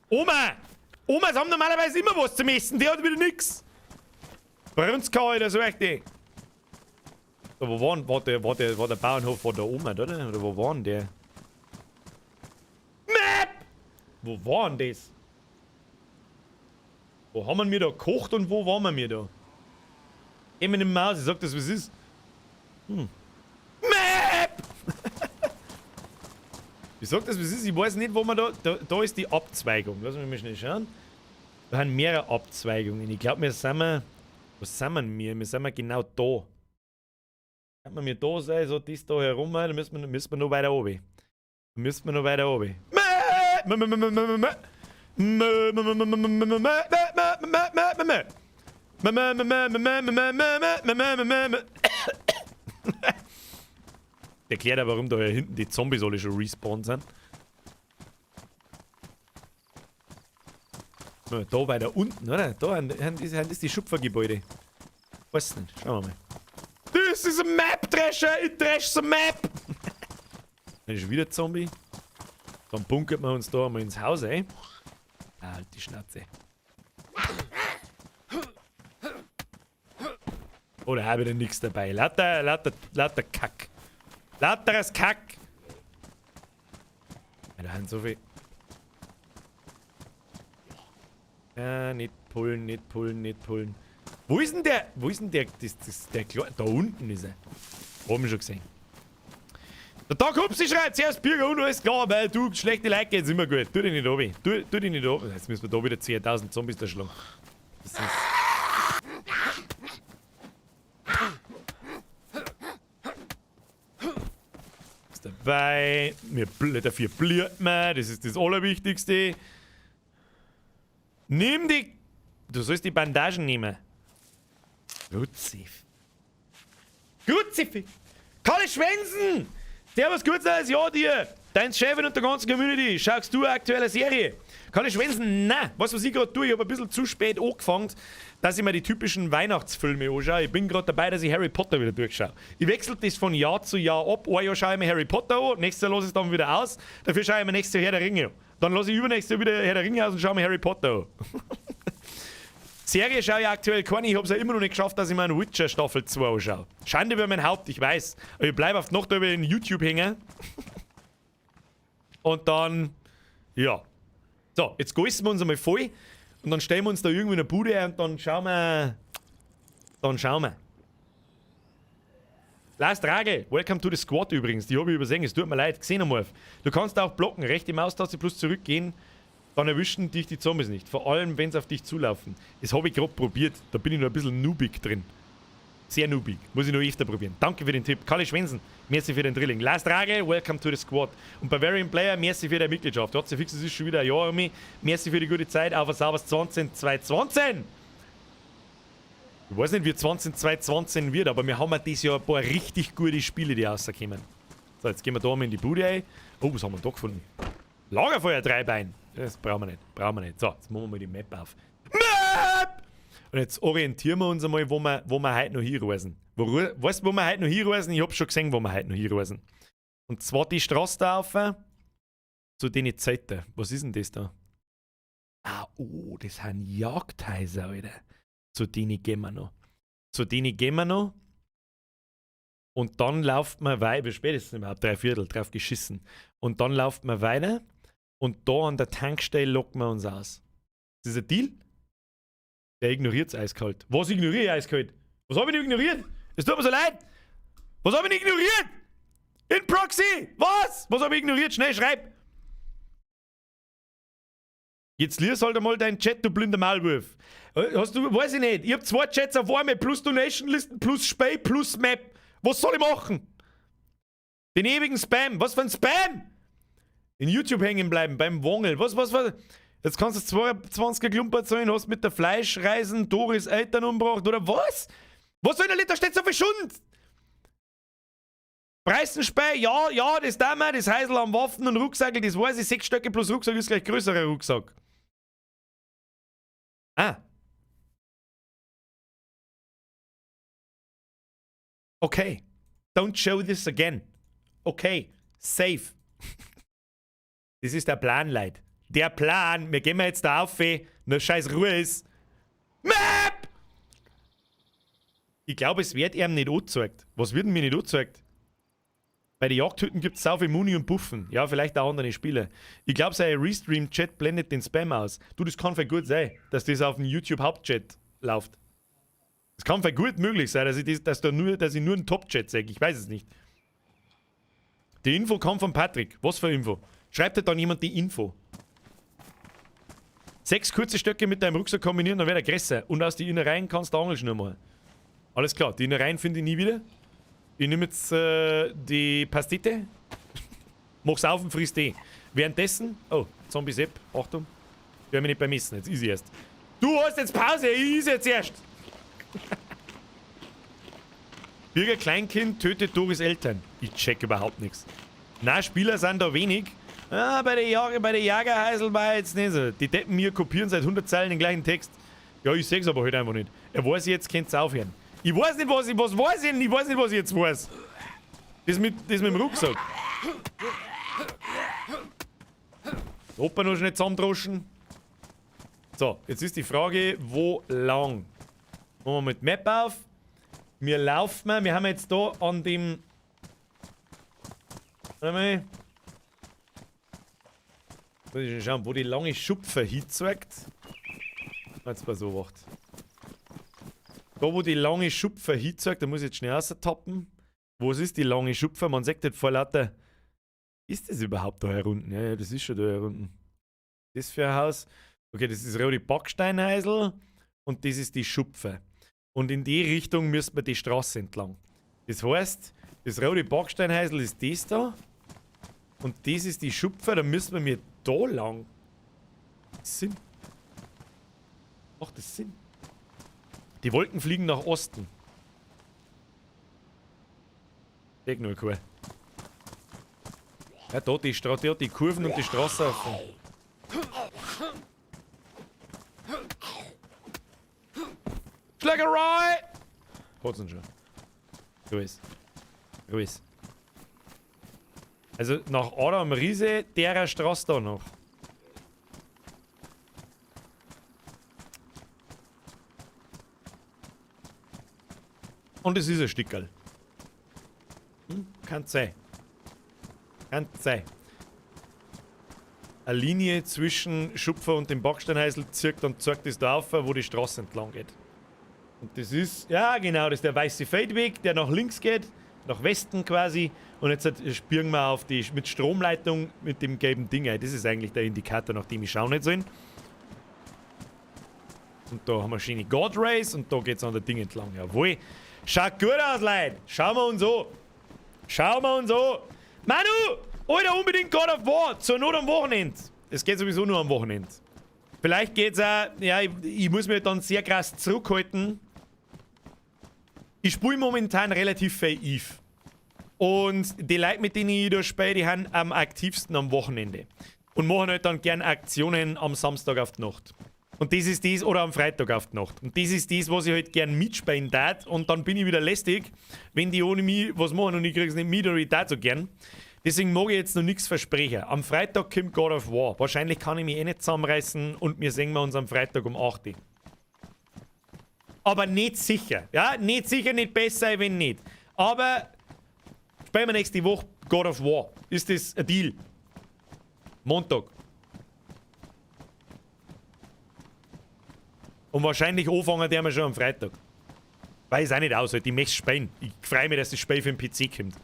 [SPEAKER 1] Oma! Omas haben normalerweise immer was zum Essen, die hat wieder nix. Bei uns kann ich das so echt nicht. So, wo war der Bauernhof von der Oma, oder? Oder wo war denn der? Map! Wo war denn das? Wo haben wir da gekocht und wo waren wir da? Geh mir nicht mehr aus, ich sag das, wie es ist. Hm. Map! Ich sag das, wie es ist, ich weiß nicht, wo man da... Da ist die Abzweigung. Lass mich mal schnell schauen. Da haben mehrere Abzweigungen. Ich glaube, wir sind... Was sind wir? Wir sind genau da. Kann man mir da sein, so das da herum, dann müssen wir noch weiter oben. Dann müssen wir noch weiter oben. Erklärt auch, warum da hier hinten die Zombies alle schon respawned sind. Da weiter unten, oder? Da ist die Schupfergebäude. Weiß nicht, schauen wir mal. This is a map, Drescher! Ich dresch the map! Dann ist wieder Zombie. Dann bunkert man uns da einmal ins Haus, ey. Halt die Schnauze. Oder habe ich denn nichts dabei? Lauter Kack. Lauteres Kack! Ja, da haben so viel. Ja, nicht pullen, nicht pullen, nicht pullen. Wo ist denn der? Wo ist denn der? Der da unten ist er. Oben schon gesehen. Der Tag Hupsi schreit, zuerst Bürger und alles klar, weil du schlechte Leute geht's immer gut. Tu dich nicht runter. Tu dich nicht runter. Jetzt müssen wir da wieder 10.000 Zombies da schlagen. Das ist. Ist dabei. Mir dafür bliert man. Das ist das Allerwichtigste. Nimm die. Du sollst die Bandagen nehmen. Kruzif. Kruzifix. Kalle Schwensen! Servus, kurz neues Jahr dir! Dein Chefin und der ganzen Community. Schaust du eine aktuelle Serie? Kalle Schwensen, nein. Weißt du, was ich gerade tue? Ich habe ein bisschen zu spät angefangen, dass ich mir die typischen Weihnachtsfilme anschaue. Ich bin gerade dabei, dass ich Harry Potter wieder durchschaue. Ich wechsle das von Jahr zu Jahr ab. Ein Jahr schaue ich mir Harry Potter an, nächstes Jahr lasse ich es dann wieder aus. Dafür schaue ich mir nächstes Jahr Herr der Ringe an. Dann lasse ich übernächstes Jahr wieder Herr der Ringe aus und schaue mir Harry Potter an. Serie schaue ich aktuell keine. Ich habe es ja immer noch nicht geschafft, dass ich mir einen Witcher Staffel 2 anschaue. Schande über mein Haupt, ich weiß. Aber ich bleibe auf die Nacht über in YouTube hängen. Und dann, ja. So, jetzt geißen wir uns einmal voll. Und dann stellen wir uns da irgendwie in eine Bude ein und dann schauen wir. Dann schauen wir. Lars Dragel, welcome to the squad übrigens. Die habe ich übersehen, es tut mir leid. Xenomorph. Du kannst auch blocken, rechte Maustaste plus zurückgehen, dann erwischen dich die Zombies nicht. Vor allem, wenn sie auf dich zulaufen. Das habe ich gerade probiert. Da bin ich noch ein bisschen noobig drin. Sehr noobig. Muss ich noch öfter probieren. Danke für den Tipp. Kalle Schwensen, merci für den Drilling. Lars Dragel, welcome to the squad. Und Bavarian Player, merci für deine Mitgliedschaft. Hat fix, es ist schon wieder ein Jahr um mich. Merci für die gute Zeit. Auf ein sauberes 20, 2020. Ich weiß nicht, wie 20, wird, aber wir haben ja dieses Jahr ein paar richtig gute Spiele, die rauskommen. So, jetzt gehen wir da mal in die Bude ein. Oh, was haben wir da gefunden? Lagerfeuer, Dreibein. Das brauchen wir nicht. Brauchen wir nicht. So, jetzt machen wir mal die Map auf. Map! Und jetzt orientieren wir uns einmal, wo wir heute noch hinreisen. Weißt du, wo wir heute noch hinreisen? Ich hab schon gesehen, wo wir heute noch hinreisen. Und zwar die Straße da auf zu den Zeiten. Was ist denn das da? Ah, oh, das sind Jagdhäuser, Alter. Zu denen gehen wir noch. Zu denen gehen wir noch. Und dann lauft man weiter, wie spät ist es überhaupt? 3:45, drauf geschissen. Und dann lauft man weiter und da an der Tankstelle locken wir uns aus. Ist das ein Deal? Der ignoriert es eiskalt. Was ignoriere ich eiskalt? Was habe ich denn ignoriert? Es tut mir so leid. Was habe ich denn ignoriert? In Proxy! Was? Was habe ich ignoriert? Schnell, schreib! Jetzt lies halt einmal deinen Chat, du blinder Maulwurf. Hast du, weiß ich nicht. Ich hab zwei Chats auf einmal, plus Donation-Listen, plus Spay, plus Map. Was soll ich machen? Den ewigen Spam. Was für ein Spam? In YouTube hängen bleiben, beim Wongel. Was, was, was? Jetzt kannst du 22er Klumper zahlen, hast mit der Fleischreisen Doris Eltern umgebracht, oder was? Was soll denn da steht so viel Schund? Preisenspei, ja, ja, das da wir, das Heisel am Waffen und Rucksack, das weiß ich, sechs Stöcke plus Rucksack ist gleich größerer Rucksack. Ah. Okay. Don't show this again. Okay. Safe. Das ist der Plan, Leute. Der Plan, wir gehen jetzt da auf, nur scheiß Ruhe ist. Map! Ich glaube, es wird ihm nicht angezeigt. Was wird denn mir nicht angezeigt? Bei den Jagdhütten gibt es sau viel Muni und Buffen. Ja, vielleicht auch andere Spiele. Ich glaube, sein Restream-Chat blendet den Spam aus. Du, das kann voll gut sein, dass das auf dem YouTube-Hauptchat läuft. Es kann voll gut möglich sein, dass ich nur einen Top-Chat sehe. Ich weiß es nicht. Die Info kam von Patrick. Was für Info? Schreibt halt dann jemand die Info. Sechs kurze Stöcke mit deinem Rucksack kombinieren, dann wird er größer. Und aus den Innereien kannst du Angelschnur machen. Alles klar, die Innereien finde ich nie wieder. Ich nehme jetzt die Pastete. Mach's auf und friss die. Währenddessen. Oh, Zombie Sepp. Achtung. Ich werde mich nicht beim Essen. Jetzt ist ich erst. Du hast jetzt Pause, ich is jetzt erst. Birger Kleinkind tötet Doris Eltern. Ich check überhaupt nichts. Na, Spieler sind da wenig. Ah, bei der Jagerheisel war jetzt nicht so. Die Deppen mir kopieren seit 100 Zeilen den gleichen Text. Ja, ich seh's aber halt einfach nicht. Er weiß jetzt, könnt's aufhören. Ich weiß nicht, was weiß ich denn? Ich weiß nicht, was ich jetzt weiß. Das mit dem Rucksack. Opa noch schnell zusammendroschen. So, jetzt ist die Frage, wo lang? Machen wir mit Map auf. Wir laufen, wir haben jetzt da an dem. Warte mal. Muss ich schon schauen, wo die lange Schupfe hinzeigt. Jetzt mal so, wacht. Da, wo die lange Schupfe hinzeigt, da muss ich jetzt schnell raustappen. Wo ist die lange Schupfe? Man sagt nicht vor lauter. Ist das überhaupt da herunten? Ja, ja, das ist schon da herunten. Das für ein Haus. Okay, das ist Rodi Backsteinheisel. Und das ist die Schupfe. Und in die Richtung müssen wir die Straße entlang. Das heißt, das rote Backsteinhäusl ist das da. Und das ist die Schupfe, da müssen wir mir da lang. Sinn. Macht das Sinn? Die Wolken fliegen nach Osten. Denk nur, cool. Ja, da die Straße, die Kurven und die Straße auf. Schlägerei! Hat's ihn schon. Grüß. Grüß. Also nach Adam Riese, derer Straße da noch. Und es ist ein Stickerl. Hm? Kann sein. Kann sein. Eine Linie zwischen Schupfer und dem Backsteinhäusl zirkt und zeigt es da auf, wo die Straße entlang geht. Und das ist, ja genau, das ist der weiße Feldweg, der nach links geht, nach Westen quasi. Und jetzt spüren wir auf die, mit Stromleitung, mit dem gelben Ding ein. Das ist eigentlich der Indikator, nach dem ich schauen nicht soll. Und da haben wir schöne God Race und da geht's an der Ding entlang. Jawohl. Schaut gut aus, Leute. Schauen wir uns an. Schauen wir uns an. Manu! Alter, unbedingt God of War. Zur Not am Wochenende. Es geht sowieso nur am Wochenende. Vielleicht geht's auch... Ja, ich muss mich dann sehr krass zurückhalten. Ich spiele momentan relativ viel Eve. Und die Leute, mit denen ich da spiele, die sind am aktivsten am Wochenende. Und machen halt dann gern Aktionen am Samstag auf die Nacht. Und das ist das, oder am Freitag auf die Nacht. Und das ist das, was ich halt gern mitspielen darf. Und dann bin ich wieder lästig, wenn die ohne mich was machen und ich krieg's nicht mit oder ich darf so gern. Deswegen mag ich jetzt noch nichts versprechen. Am Freitag kommt God of War. Wahrscheinlich kann ich mich eh nicht zusammenreißen und wir sehen wir uns am Freitag um 8 Uhr. Aber nicht sicher. Ja, nicht sicher, nicht besser, wenn nicht. Aber spielen wir nächste Woche God of War. Ist das ein Deal? Montag. Und wahrscheinlich anfangen die wir schon am Freitag. Weiß auch nicht aus, halt. Ich möchte spielen. Ich freue mich, dass das Spiel für den PC kommt.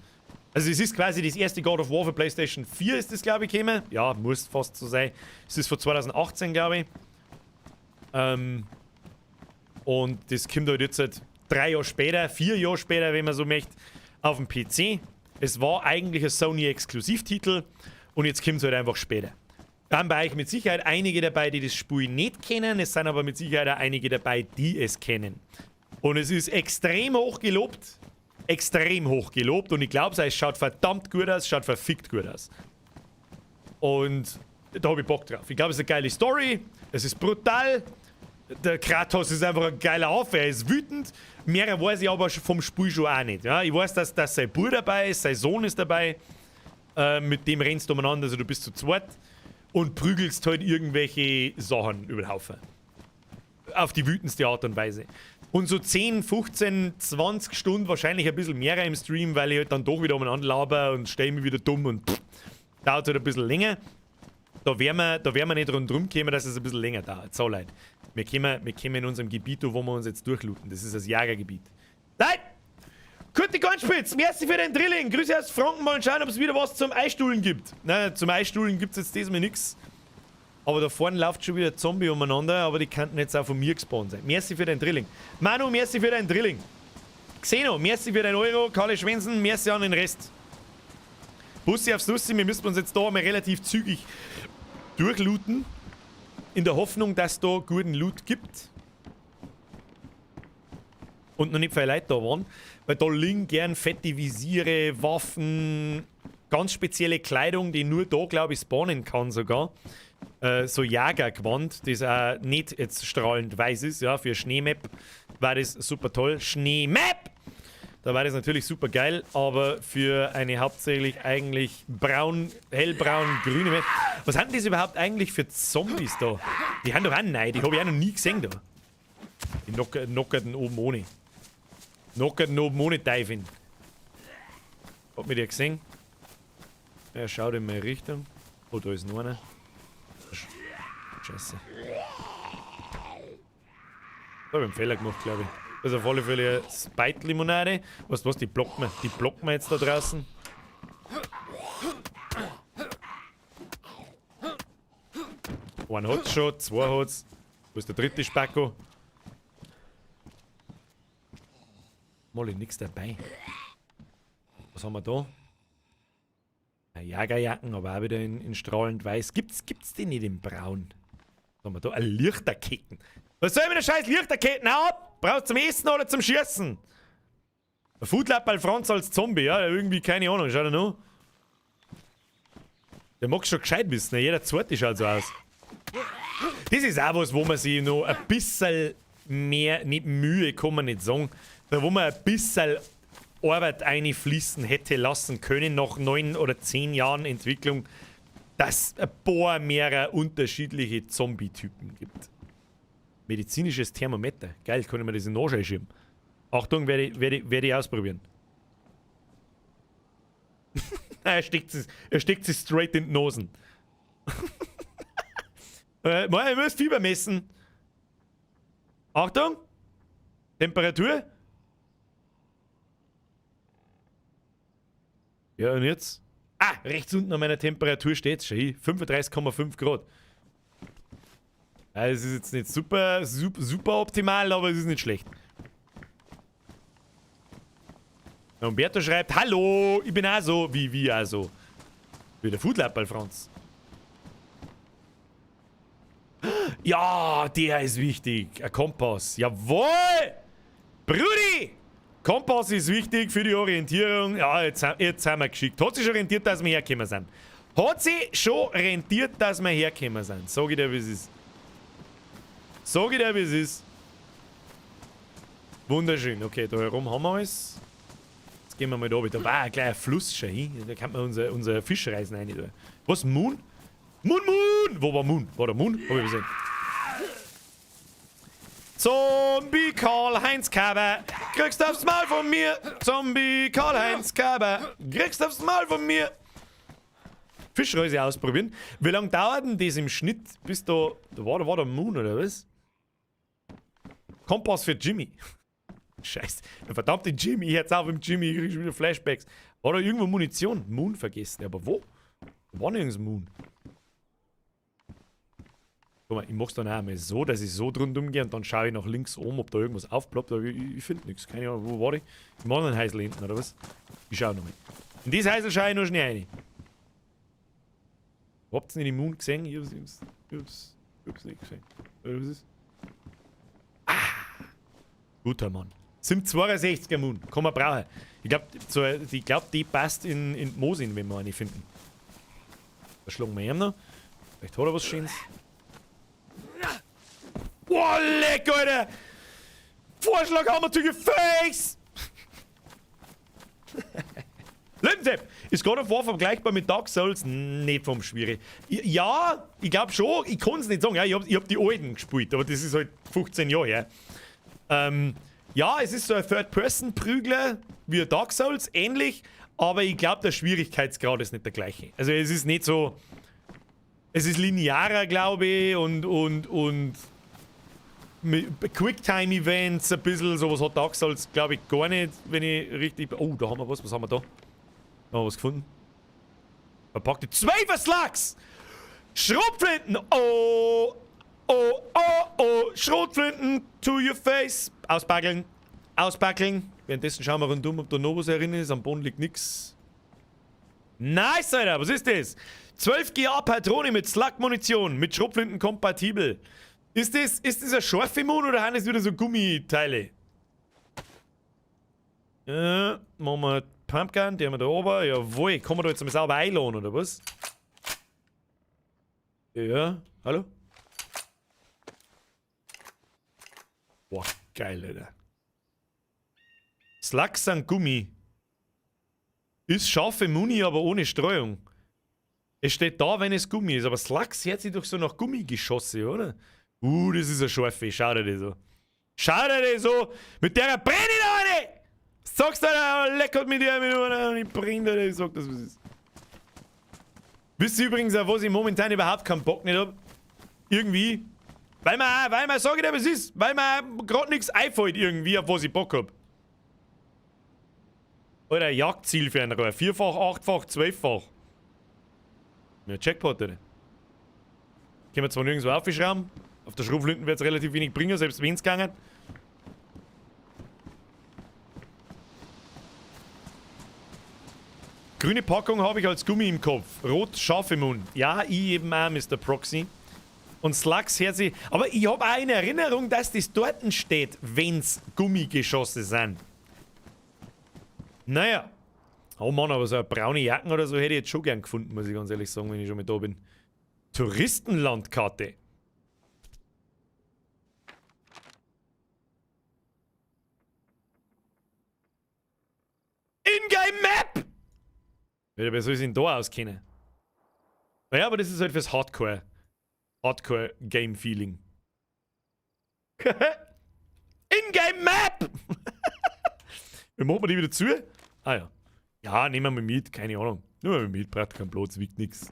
[SPEAKER 1] Also es ist quasi das erste God of War für PlayStation 4 ist das, glaube ich, gekommen. Ja, muss fast so sein. Es ist von 2018, glaube ich. Und das kommt halt jetzt halt 3 Jahre später, 4 Jahre später, wenn man so möchte, auf dem PC. Es war eigentlich ein Sony-Exklusivtitel und jetzt kommt es halt einfach später. Da haben bei euch mit Sicherheit einige dabei, die das Spiel nicht kennen. Es sind aber mit Sicherheit auch einige dabei, die es kennen. Und es ist extrem hoch gelobt. Extrem hoch gelobt. Und ich glaube, es schaut verdammt gut aus, schaut verfickt gut aus. Und da habe ich Bock drauf. Ich glaube, es ist eine geile Story. Es ist brutal. Der Kratos ist einfach ein geiler Affe. Er ist wütend. Mehr weiß ich aber vom Spiel schon auch nicht. Ja, ich weiß, dass sein Bruder dabei ist, sein Sohn ist dabei. Mit dem rennst du umeinander, also du bist zu zweit. Und prügelst halt irgendwelche Sachen über den Haufen. Auf die wütendste Art und Weise. Und so 10, 15, 20 Stunden, wahrscheinlich ein bisschen mehr im Stream, weil ich halt dann doch wieder umeinander laber und stell mich wieder dumm und pff, dauert halt ein bisschen länger. Da werden wir nicht rundherum kommen, dass es ein bisschen länger dauert. So, Leute. Wir kommen in unserem Gebiet, wo wir uns jetzt durchlooten. Das ist das Jagergebiet. Nein! Kurti Ganspitz, merci für den Drilling. Grüße aus Franken, mal schauen, ob es wieder was zum Eistuhlen gibt. Nein, zum Eistuhlen gibt es jetzt diesmal nichts. Aber da vorne läuft schon wieder Zombie umeinander, aber die könnten jetzt auch von mir gespawnt sein. Merci für den Drilling. Manu, merci für dein Drilling. Xeno, merci für dein Euro. Kalle Schwensen, merci an den Rest. Bussi aufs Nussi, wir müssen uns jetzt da einmal relativ zügig durchlooten. In der Hoffnung, dass da guten Loot gibt. Und noch nicht viele Leute da waren. Weil da liegen gern fette Visiere, Waffen, ganz spezielle Kleidung, die nur da, glaube ich, spawnen kann sogar. So Jagergewand, das auch nicht jetzt strahlend weiß ist, ja, für Schneemap war das super toll. Schneemap! Da war das natürlich super geil, aber für eine hauptsächlich eigentlich braun, hellbraun, grüne Map. Was haben das überhaupt eigentlich für Zombies da? Die haben doch auch Neid, die habe ich auch noch nie gesehen da. Die knockerten oben ohne. Knockerten oben ohne Teufel. Hat mir der gesehen? Er schaut in meine Richtung. Oh, da ist noch einer. Scheiße. Da habe ich einen Fehler gemacht, glaube ich. Das ist auf alle Fälle eine Spite-Limonade. Weißt du was, die blockt man. Die blockt man jetzt da draußen. Einen hat's schon, zwei hat's. Wo ist der dritte Spacko? Molly, nix dabei. Was haben wir da? Jagerjacken, aber auch wieder in strahlend weiß. Gibt's die nicht in braun? Was haben wir da? Eine Lichterketten. Was soll ich mit der scheiß Lichterketten ab? Brauchst du zum Essen oder zum Schießen? Ein Foodlab Franz als Zombie, ja, irgendwie, keine Ahnung, schau da noch. Der mag schon gescheit wissen, ne? Jeder zweite schaut so aus. Das ist auch was, wo man sich noch ein bisschen mehr, nicht Mühe, kann man nicht sagen, da wo man ein bisschen Arbeit einfließen hätte lassen können, nach 9 oder 10 Jahren Entwicklung, dass es ein paar mehr unterschiedliche Zombie-Typen gibt. Medizinisches Thermometer. Geil, kann ich mir das in den Arsch einschieben. Achtung, werd ich ausprobieren. Er steckt sich straight in die Nosen. Ich muss Fieber messen. Achtung! Temperatur. Ja, und jetzt? Ah, rechts unten an meiner Temperatur steht's schon. 35,5 Grad. Ja, es ist jetzt nicht super, super, super optimal, aber es ist nicht schlecht. Umberto schreibt, hallo, ich bin auch so, wie wir auch so. Wie der Foodlab bei Franz. Ja, der ist wichtig. Ein Kompass. Jawohl! Brudi! Kompass ist wichtig für die Orientierung. Ja, jetzt sind wir geschickt. Hat sich schon rentiert, dass wir hergekommen sind. Hat sich schon rentiert, dass wir hergekommen sind. Sag ich dir, wie es ist. Sag ich dir, wie es ist. Wunderschön. Okay, da herum haben wir alles. Jetzt gehen wir mal da runter. Da war ein kleiner Fluss schon hin. Da kann man unser Fischreisen rein tun. Was? Moon? Moon, Moon! Wo war Moon? War der Moon? Hab ich gesehen. Zombie Karl-Heinz Kaber, kriegst aufs Maul von mir. Zombie Karl-Heinz Kaber, kriegst aufs Maul von mir. Fischreise ausprobieren. Wie lange dauert denn das im Schnitt, bis da... Da war der Moon, oder was? Kompass für Jimmy. Scheiße. Der verdammte Jimmy, jetzt auf dem Jimmy, ich krieg schon wieder Flashbacks. War da irgendwo Munition? Moon vergessen, aber wo? Da war nirgends Moon. Guck mal, ich mach's dann auch einmal so, dass ich so rundum gehe und dann schaue ich nach links oben, ob da irgendwas aufploppt. Aber ich find nix. Keine Ahnung, wo war ich? Ich mach noch ein Häusl hinten, oder was? Ich schau noch mal. In dieses Häusl schau ich noch schnell rein. Habt ihr nicht den Moon gesehen? Ich hab's nicht gesehen. Oder was ist? Ah! Guter Mann. Sind 62er Moon. Kann man brauchen. Ich glaub, die passt in die Mosin, wenn wir eine finden. Da schlagen wir ihn noch. Vielleicht hat er was Schönes. Boah, leck, Alter! Vorschlag haben wir zu Face! Löwensepp! Ist God of War vergleichbar mit Dark Souls? Nicht vom Schwierig. Ja, ich glaub schon, ich kann's nicht sagen. Ja, ich hab die alten gespielt, aber das ist halt 15 Jahre her. Ja, es ist so ein Third-Person-Prügler wie Dark Souls, ähnlich, aber ich glaub, der Schwierigkeitsgrad ist nicht der gleiche. Also es ist nicht so... Es ist linearer, glaub ich, und Quicktime-Events ein bisschen, sowas hat Dark Souls, glaub ich, gar nicht, wenn ich richtig... Oh, da haben wir was, was haben wir da? Da haben wir was gefunden. Verpackte 12 Slugs! Schrotflinten! Oh! Oh, oh, oh! Schrotflinten to your face! Auspackeln! Auspackeln! Währenddessen schauen wir rundum, ob da noch was herin ist. Am Boden liegt nix. Nice, Alter! Was ist das? 12 GA Patrone mit Slug-Munition, mit Schrotflinten kompatibel. Ist das eine scharfe Moon oder sind das wieder so Gummiteile? Machen wir Pumpgun, die haben wir da oben. Jawohl, kann man da jetzt mal sauber einladen, oder was? Ja, hallo? Boah, geil, Alter. Slugs sind Gummi. Ist scharfe Muni, aber ohne Streuung. Es steht da, wenn es Gummi ist, aber Slugs hört sich doch so nach Gummigeschosse, oder? Das ist eine scharfe. Schau dir das so. Schau dir das so. Mit der brenne ich da eine! Sagst du da, leckert mit der, mit der, ich bring dir das, ich sag das, was ist. Wisst ihr übrigens auch, was ich momentan überhaupt keinen Bock nicht hab? Irgendwie. Weil mir, sag ich dir, was ist, weil mir grad nix einfällt irgendwie, auf was ich Bock hab. Oder Jagdziel für ein Rohr. 4-fach, 8-fach, 12-fach. Ja, Jackpot, oder? Können wir zwar nirgendwo aufschrauben. Auf der Schrotflinten wird's relativ wenig bringen, selbst wenn's gegangen. Grüne Packung habe ich als Gummi im Kopf. Rot scharf im Mund. Ja, ich eben auch, Mr. Proxy. Und Slugs hört sich. Aber ich habe auch in Erinnerung, dass das dort steht, wenn's Gummigeschosse sind. Naja. Oh Mann, aber so eine braune Jacken oder so hätte ich jetzt schon gern gefunden, muss ich ganz ehrlich sagen, wenn ich schon mal da bin. Touristenlandkarte. Ingame Map! Ja, wer soll sich denn da auskennen? Naja, aber das ist halt fürs Hardcore. Hardcore Game Feeling. Ingame Map! Wie machen wir die wieder zu? Ah ja. Ja, nehmen wir mal mit, keine Ahnung. Nehmen wir mal mit, braucht keinen Platz, wiegt nix.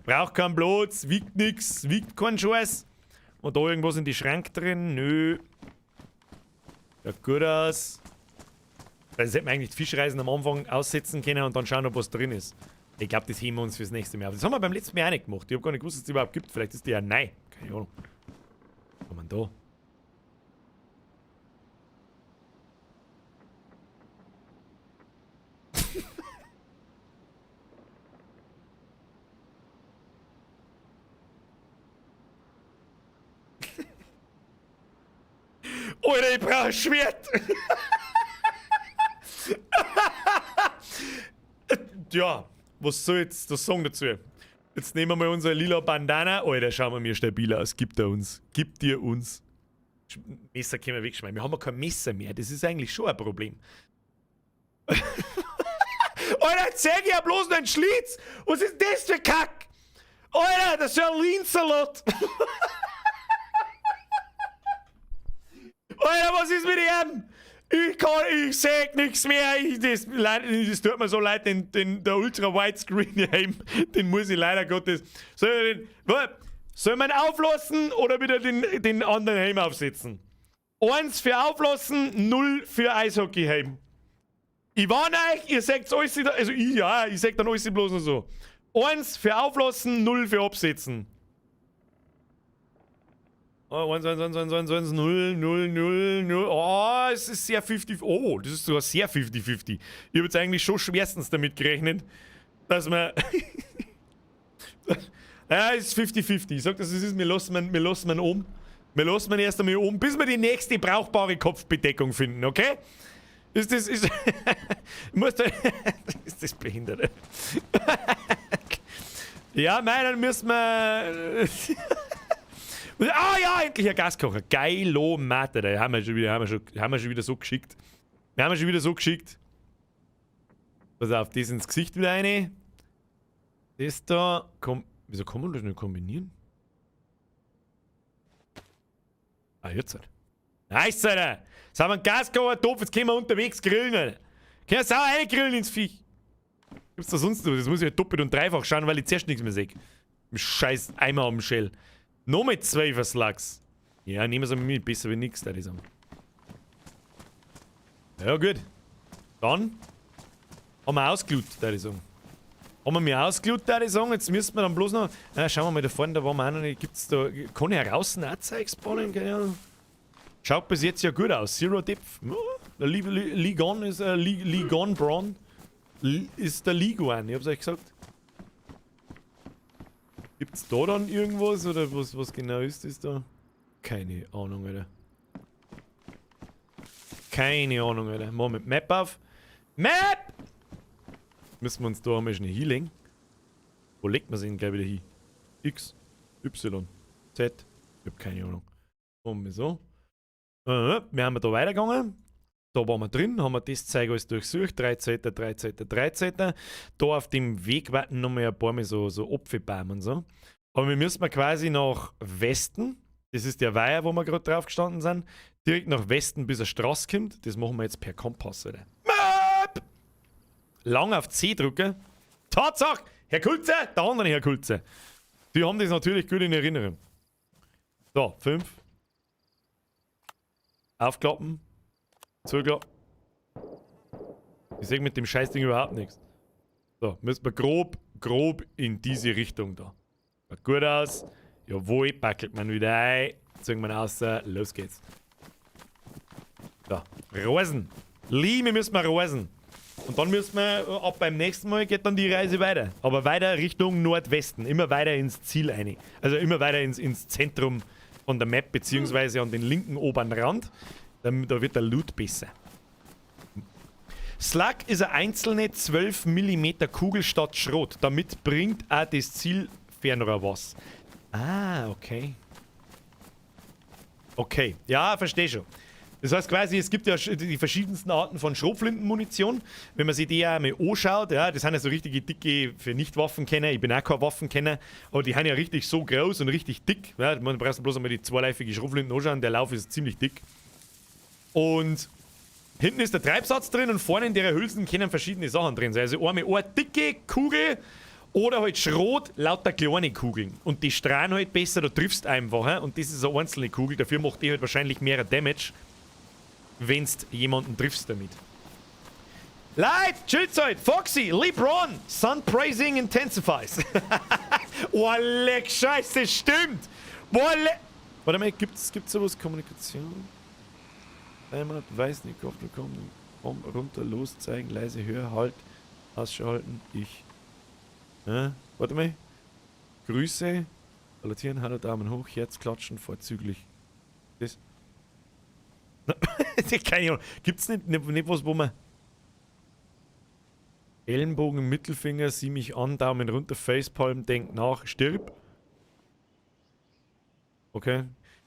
[SPEAKER 1] Braucht keinen Platz, wiegt nix, wiegt keinen Scheiß. Und da irgendwas in die Schrank drin? Nö. Ja, gut aus. Das hätten wir eigentlich die Fischreisen am Anfang aussetzen können und dann schauen, ob was drin ist. Ich glaube, das heben wir uns fürs nächste Mal auf. Das haben wir beim letzten Mal auch nicht gemacht. Ich hab gar nicht gewusst, dass es die überhaupt gibt. Vielleicht ist die ja neu. Keine Ahnung. Was haben wir denn da? Alter, ich brauch ein Schwert! Ja, was soll jetzt das sagen dazu? Jetzt nehmen wir mal unser lila Bandana. Alter, schauen wir mir stabil aus. Gibt er uns. Gibt dir uns. Messer können wir wegschmeißen. Wir haben ja kein Messer mehr. Das ist eigentlich schon ein Problem. Alter, jetzt zeig ich ja bloß noch einen Schlitz. Was ist das für Kack? Alter, das ist ja ein Linsalat. Alter, was ist mit ihm? Ich seh nix mehr. Das tut mir so leid, der Ultra Widescreen Helm, den muss ich leider Gottes. Soll man auflassen oder wieder den anderen Helm aufsetzen? 1 für auflassen, 0 für Eishockey-Helm. Ich warne euch, ihr seht alles, also ich, ja, ich seh dann alles bloß noch so. 1 für auflassen, 0 für absetzen. Oh, 1, 1, 1, 1, 1, 1, 0, 0, 0, 0. Oh, es ist sehr 50. Oh, das ist sogar sehr 50-50. Ich hab jetzt eigentlich schon schwerstens damit gerechnet, dass man. Ja, es ist 50-50. Ich sag das, es ist, wir lassen ihn oben. Wir lassen ihn erst einmal oben, bis wir die nächste brauchbare Kopfbedeckung finden, okay? Ist das. Ist, muss da, ist das behindert? Ja, mei, dann müssen wir. Ah ja, endlich ein Gaskocher. Geilo Mate, da haben wir schon wieder, haben wir schon wieder so geschickt. Wir haben schon wieder so geschickt. Pass auf, das ins Gesicht wieder rein. Das da. Komm, wieso kann man das nicht kombinieren? Ah, jetzt halt. Nice, Alter! Jetzt haben wir einen Gaskocher, Topf, jetzt können wir unterwegs grillen, Alter. Können wir sauer reingrillen ins Viech. Gibt's da sonst noch? Das muss ich ja doppelt und dreifach schauen, weil ich zuerst nichts mehr sehe. Im scheiß Eimer am Shell. Noch mit 12 Slugs. Ja, nehmen wir es mit, besser wie nix, da ich sagen. Ja, gut. Dann haben wir ausgelootet, da ich sagen. Haben wir mir ausgelootet, da ich sagen. Jetzt müssen wir dann bloß noch. Na, schauen wir mal da vorne, da waren wir auch noch nicht. Gibt's da. Kann ich heraus ein Zeug spawnen? Keine Ahnung. Schaut bis jetzt ja gut aus. Zero Depth. Ja, der Ligon ist. Ligon Braun ist der Liguan, ich hab's euch gesagt. Gibt's da dann irgendwas oder was genau ist das da? Keine Ahnung, Alter. Keine Ahnung, Alter. Machen wir mit Map auf. Map! Müssen wir uns da einmal schnell hinlegen. Wo legt man sich denn gleich wieder hin? X, Y, Z. Ich hab keine Ahnung. Machen wir so. Wir haben da weitergegangen. Da waren wir drin, haben wir das Zeug alles durchsucht. 13., 13., 13. Da auf dem Weg warten noch mal ein paar Mal so Apfelbäume und so. Aber wir müssen quasi nach Westen. Das ist der Weiher, wo wir gerade drauf gestanden sind. Direkt nach Westen, bis eine Straße kommt. Das machen wir jetzt per Kompass, Alter. Map! Lang auf C drücken. Tatsache! Herr Kulze! Der andere Herr Kulze. Die haben das natürlich gut in Erinnerung. So, 5. Aufklappen. Zuklappen. Ich seh mit dem Scheißding überhaupt nichts. So, müssen wir grob in diese Richtung da. Schaut gut aus. Jawohl, packelt man wieder ein. Ziehen wir raus. Los geht's. So, Rosen. Lime müssen wir rosen. Und dann müssen wir, ab beim nächsten Mal geht dann die Reise weiter. Aber weiter Richtung Nordwesten, immer weiter ins Ziel rein. Also immer weiter ins Zentrum von der Map, beziehungsweise an den linken oberen Rand. Da wird der Loot besser. Slug ist eine einzelne 12 mm Kugel statt Schrot. Damit bringt auch das Zielfernrohr was. Ah, okay. Okay, ja, verstehe schon. Das heißt quasi, es gibt ja die verschiedensten Arten von Schrotflintenmunition. Wenn man sich die auch mal anschaut, ja, das sind ja so richtige dicke für Nicht-Waffenkenner. Ich bin auch kein Waffenkenner, aber die sind ja richtig so groß und richtig dick. Ja, man braucht bloß einmal die zweiläufige Schrotflinten anschauen, der Lauf ist ziemlich dick. Und hinten ist der Treibsatz drin und vorne in der Hülsen können verschiedene Sachen drin sein. Also einmal eine dicke Kugel oder halt Schrot, lauter kleine Kugeln. Und die strahlen halt besser, da triffst einfach. He? Und das ist eine einzelne Kugel, dafür macht die halt wahrscheinlich mehr Damage, wenn du jemanden triffst damit. Leute, chillt's halt! Foxy, LeBron, Sun Praising intensifies. Oh, leck, scheiße, stimmt! Boah, leck. Warte mal, gibt's sowas? Kommunikation? Heimat, weiß nicht, Kopf, komm, runter, los, zeigen, leise, höher, halt, Ausschau halten, ich. Ja, warte mal. Grüße, salutieren, hallo, Daumen hoch, Herz klatschen, vorzüglich. Das. Keine Ahnung. Gibt's nicht was, wo man. Ellenbogen, Mittelfinger, sieh mich an, Daumen runter, Facepalm, denk nach, stirb. Okay.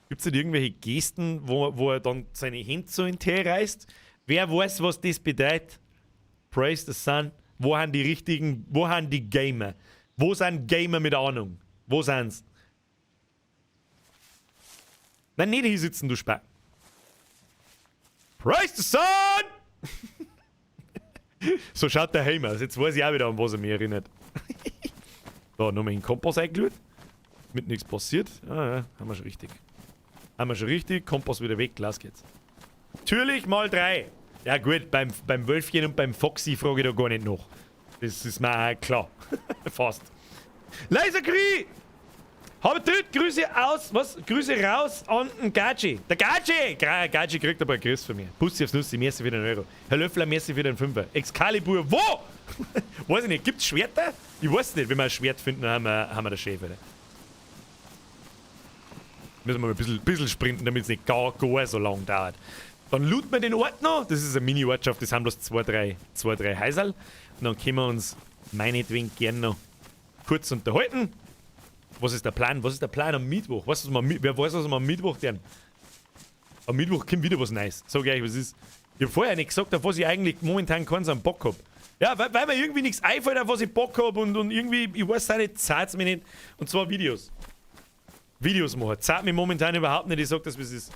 [SPEAKER 1] Gibt's nicht irgendwelche Gesten, wo er dann seine Hände so in den Tee reißt? Wer weiß, was das bedeutet? Praise the Sun. Wo haben die richtigen, wo haben die Gamer? Wo sind Gamer mit Ahnung? Wo sind's? Nein, nicht hier sitzen, du Spack. Praise the Sun! So schaut der Heim aus. Jetzt weiß ich auch wieder, an was er mich erinnert. So, nochmal in den Kompass eingeschaut. Mit nichts passiert. Ah, ja, haben wir schon richtig. Haben wir schon richtig. Kompass wieder weg. Los geht's. Natürlich mal 3. Ja gut, beim Wölfchen und beim Foxy frage ich da gar nicht nach. Das ist mir auch klar. Fast. Laserkrieg! Habe dort Grüße aus, was? Grüße raus an den Gaji. Der Gaji! Gaji kriegt aber einen Grüß von mir. Bussi aufs Nussi, merci für den Euro. Herr Löffler, merci für den Fünfer. Excalibur, wo? Weiß ich nicht, gibt's Schwerter? Ich weiß nicht, wenn wir ein Schwert finden, dann haben wir das Chef, oder? Müssen wir mal ein bisschen sprinten, damit es nicht gar so lang dauert. Dann looten wir den Ort noch. Das ist eine Mini-Ortschaft, das sind bloß zwei, drei Häuserl. Und dann können wir uns meinetwegen gern noch kurz unterhalten. Was ist der Plan? Was ist der Plan am Mittwoch? Weißt du, wer weiß, was wir am Mittwoch tun? Am Mittwoch kommt wieder was Neues. Sag ich euch, was ist. Ich hab vorher nicht gesagt, auf was ich eigentlich momentan keinen so einen Bock hab. Ja, weil mir irgendwie nichts einfällt, auf was ich Bock hab und irgendwie, ich weiß auch nicht, zahlt's mir nicht. Und zwar Videos. Videos machen. Zahlt mir momentan überhaupt nicht, ich sag das, wie es ist.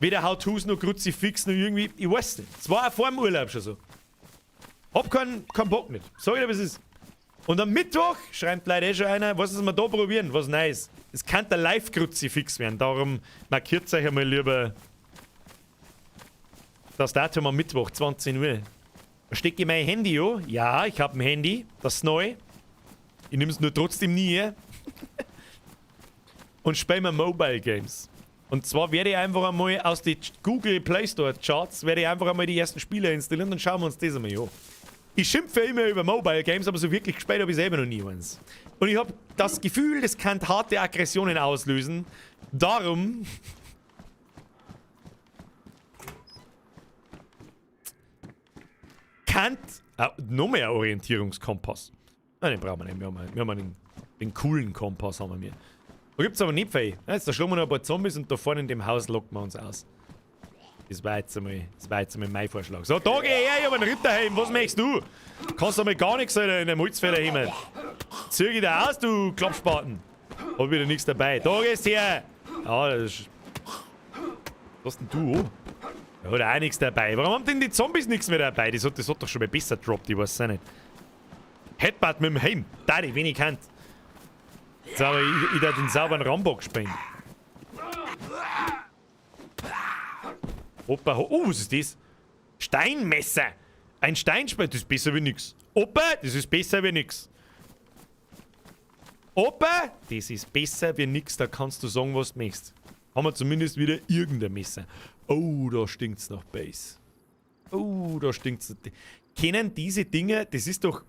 [SPEAKER 1] Weder How-Tos noch Kruzifix noch irgendwie, ich weiß nicht. Es war auch vor dem Urlaub schon so. Hab keinen Bock nicht. Sag ich dir, was es ist. Und am Mittwoch, schreibt leider eh schon einer, was wir da probieren, was Neues. Es kann der Live-Kruzifix werden, darum markiert euch einmal lieber das Datum am Mittwoch, 20 Uhr. Da stecke ich mein Handy an. Ja, ich habe ein Handy, das ist neu. Ich nehme es nur trotzdem nie her. Und spiele mir Mobile Games. Und zwar werde ich einfach einmal aus den Google Play Store Charts, werde ich einfach einmal die ersten Spiele installieren und schauen wir uns das einmal an. Ich schimpfe immer über Mobile Games, aber so wirklich gespielt habe ich selber noch nie eins. Und ich habe das Gefühl, das kann harte Aggressionen auslösen. Darum kann noch mehr Orientierungskompass. Nein, den brauchen wir nicht. Wir haben den coolen Kompass haben wir mir. Da gibt's aber nicht viel. Jetzt, da schlagen wir noch ein paar Zombies und da vorne in dem Haus locken wir uns aus. Das war jetzt einmal mein Vorschlag. So, da geh her, ich hab einen Ritterhelm. Was möchtest du? Kannst du mal gar nichts, Alter, in dem Holzfällerhelm. Zieh ich da aus, du Klappspaten. Hab wieder nichts dabei. Da gehst her! Ja, das ist. Was denn du? Da hat auch nichts dabei. Warum haben denn die Zombies nichts mehr dabei? Das hat doch schon mal besser gedroppt, ich weiß es auch nicht. Headbutt mit dem Helm. Da, die wenig Hand. Jetzt aber ich darf den sauberen Rambock spielen. Opa, oh, was ist das? Steinmesser! Ein Steinspalt, das ist besser wie nix. Opa, das ist besser wie nix. Opa, das ist besser wie nix, da kannst du sagen, was du möchtest. Haben wir zumindest wieder irgendein Messer. Oh, da stinkt's nach Base. Oh, da stinkt's. Kennen diese Dinge, das ist doch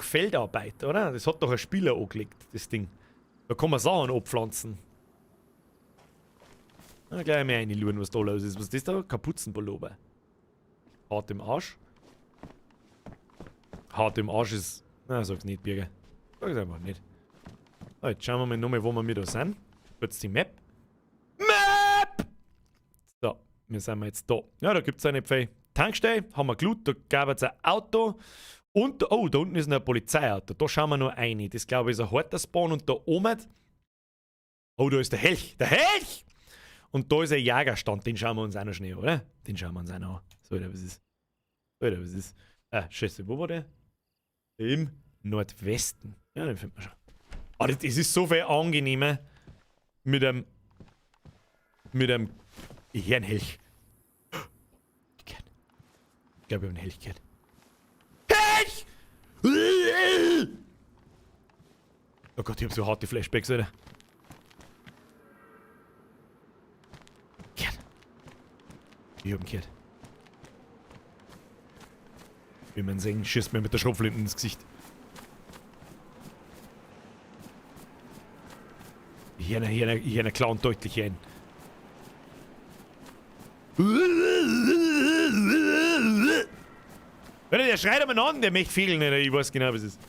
[SPEAKER 1] Feldarbeit, oder? Das hat doch ein Spieler angelegt, das Ding. Da kann man Sachen abpflanzen. Na, gleich mal reinschauen, was da los ist. Was ist das da? Kapuzenpullover. Hart im Arsch. Hart im Arsch ist... Na, sag's nicht, Birger. Sag's einfach nicht. So, jetzt schauen wir mal nochmal, wo wir da sind. Kurz die Map. Map! So, wir sind jetzt da. Ja, da gibt's eine Pfeil. Tankstelle, haben wir geloot, da gab es ein Auto. Und, oh, da unten ist noch ein Polizeiauto. Da schauen wir noch rein. Das, glaube ich, ist ein harter Spawn. Und da oben... Oh, da ist der Helch. Der Helch! Und da ist ein Jägerstand. Den schauen wir uns auch noch schnell, oder? Den schauen wir uns auch noch an. So, was ist? So, was ist? Ah, scheiße, wo war der? Im Nordwesten. Ja, den finden wir schon. Oh, das ist so viel angenehmer mit einem... Ich höre einen Helch. Ich glaube, ich habe einen Helch gehört. Helch! Oh Gott, ich hab so harte Flashbacks, Alter. Gehört. Ich hab ihn gehört. Wie man sehen, schießt mir mit der Schrotflinte ins Gesicht. Ich höre einen klar und deutlich ein. Der schreit aber an, der möchte fehlen, ich weiß genau, was es ist.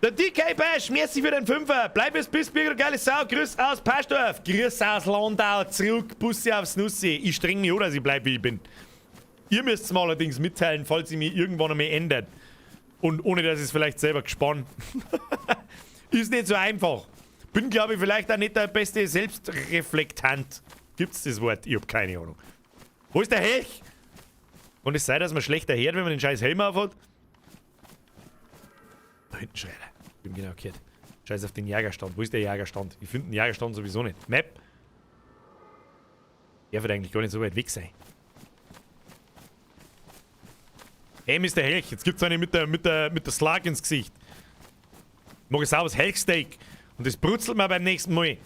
[SPEAKER 1] Der DK Bash, merci für den Fünfer. Bleib es bist, Birger, geile Sau. Grüß aus Paschdorf. Grüß aus Landau. Zurück, Bussi aufs Nussi. Ich streng mich an, dass ich bleib, wie ich bin. Ihr müsst es mir allerdings mitteilen, falls ich mich irgendwann einmal ändert. Und ohne, dass ich es vielleicht selber gespannt. Ist nicht so einfach. Bin, glaube ich, vielleicht auch nicht der beste Selbstreflektant. Gibt's das Wort? Ich hab keine Ahnung. Wo ist der Helch? Und es sei, dass man schlechter hört, wenn man den scheiß Helm aufhat. Da hinten schreit er. Ich hab genau gehört. Scheiß auf den Jägerstand. Wo ist der Jägerstand? Ich finde den Jägerstand sowieso nicht. Map. Der wird eigentlich gar nicht so weit weg sein. Hey, Mr. Helch, jetzt gibt's eine mit der Slug ins Gesicht. Ich mag ein sauberes Helchsteak. Und das brutzelt mir beim nächsten Mal.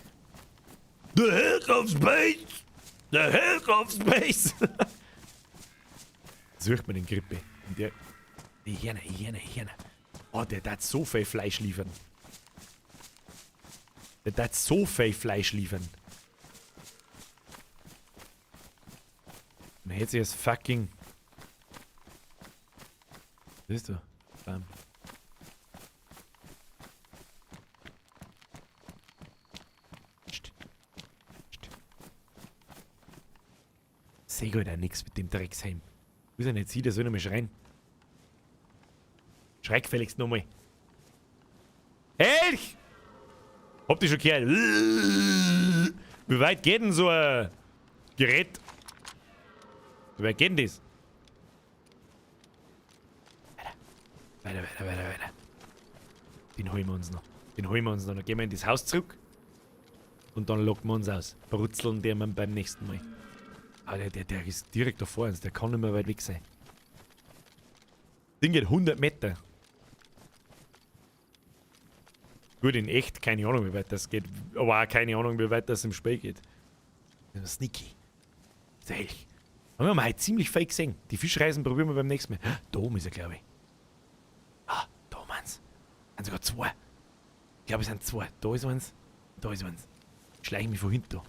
[SPEAKER 1] The Helch of Space! The Helch of Space! Sucht man den Grippe. Und der. Die Hirne, Hirne, Hirne. Oh, der darf so viel Fleisch liefern. Der darf so viel Fleisch liefern. Und jetzt ist fucking. Siehst du? Bam. Psst. Psst. Seh halt auch nix mit dem Drecksheim. Muss ja nicht sehen, der soll nochmal schreien. Schrei gefälligst nochmal. Helch! Habt ihr schon gehört? Wie weit geht denn so ein Gerät? Wie weit geht denn das? Weiter, weiter, weiter, weiter. Den holen wir uns noch. Den holen wir uns noch. Dann gehen wir in das Haus zurück. Und dann locken wir uns aus. Brutzeln der wir beim nächsten Mal. Aber der ist direkt da vor uns. Der kann nicht mehr weit weg sein. Ding geht 100 Meter. Gut, in echt, keine Ahnung, wie weit das geht. Aber auch keine Ahnung, wie weit das im Spiel geht. Das ist sneaky. Das ist Helch. Haben wir heute ziemlich fake gesehen. Die Fischreisen probieren wir beim nächsten Mal. Da oben ist er, glaube ich. Ah, da oben eins. Sind sogar zwei. Ich glaube, es sind zwei. Da ist eins. Da ist eins. Ich schleiche mich von hinten.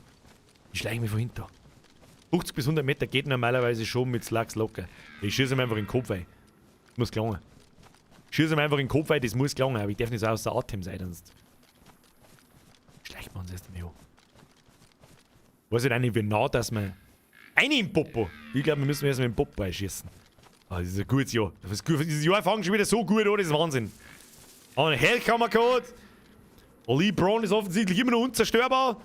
[SPEAKER 1] Ich schleiche mich von hinten. 50 bis 100 Meter geht normalerweise schon mit Slugs locker. Ich schieße ihm einfach in den Kopf rein. Das muss gelangen. Ich schieße ihm einfach in den Kopf rein, das muss gelangen, aber ich darf nicht so außer Atem sein, sonst schleichen wir uns erst einmal an. Weiß ich nicht, wie nah, dass wir... Eine im Popo! Ich glaube, wir müssen erst mal im Popo einschießen. Ah, das ist ein gutes Jahr. Das ist gut. Dieses Jahr fängt schon wieder so gut an, das ist Wahnsinn. Ah, ein Helch haben wir gehabt. Lee Brown ist offensichtlich immer noch unzerstörbar.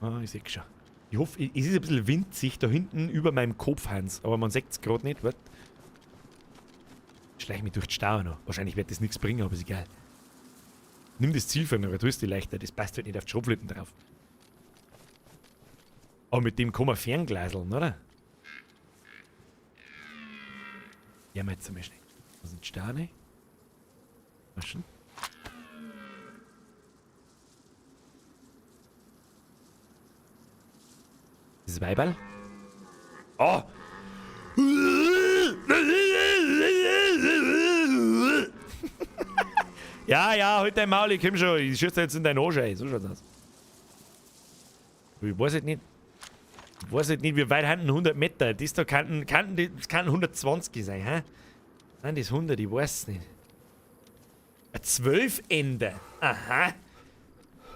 [SPEAKER 1] Ah, ich seh schon. Ich hoffe, es ist ein bisschen winzig da hinten über meinem Kopf, Hans. Aber man sieht es gerade nicht. Warte. Ich schleiche mich durch die Stau noch. Wahrscheinlich wird das nichts bringen, aber ist egal. Nimm das Ziel von mir, du bist die leichter. Das passt halt nicht auf die Schrotflinten drauf. Aber mit dem kann man ferngleiseln, oder? Ja, mal jetzt einmal schnell. Was sind die Steine? Was schon? Das Weiberl. Oh! Ja, ja, halt dein Maul, ich komm schon. Ich schieße jetzt in deinen Arsch rein. So schaut's aus. Ich weiß halt nicht. Ich weiß halt nicht, wie weit hinten 100 Meter. Das da könnten, das könnten 120 sein, hä? Nein, das 100, ich weiß es nicht. Ein Zwölfender. Aha.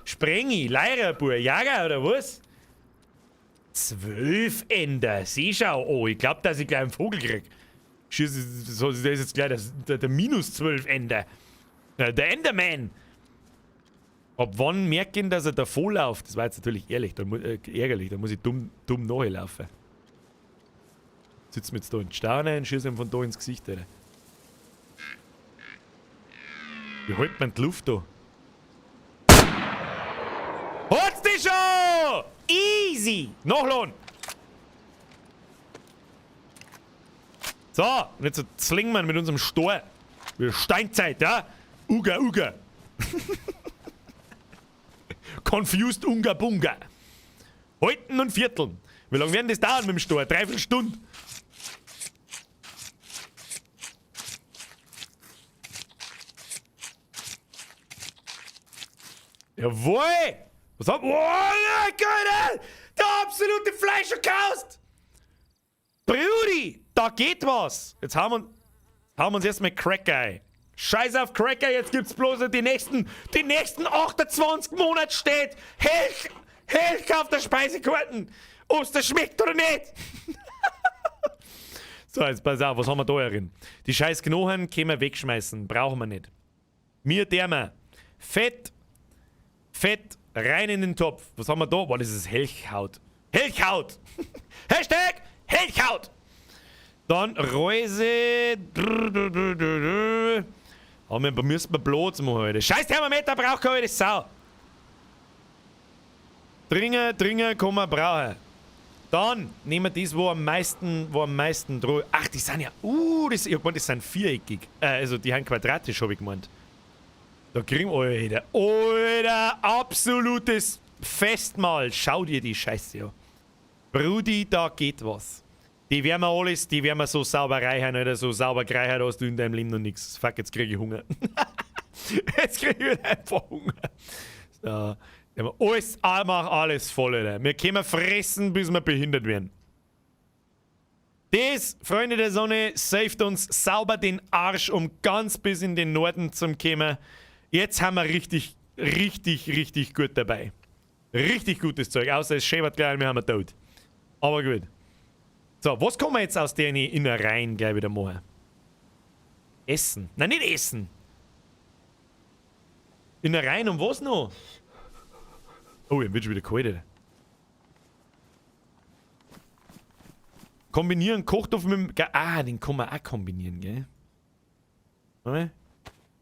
[SPEAKER 1] Sprengi, Leirabur, Jager oder was? Zwölfender. Seeschau. Oh, ich glaub, dass ich gleich einen Vogel krieg. Schieß, das ist jetzt gleich der minus 12 Ender. Der Enderman. Ab wann merkt ich, dass er davor läuft? Das war jetzt natürlich ehrlich, da, ärgerlich, da muss ich dumm, dumm nachlaufen. Sitzen wir jetzt da in Staunen und schießen ihm von da ins Gesicht, Alter. Wie hält man die Luft da? Hat's dich schon! Easy! Nachladen! So, und jetzt zwingen wir mit unserem Stor. Wie Steinzeit, ja? Uga, Uga. Confused Unga Bunga. Halten und Vierteln. Wie lange werden das dauern mit dem Stor? Dreiviertel Stunde. Jawohl! Was hab... Oh, geil! Der absolute Fleischerkaust! Brudi! Da geht was! Jetzt haben wir uns erstmal Cracker ein. Scheiß auf Cracker, jetzt gibt's bloß die nächsten 28 Monate steht Helch, Helch auf der Speisekarten! Ob's das schmeckt oder nicht! So, jetzt pass auf, was haben wir da herin? Die scheiß Knochen können wir wegschmeißen, brauchen wir nicht. Mir dermer. Fett, Fett, rein in den Topf. Was haben wir da? Boah, das ist Helchhaut. Helchhaut! Hashtag Helchhaut! Dann Reuse. Aber wir müssen wir Blut machen heute. Scheiß Thermometer braucht keine Sau. Dringe, Dringe, kann man brauchen. Dann nehmen wir das, wo am meisten droht. Ach, die sind ja. Das, ich hab gemeint, das sind viereckig. Also die sind quadratisch, hab ich gemeint. Da kriegen wir. Alter, Alter, absolutes Festmahl. Schau dir die Scheiße an. Brudi, da geht was. Die werden wir alles, die werden wir so sauber reichern, oder so sauber gereichert hast du in deinem Leben noch nichts. Fuck, jetzt krieg ich Hunger. Jetzt krieg ich einfach Hunger. So, alles, mach alles voll, Alter. Wir können fressen, bis wir behindert werden. Das, Freunde der Sonne, saved uns sauber den Arsch, um ganz bis in den Norden zu kommen. Jetzt haben wir richtig, richtig, richtig gut dabei. Richtig gutes Zeug, außer es schäbert gleich, wir haben tot. Aber gut. So, was kann man jetzt aus den Innereien gleich wieder machen? Essen. Nein, nicht essen. Innereien und was noch? Oh, ich wird schon wieder kalt, Alter. Kombinieren Kochtopf mit dem... Ah, den kann man auch kombinieren, gell? Warte.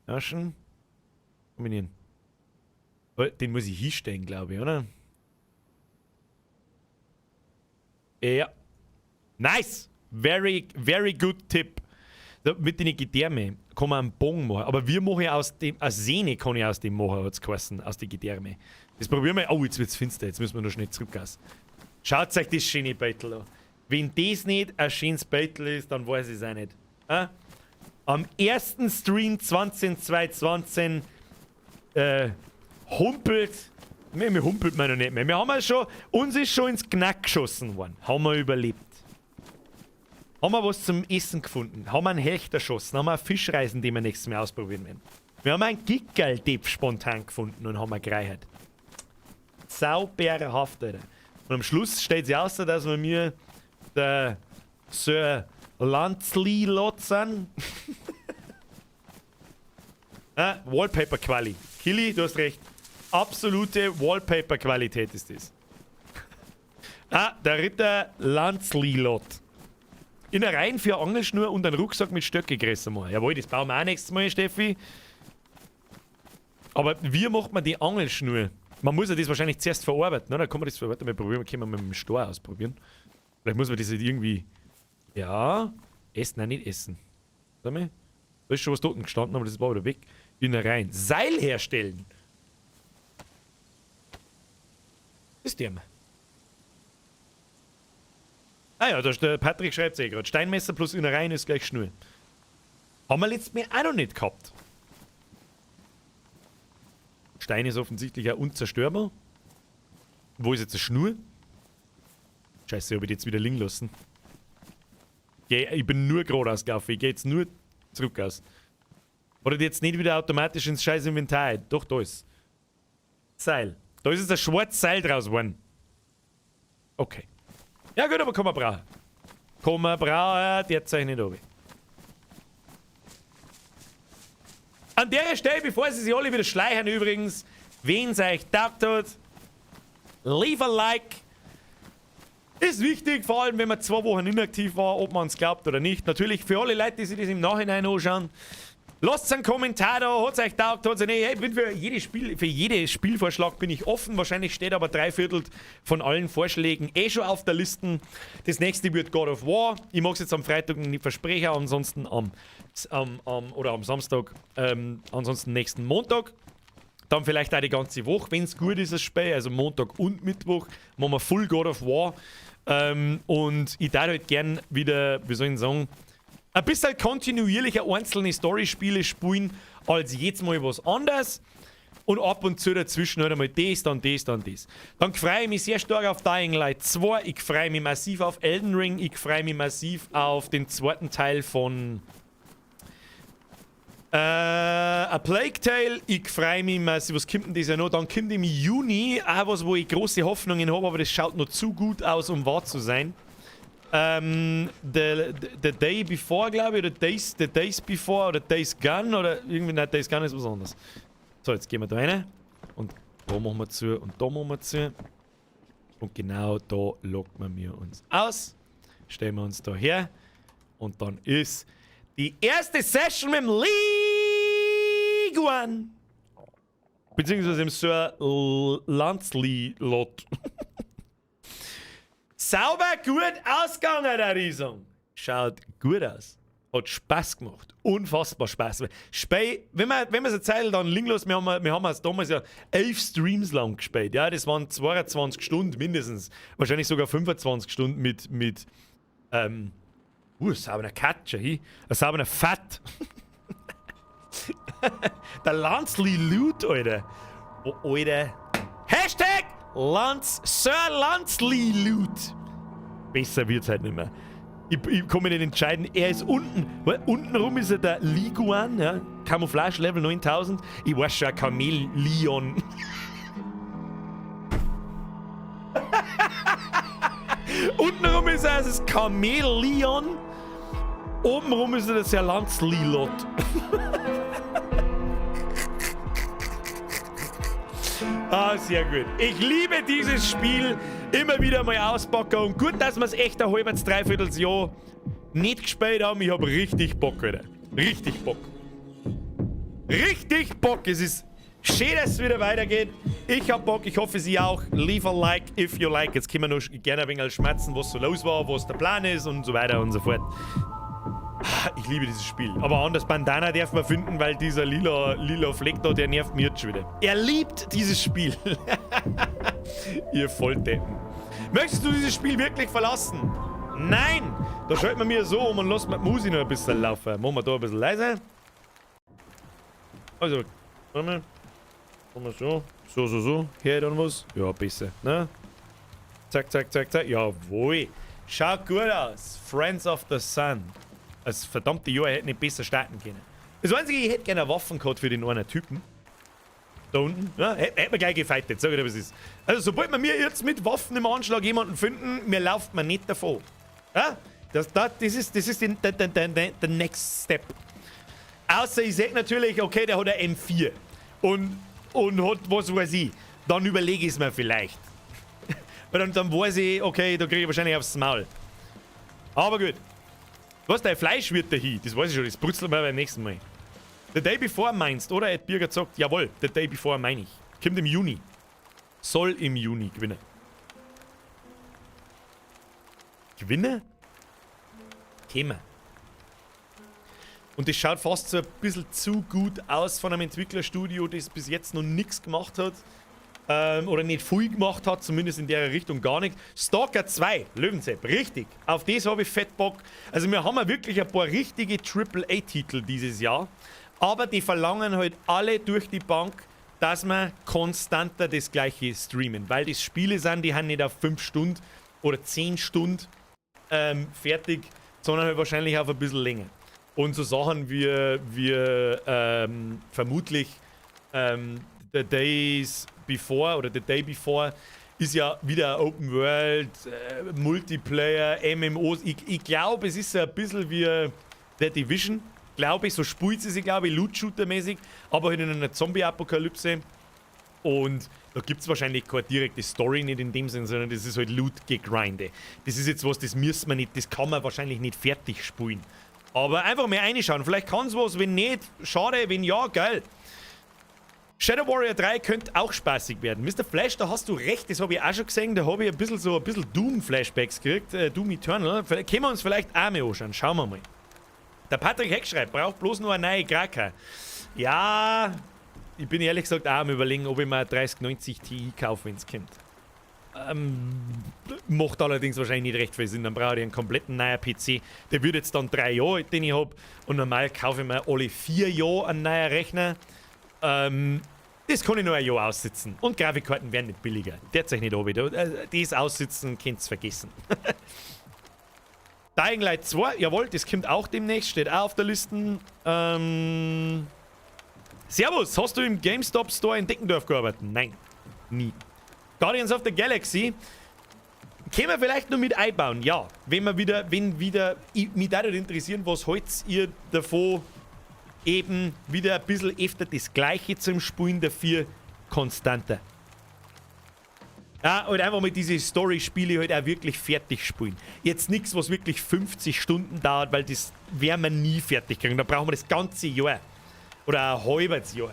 [SPEAKER 1] Waschen. Kombinieren. Oh, den muss ich hinstellen, glaube ich, oder? Ja. Nice! Very, very good tip. Da, mit den Gedärme kann man einen Bogen machen. Aber wir machen ja aus dem... Eine Sehne kann ich aus dem machen, hat's geheißen, aus den Gedärme. Das probieren wir. Oh, jetzt wird's finster. Jetzt müssen wir noch schnell zurückgehen. Schaut euch das schöne Beutel an. Wenn das nicht ein schönes Beutel ist, dann weiß ich es auch nicht. Am ersten Stream 2020 humpelt. Ne, mir humpelt man noch nicht mehr. Wir haben ja schon, uns ist schon ins Knack geschossen worden. Haben wir überlebt. Haben wir was zum Essen gefunden? Haben wir einen Hecht erschossen? Haben wir einen Fischreisen, den wir nächstes Mal ausprobieren werden? Wir haben einen Gickerl-Depp spontan gefunden und haben wir gereichert. Sauberhaft, Alter. Und am Schluss stellt sich aus, dass wir mir der Sir Lancelot sind. Ah, Wallpaper-Quali. Kili, du hast recht. Absolute Wallpaper-Qualität ist das. Ah, der Ritter Lancelot. Innereien für Angelschnur und einen Rucksack mit Stöcke größer machen. Jawohl, das bauen wir auch nächstes Mal, Steffi. Aber wie macht man die Angelschnur? Man muss ja das wahrscheinlich zuerst verarbeiten, oder? Kann man das verarbeiten? Wir probieren, können wir mit dem Stor ausprobieren. Vielleicht muss man das irgendwie... Ja... Essen, nein, nicht essen. Warte mal. Da ist schon was dort gestanden, aber das war wieder weg. Innereien. Seil herstellen! Das ist der. Ah ja, der Patrick schreibt es eh gerade. Steinmesser plus Innereien ist gleich Schnur. Haben wir letztes Mal auch noch nicht gehabt. Stein ist offensichtlich auch unzerstörbar. Wo ist jetzt die Schnur? Scheiße, hab ich die jetzt wieder liegen lassen. Geh, ich bin nur geradeaus gelaufen. Ich geh jetzt nur zurück aus. Oder die jetzt nicht wieder automatisch ins scheiß Inventar? Doch, da ist. Seil. Da ist jetzt ein schwarzes Seil draus geworden. Okay. Ja gut, aber kann man brauchen. Kann man brauchen, der zeichnet nicht runter. An der Stelle, bevor sie sich alle wieder schleichen übrigens, wen's euch taugt hat, leave a like. Ist wichtig, vor allem wenn man 2 Wochen inaktiv war, ob man es glaubt oder nicht. Natürlich für alle Leute, die sich das im Nachhinein anschauen. Lasst einen Kommentar da, hat's euch taugt, hat's euch nicht. Hey, ich bin für jedes Spielvorschlag bin ich offen. Wahrscheinlich steht aber 3/4 von allen Vorschlägen eh schon auf der Liste. Das nächste wird God of War. Ich mag's jetzt am Freitag nicht versprechen, ansonsten am oder am Samstag, ansonsten nächsten Montag. Dann vielleicht auch die ganze Woche, wenn es gut ist, das Spiel, also Montag und Mittwoch, machen wir Full God of War. Und ich darf halt gern wieder, wie soll ich sagen, ein bisschen kontinuierlicher einzelne Story-Spiele spielen, als jetzt mal was anderes. Und ab und zu dazwischen halt einmal das, dann das, dann das. Dann freue ich mich sehr stark auf Dying Light 2. Ich freue mich massiv auf Elden Ring. Ich freue mich massiv auf den zweiten Teil von A Plague Tale. Ich freue mich massiv. Was kommt denn das ja noch? Dann kommt im Juni auch was, wo ich große Hoffnungen habe, aber das schaut noch zu gut aus, um wahr zu sein. The Day Before, glaube ich, oder The Days Before oder Days Gone oder irgendwie, nein, Days Gone ist was anderes. So, jetzt gehen wir da rein und da machen wir zu und da machen wir zu. Und genau da loggen wir uns aus. Stellen wir uns da her und dann ist die erste Session mit dem League One. Beziehungsweise im Sir Lancelot. Sauber gut ausgegangen, der Riesung. Schaut gut aus. Hat Spaß gemacht. Unfassbar Spaß. Spiel, wenn man es eine Zeit dann liegen lässt, wir haben es damals ja 11 Streams lang gespielt. Ja, das waren 22 Stunden mindestens. Wahrscheinlich sogar 25 Stunden mit sauberer Catcher, hi. Ein sauberer Fett. Der Lanzli Loot, Alter. Oh, Alter. #Lanz, Sir Lanzli Loot. Besser wird's halt nicht mehr. Ich kann mich nicht entscheiden. Er ist unten. Weil unten rum ist er der Liguan, ja. Camouflage Level 9000. Ich weiß schon, Chameleon. Unten rum ist er das Chameleon. Oben rum ist er der Sir Lanzlilot. Ah, sehr gut. Ich liebe dieses Spiel. Immer wieder mal auspacken. Und gut, dass wir es echt ein halbes, dreiviertel Jahr nicht gespielt haben. Ich hab richtig Bock, Alter. Richtig Bock. Richtig Bock. Es ist schön, dass es wieder weitergeht. Ich hab Bock. Ich hoffe, Sie auch. Leave a like if you like. Jetzt können wir noch gerne ein wenig schmerzen, was so los war, was der Plan ist und so weiter und so fort. Ich liebe dieses Spiel. Aber anders Bandana darf man finden, weil dieser lila, lila Fleck da, der nervt mich jetzt schon wieder. Er liebt dieses Spiel. Ihr Volldeppen. Möchtest du dieses Spiel wirklich verlassen? Nein! Da schaltet man mir so um und lässt mir die Musik noch ein bisschen laufen. Machen wir da ein bisschen leiser. Also, warte mal. Machen wir so. So, so, so. Hier dann was. Ja, besser. Ne? Zack, zack, zack, zack. Jawohl. Schaut gut aus. Friends of the Sun. Das verdammte Jahr hätte nicht besser starten können. Das Einzige, ich hätte gerne eine Waffen gehabt für den einen Typen. Da unten. Ja, hätte man gleich gefightet, sag ich dir, was ist. Also, sobald wir mir jetzt mit Waffen im Anschlag jemanden finden, mir lauft man nicht davon. Ja? Das ist der next step. Außer ich sag natürlich, okay, der hat ein M4 und hat was weiß ich. Dann überlege ich es mir vielleicht. Weil dann weiß ich, okay, da kriege ich wahrscheinlich aufs Maul. Aber gut. Was, dein Fleisch wird da hin? Das weiß ich schon, das brutzelt wir beim nächsten Mal. The Day Before meinst, oder? Ed Birger sagt, jawohl, The Day Before meine ich. Kommt im Juni. Soll im Juni gewinnen. Gewinne? Käme. Und das schaut fast so ein bisschen zu gut aus von einem Entwicklerstudio, das bis jetzt noch nichts gemacht hat. Oder nicht viel gemacht hat, zumindest in der Richtung gar nicht. Stalker 2, Löwenzepp, richtig. Auf das habe ich fett Bock. Also wir haben ja wirklich ein paar richtige Triple-A-Titel dieses Jahr. Aber die verlangen halt alle durch die Bank, dass man Dass wir konstanter das Gleiche streamen, weil das Spiele sind, die haben nicht auf 5 Stunden oder 10 Stunden fertig, sondern halt wahrscheinlich auf ein bisschen länger. Und so Sachen wie vermutlich The Days Before oder The Day Before ist ja wieder Open World, Multiplayer, MMOs. Ich glaube, es ist so ein bisschen wie The Division, glaube ich. So spielt sie sich, glaube ich, Loot-Shooter-mäßig, aber halt in einer Zombie-Apokalypse. Und da gibt es wahrscheinlich keine direkte Story nicht in dem Sinn, sondern das ist halt Loot-Gegrinde. Das ist jetzt was, das müssen wir nicht, das kann man wahrscheinlich nicht fertig spielen. Aber einfach mal reinschauen. Vielleicht kann es was, wenn nicht, schade, wenn ja, geil. Shadow Warrior 3 könnte auch spaßig werden. Mr. Flash, da hast du recht, das habe ich auch schon gesehen. Da habe ich ein bisschen so Doom-Flashbacks gekriegt. Doom Eternal. Können wir uns vielleicht auch mal anschauen. Schauen wir mal. Der Patrick Heck schreibt, braucht bloß nur eine neue Graka. Ja, ich bin ehrlich gesagt auch am Überlegen, ob ich mir eine 3090 Ti kaufe, wenn es kommt. Macht allerdings wahrscheinlich nicht recht viel Sinn. Dann brauche ich einen kompletten neuen PC. Der wird jetzt dann 3 Jahre alt, den ich habe. Und normal kaufe ich mir alle 4 Jahre einen neuen Rechner. Das kann ich noch ein Jahr aussitzen. Und Grafikkarten werden nicht billiger. Derzeit nicht obi. Das Aussitzen könnt ihr vergessen. Dying Light 2, jawohl, das kommt auch demnächst, steht auch auf der Liste. Servus, hast du im GameStop Store in Deckendorf gearbeitet? Nein, nie. Guardians of the Galaxy können wir vielleicht noch mit einbauen, ja. Wenn wieder, ich, mich würde interessieren, was haltet ihr davon, eben wieder ein bisschen öfter das Gleiche zum Spielen, dafür konstanter? Ja, und einfach mal diese Story-Spiele halt auch wirklich fertig spielen. Jetzt nichts, was wirklich 50 Stunden dauert, weil das werden wir nie fertig kriegen. Da brauchen wir das ganze Jahr. Oder ein halbes Jahr.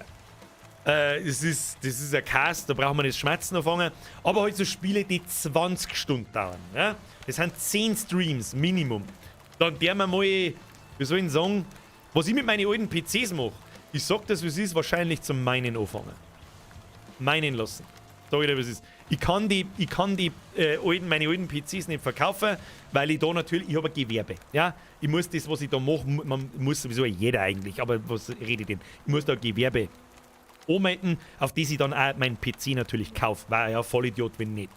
[SPEAKER 1] Das ist ein Cast, da brauchen wir nicht schmatzen anfangen. Aber halt so Spiele, die 20 Stunden dauern. Ja? Das sind 10 Streams Minimum. Dann der wir mal, wie soll ich denn sagen, was ich mit meinen alten PCs mache. Ich sag das, wie es ist, wahrscheinlich zum Minen anfangen. Minen lassen. Sag ich dir, was ist. Ich kann meine alten PCs nicht verkaufen, weil ich da natürlich, ich habe ein Gewerbe. Ja? Ich muss das, was ich da mache, man muss sowieso jeder eigentlich, aber was rede ich denn? Ich muss da ein Gewerbe anmelden, auf das ich dann auch meinen PC natürlich kaufe. War ja Vollidiot, wenn nicht.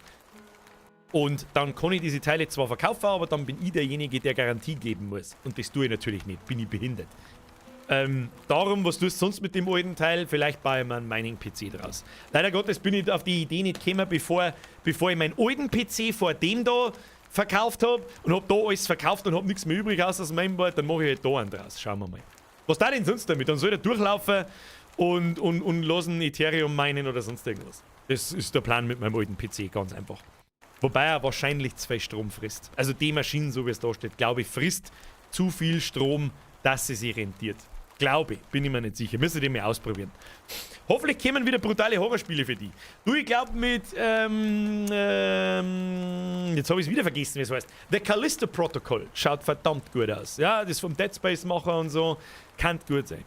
[SPEAKER 1] Und dann kann ich diese Teile zwar verkaufen, aber dann bin ich derjenige, der Garantie geben muss. Und das tue ich natürlich nicht, bin ich behindert. Darum, was tust du sonst mit dem alten Teil? Vielleicht baue ich mir einen Mining-PC draus. Leider Gottes bin ich auf die Idee nicht gekommen, bevor ich meinen alten PC vor dem da verkauft habe, und habe da alles verkauft und habe nichts mehr übrig außer das Mainboard, dann mache ich halt da einen draus. Schauen wir mal. Was da denn sonst damit? Dann soll er durchlaufen und lassen Ethereum minen oder sonst irgendwas. Das ist der Plan mit meinem alten PC, ganz einfach. Wobei er wahrscheinlich zu viel Strom frisst. Also die Maschine, so wie es da steht, glaube ich, frisst zu viel Strom, dass sie sich rentiert. Glaube ich, bin ich mir nicht sicher. Müsst ihr mal ausprobieren. Hoffentlich kommen wieder brutale Horrorspiele für die. Du, ich glaube mit, jetzt habe ich es wieder vergessen, wie es heißt. The Callisto Protocol schaut verdammt gut aus. Ja, das vom Dead Space Macher und so. Kann gut sein.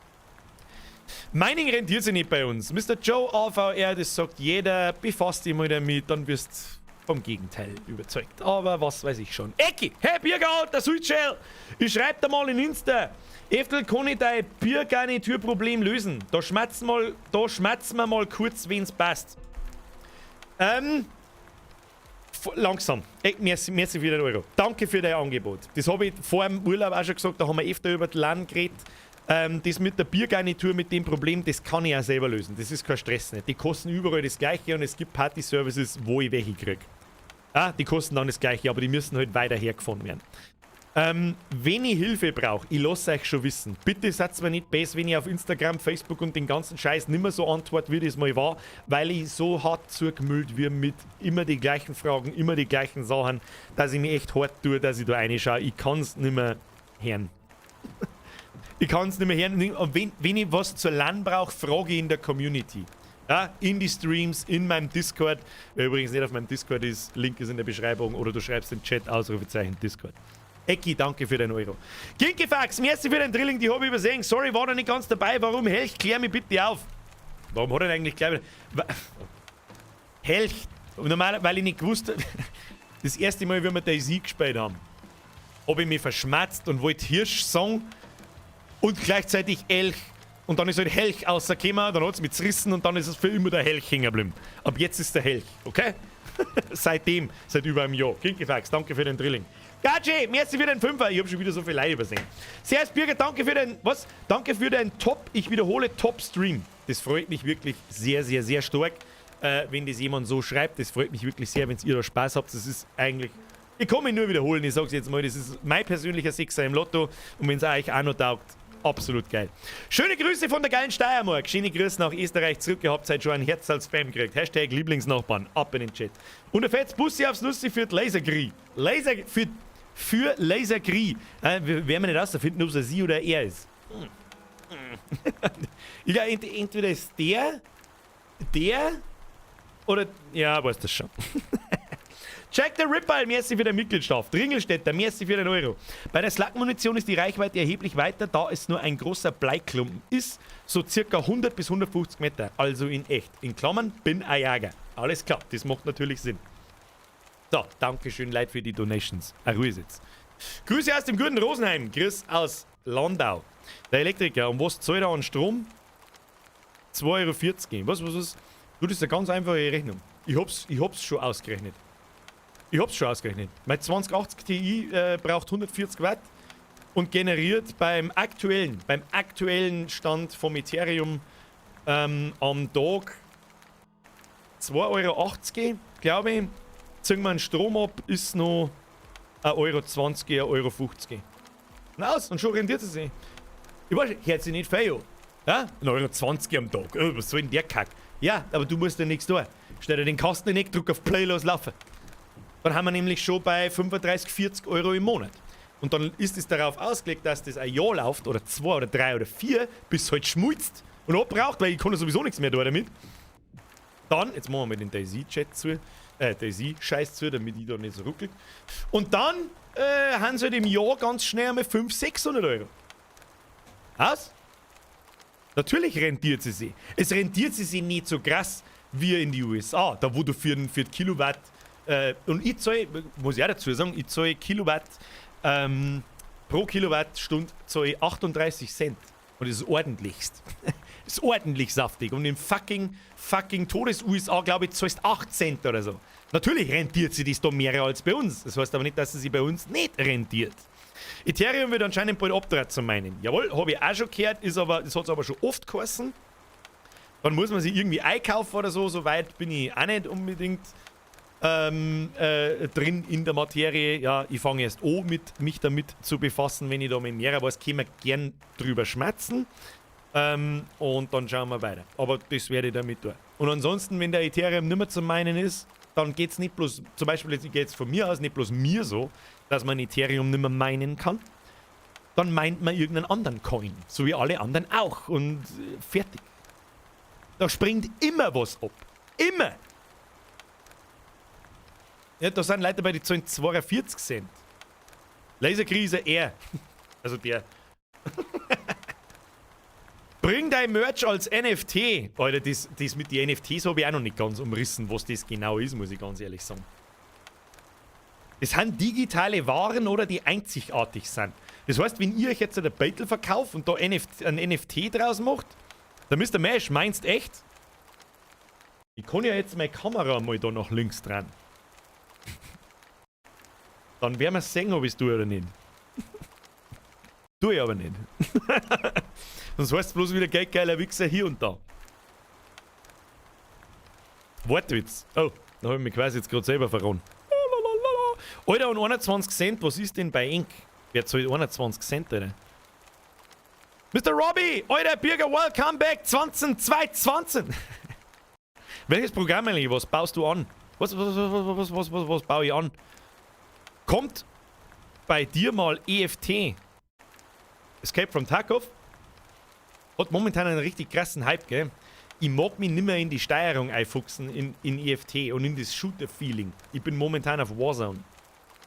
[SPEAKER 1] Mining rentiert sich nicht bei uns. Mr. Joe AVR, das sagt jeder, befasst dich mal damit, dann wirst vom Gegenteil überzeugt. Aber was weiß ich schon. Ecki, hey Birger, der Südschell, ich schreib dir mal in Insta. Eventuell kann ich dein Biergarniturproblem lösen. Da schmatzen wir mal kurz, wenn's passt. Langsam. Ey, merci, merci für den Euro. Danke für dein Angebot. Das habe ich vor dem Urlaub auch schon gesagt, da haben wir öfter über die LAN geredet. Das mit der Biergarnitur, mit dem Problem, das kann ich auch selber lösen. Das ist kein Stress nicht. Die kosten überall das Gleiche und es gibt Party-Services, wo ich welche kriege. Ah, die kosten dann das Gleiche, aber die müssen halt weiter hergefahren werden. Wenn ich Hilfe brauche, ich lasse euch schon wissen. Bitte seid mir nicht böse, wenn ich auf Instagram, Facebook und den ganzen Scheiß nimmer so antwort, wie das mal war, weil ich so hart zugemüllt wird mit immer die gleichen Fragen, immer die gleichen Sachen, dass ich mich echt hart tue, dass ich da reinschaue. Ich kann es nimmer hören. Ich kann es nimmer hören. Und wenn ich was zur LAN brauche, frage ich in der Community. Ja, in die Streams, in meinem Discord. Wer übrigens nicht auf meinem Discord ist, Link ist in der Beschreibung oder du schreibst in den Chat !Discord. Ecki, danke für den Euro. Kinkyfax, merci für den Drilling, die habe ich übersehen. Sorry, war da nicht ganz dabei. Warum Helch? Klär mich bitte auf. Warum hat er eigentlich gleich? Helch. Normal, weil ich nicht gewusst habe. Das erste Mal, wie wir DayZ gespielt haben, habe ich mich verschmatzt und wollte Hirsch sagen und gleichzeitig Elch. Und dann ist halt Helch rausgekommen, dann hat es mich zerrissen und dann ist es für immer der Helch hängen geblieben. Ab jetzt ist der Helch, okay? Seitdem, seit über einem Jahr. Kinkyfax, danke für den Drilling. Gaji, merci für den Fünfer. Ich habe schon wieder so viel Leute übersehen. Servus Birger, danke für den, was? Danke für den Top, ich wiederhole, Top-Stream. Das freut mich wirklich sehr, sehr, sehr stark, wenn das jemand so schreibt. Das freut mich wirklich sehr, wenn ihr da Spaß habt. Das ist eigentlich, ich kann mich nur wiederholen, ich sag's jetzt mal, das ist mein persönlicher Sechser im Lotto und wenn es euch auch noch taugt, absolut geil. Schöne Grüße von der geilen Steiermark. Schöne Grüße nach Österreich zurück. Ihr habt heute schon ein Herz als Spam gekriegt. #Lieblingsnachbarn. Ab in den Chat. Und ein fettes Bussi aufs Nussi für die Lasergrie. Laser, für Lasergrie. Wir werden wir nicht rausfinden, ob es ein sie oder ein er ist. Ja, entweder ist der, der oder, ja, weiß das schon. Jack the Ripper, merci für den Mitgliedschaft. Ringelstädter, merci für den Euro. Bei der Slug-Munition ist die Reichweite erheblich weiter, da es nur ein großer Bleiklumpen ist, so circa 100 bis 150 Meter, also in echt. In Klammern, bin ein Jäger. Alles klar, das macht natürlich Sinn. So, Dankeschön, Leute, für die Donations. A Ruhe jetzt. Grüße aus dem guten Rosenheim. Grüß aus Landau. Der Elektriker, und was zahlt er an Strom? 2,40 Euro. Was, was, was? Du, das ist eine ganz einfache Rechnung. Ich hab's schon ausgerechnet. Ich hab's schon ausgerechnet. Mein 2080 Ti braucht 140 Watt und generiert beim aktuellen Stand vom Ethereum am Tag 2,80 Euro, glaube ich. Ziehen wir einen Strom ab, ist noch 1,20 Euro, 1,50 Euro. Na aus, und schon rentiert es sich. Ich weiß, hört sich nicht viel an. Ja? 1,20 Euro am Tag. Oh, was soll denn der Kack? Ja, aber du musst ja nichts tun. Stell dir den Kasten in den Eck, drück auf Play, los laufen. Dann haben wir nämlich schon bei 35, 40 Euro im Monat. Und dann ist es darauf ausgelegt, dass das ein Jahr läuft oder zwei oder drei oder vier, bis es halt schmilzt und abbraucht, weil ich kann ja sowieso nichts mehr tun damit. Dann, jetzt machen wir mal den DayZ-Chat zu, DayZ-Scheiß zu, damit ich da nicht so ruckelt. Und dann haben sie halt im Jahr ganz schnell einmal 500, 600 Euro. Was? Natürlich rentiert sie sich. Es rentiert sie sich nicht so krass wie in die USA, da wo du für Kilowatt, und ich zahle, muss ich auch dazu sagen, ich zahle Kilowatt, pro Kilowattstunde zahle ich 38 Cent. Und das ist ordentlichst. Das ist ordentlich saftig. Und in fucking, fucking Todes-USA, glaube ich, zahlst 8 Cent oder so. Natürlich rentiert sich das da mehr als bei uns. Das heißt aber nicht, dass es sich bei uns nicht rentiert. Ethereum wird anscheinend bald abdraht zu minen. Jawohl, habe ich auch schon gehört, ist aber, das hat es aber schon oft geheißen. Dann muss man sich irgendwie einkaufen oder so. So weit bin ich auch nicht unbedingt drin in der Materie. Ja, ich fange erst an, mich damit zu befassen. Wenn ich da mit mehr weiß, können wir gern drüber schmatzen. Und dann schauen wir weiter. Aber das werde ich damit tun. Und ansonsten, wenn der Ethereum nicht mehr zu minen ist, dann geht es nicht bloß, zum Beispiel geht es von mir aus nicht bloß mir so, dass man Ethereum nicht mehr minen kann. Dann meint man irgendeinen anderen Coin. So wie alle anderen auch. Und fertig. Da springt immer was ab. Immer! Ja, da sind Leute dabei, die zahlen 42 Cent. Laserkrise er. Also der. Bring dein Merch als NFT. Alter, das mit den NFTs habe ich auch noch nicht ganz umrissen, was das genau ist, muss ich ganz ehrlich sagen. Das sind digitale Waren oder, die einzigartig sind. Das heißt, wenn ihr euch jetzt ein Beutel verkauft und da NFT, ein NFT draus macht, dann Mr. Mesh, meinst echt? Ich kann ja jetzt meine Kamera mal da nach links dran. Dann werden wir sehen, ob ich es tue oder nicht. Tue ich aber nicht. Sonst heißt es bloß wieder geldgeiler Wichser hier und da. Wortwitz. Oh, da habe ich mich quasi jetzt gerade selber verraten. Alter, und 21 Cent, was ist denn bei enk? Wer zahlt 21 Cent, Alter? Mr. Robbie! Alter, Birger, welcome back! 20, Welches Programm eigentlich? Was baust du an? Was, was, was, was, was, was, was baue ich an? Kommt bei dir mal EFT? Escape from Tarkov? Hat momentan einen richtig krassen Hype, gell? Ich mag mich nimmer in die Steuerung einfuchsen in EFT und in das Shooter-Feeling. Ich bin momentan auf Warzone.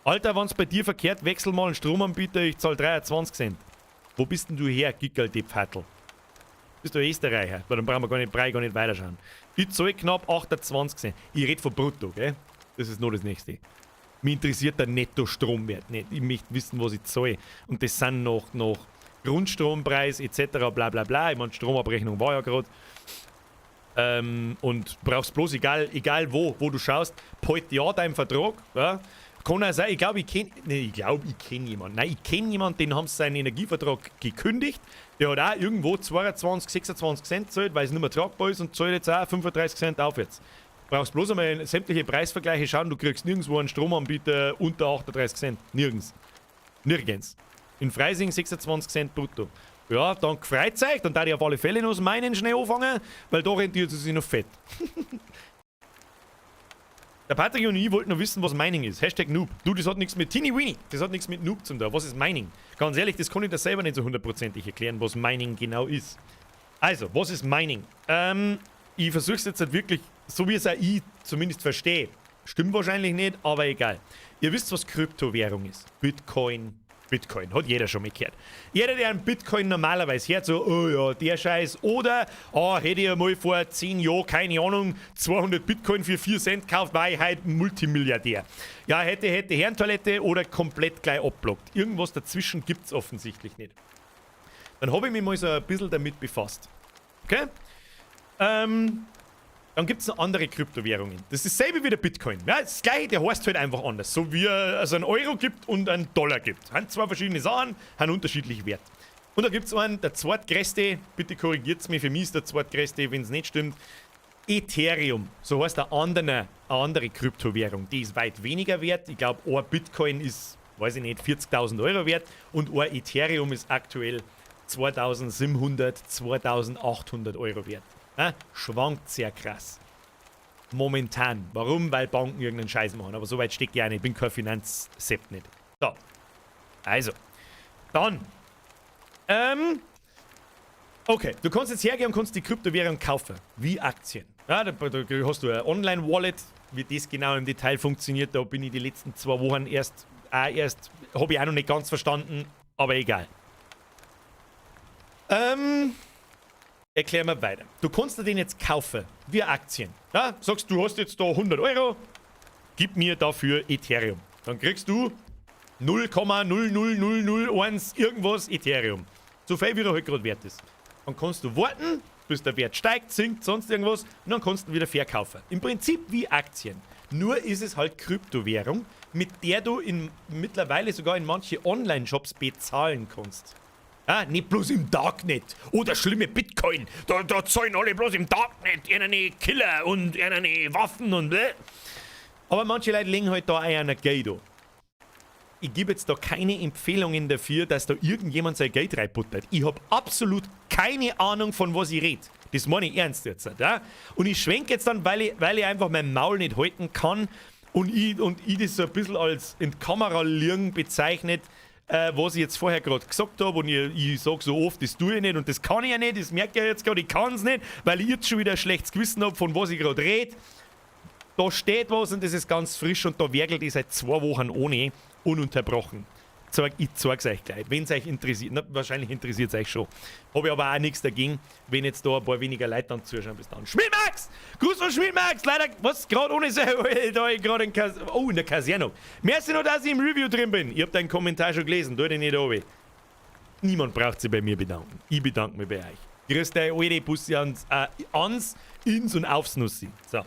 [SPEAKER 1] Alter, wenn's bei dir verkehrt, wechsel mal einen Stromanbieter, ich zahl 23 Cent. Wo bist denn du her, Gickerl, die Pfattel? Bist du Österreicher? Weil dann brauchen wir gar nicht, brauch ich gar nicht weiterschauen. Ich zahle knapp 28 Cent. Ich rede von brutto, gell? Das ist nur das Nächste. Mich interessiert der Netto-Stromwert nicht. Ich möchte wissen, was ich zahle. Und das sind noch Grundstrompreis etc. bla bla bla. Ich meine, Stromabrechnung war ja gerade. Und brauchst bloß, egal wo du schaust, behalt ja deinen Vertrag. Ja. Kann auch sein, ich glaube, ich kenne nee, ich glaub, ich kenn jemanden. Nein, ich kenne jemanden, den haben sie seinen Energievertrag gekündigt. Der hat auch irgendwo 22, 26 Cent gezahlt, weil es nicht mehr tragbar ist und zahlt jetzt auch 35 Cent aufwärts. Brauchst bloß einmal in sämtliche Preisvergleiche schauen, du kriegst nirgendwo einen Stromanbieter unter 38 Cent. Nirgends. Nirgends. In Freising 26 Cent brutto. Ja, dann freut's euch, dann darf ich auf alle Fälle noch das Meinen schnell anfangen, weil da rentiert es sich noch fett. Der Patrick und ich wollten noch wissen, was Mining ist. #Noob. Du, das hat nichts mit Teeny Weeny, das hat nichts mit Noob zu tun. Was ist Mining? Ganz ehrlich, das kann ich dir selber nicht so hundertprozentig erklären, was Mining genau ist. Also, was ist Mining? Ich versuche es jetzt halt wirklich, so wie es auch ich zumindest verstehe. Stimmt wahrscheinlich nicht, aber egal. Ihr wisst, was Kryptowährung ist. Bitcoin, Bitcoin, hat jeder schon mal gehört. Jeder, der einen Bitcoin normalerweise hört, so, oh ja, der Scheiß, oder, oh, hätte ich einmal vor 10 Jahren, keine Ahnung, 200 Bitcoin für 4 Cent gekauft, war ich heute Multimilliardär. Ja, hätte Herrentoilette oder komplett gleich abblockt. Irgendwas dazwischen gibt's offensichtlich nicht. Dann habe ich mich mal so ein bisschen damit befasst. Okay? Dann gibt's noch andere Kryptowährungen. Das ist dasselbe wie der Bitcoin. Ja, das gleiche, der heißt halt einfach anders. So wie es einen Euro gibt und einen Dollar gibt. Haben zwei verschiedene Sachen, haben unterschiedlich Wert. Und da gibt's einen, der zweitgrößte, bitte korrigiert's mich, für mich ist der zweitgrößte, wenn's nicht stimmt, Ethereum. So heißt eine andere Kryptowährung. Die ist weit weniger wert. Ich glaub, ein Bitcoin ist, weiß ich nicht, 40.000 Euro wert und ein Ethereum ist aktuell 2.700, 2.800 Euro wert. Ja, schwankt sehr krass. Momentan. Warum? Weil Banken irgendeinen Scheiß machen. Aber so weit steckt ich auch nicht. Ich bin kein Finanzsepp nicht. So. Also. Dann. Okay. Du kannst jetzt hergehen und kannst die Kryptowährung kaufen. Wie Aktien. Ja, da hast du ein Online-Wallet. Wie das genau im Detail funktioniert, da bin ich die letzten 2 Wochen erst, auch erst, hab ich auch noch nicht ganz verstanden. Aber egal. Erklär mal weiter. Du kannst dir den jetzt kaufen, wie Aktien. Ja, sagst, du hast jetzt da 100 Euro, gib mir dafür Ethereum. Dann kriegst du 0,00001 irgendwas Ethereum. So viel, wie er halt gerade wert ist. Dann kannst du warten, bis der Wert steigt, sinkt, sonst irgendwas, und dann kannst du ihn wieder verkaufen. Im Prinzip wie Aktien. Nur ist es halt Kryptowährung, mit der du mittlerweile sogar in manche Online-Shops bezahlen kannst. Ah, nicht bloß im Darknet oder schlimme Bitcoin. Da zahlen alle bloß im Darknet ihre Killer und ihre Waffen und bläh. Aber manche Leute legen halt da auch ein Geld an. Ich gebe jetzt da keine Empfehlungen dafür, dass da irgendjemand sein Geld reinbuttert. Ich hab absolut keine Ahnung, von was ich red. Das meine ich ernst jetzt. Ja? Und ich schwenk jetzt dann, weil ich einfach mein Maul nicht halten kann und ich das so ein bisschen als in die Kamera lügen bezeichnet, was ich jetzt vorher grad gesagt hab, und ich sag so oft, das tue ich nicht und das kann ich ja nicht, das merke ich ja jetzt grad, ich kann's nicht, weil ich jetzt schon wieder ein schlechtes Gewissen hab, von was ich grad red. Da steht was und das ist ganz frisch und da werkelt ich seit 2 Wochen ohne, ununterbrochen. Ich zeig's euch gleich, wenn's euch interessiert. Na, wahrscheinlich interessiert's euch schon. Hab ich aber auch nichts dagegen, wenn jetzt da ein paar weniger Leute dann zuschauen. Bis dann. Schmidt-Max! Gruß von Schmidt-Max! Leider, was? Grad ohne Seil, da ich grad in Kas-, oh, in der Kaserne. Merci noch, dass ich im Review drin bin. Ich hab deinen Kommentar schon gelesen. Tu dich nicht runter. Niemand braucht sich bei mir bedanken. Ich bedanke mich bei euch. Grüßt euch, alte Bussi ans, ins und aufs Nussi. So.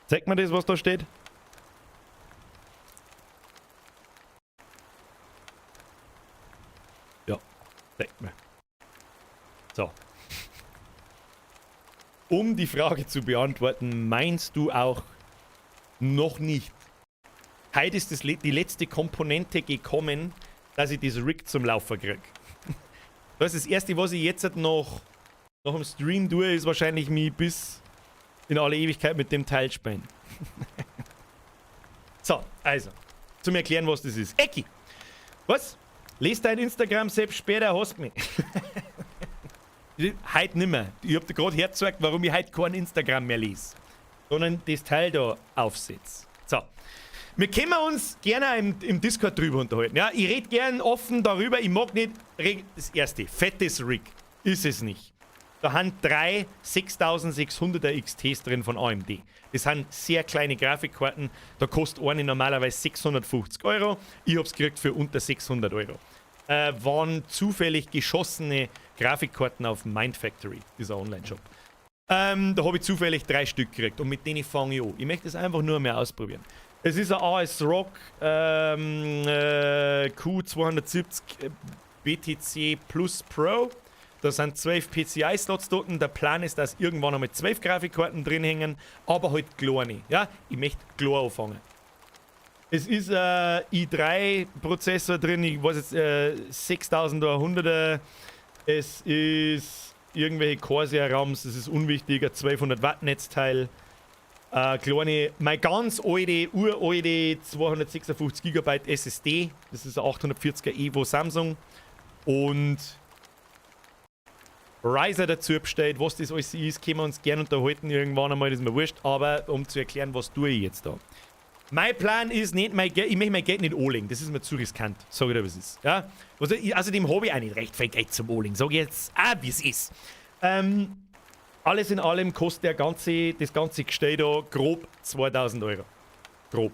[SPEAKER 1] Zeig mir das, was da steht. Ja, zeig mir. So. Um die Frage zu beantworten, meinst du auch noch nicht? Heute ist die letzte Komponente gekommen, dass ich das Rig zum Laufen krieg. Das ist das Erste, was ich jetzt noch im Stream tue, ist wahrscheinlich mich bis in alle Ewigkeit mit dem Teil spielen. So, also, zum Erklären, was das ist. Ecki! Was? Lest dein Instagram selbst später, hast mich. Heute nimmer. Ich hab dir grad hergezeigt, warum ich heute kein Instagram mehr lese. Sondern das Teil da aufsetz. So. Wir können uns gerne im Discord drüber unterhalten. Ja, ich red gern offen darüber. Ich mag nicht reden. Das erste, fettes Rig ist es nicht. Da haben drei 6600er XTs drin von AMD. Das sind sehr kleine Grafikkarten. Da kostet eine normalerweise 650 Euro. Ich hab's gekriegt für unter 600 Euro. Waren zufällig geschossene Grafikkarten auf Mindfactory, dieser Online-Shop. Da habe ich zufällig drei Stück gekriegt und mit denen fange ich an. Ich möchte es einfach nur mehr ausprobieren. Es ist ein ASRock Q270 BTC Plus Pro. Da sind 12 PCI-Slots dort. Der Plan ist, dass irgendwann einmal 12 Grafikkarten drin hängen, aber halt kleine. Ja, ich möchte klein anfangen. Es ist ein i3-Prozessor drin, ich weiß jetzt, 6100er. Es ist irgendwelche Corsair RAMs, das ist unwichtig, ein 1200 Watt Netzteil. Kleine, meine ganz alte, uralte 256 GB SSD, das ist ein 840er Evo Samsung. Und Riser dazu bestellt, was das alles ist, können wir uns gerne unterhalten irgendwann einmal, das ist mir wurscht, aber um zu erklären, was tue ich jetzt da. Mein Plan ist nicht, mein Geld, ich möchte mein Geld nicht anlegen, das ist mir zu riskant, sag ich dir, was ist. Ja? Also, außerdem habe ich auch nicht recht viel Geld zum Anlegen, sag ich jetzt auch, wie es ist. Alles in allem kostet das ganze Gestell da grob 2000 Euro. Grob.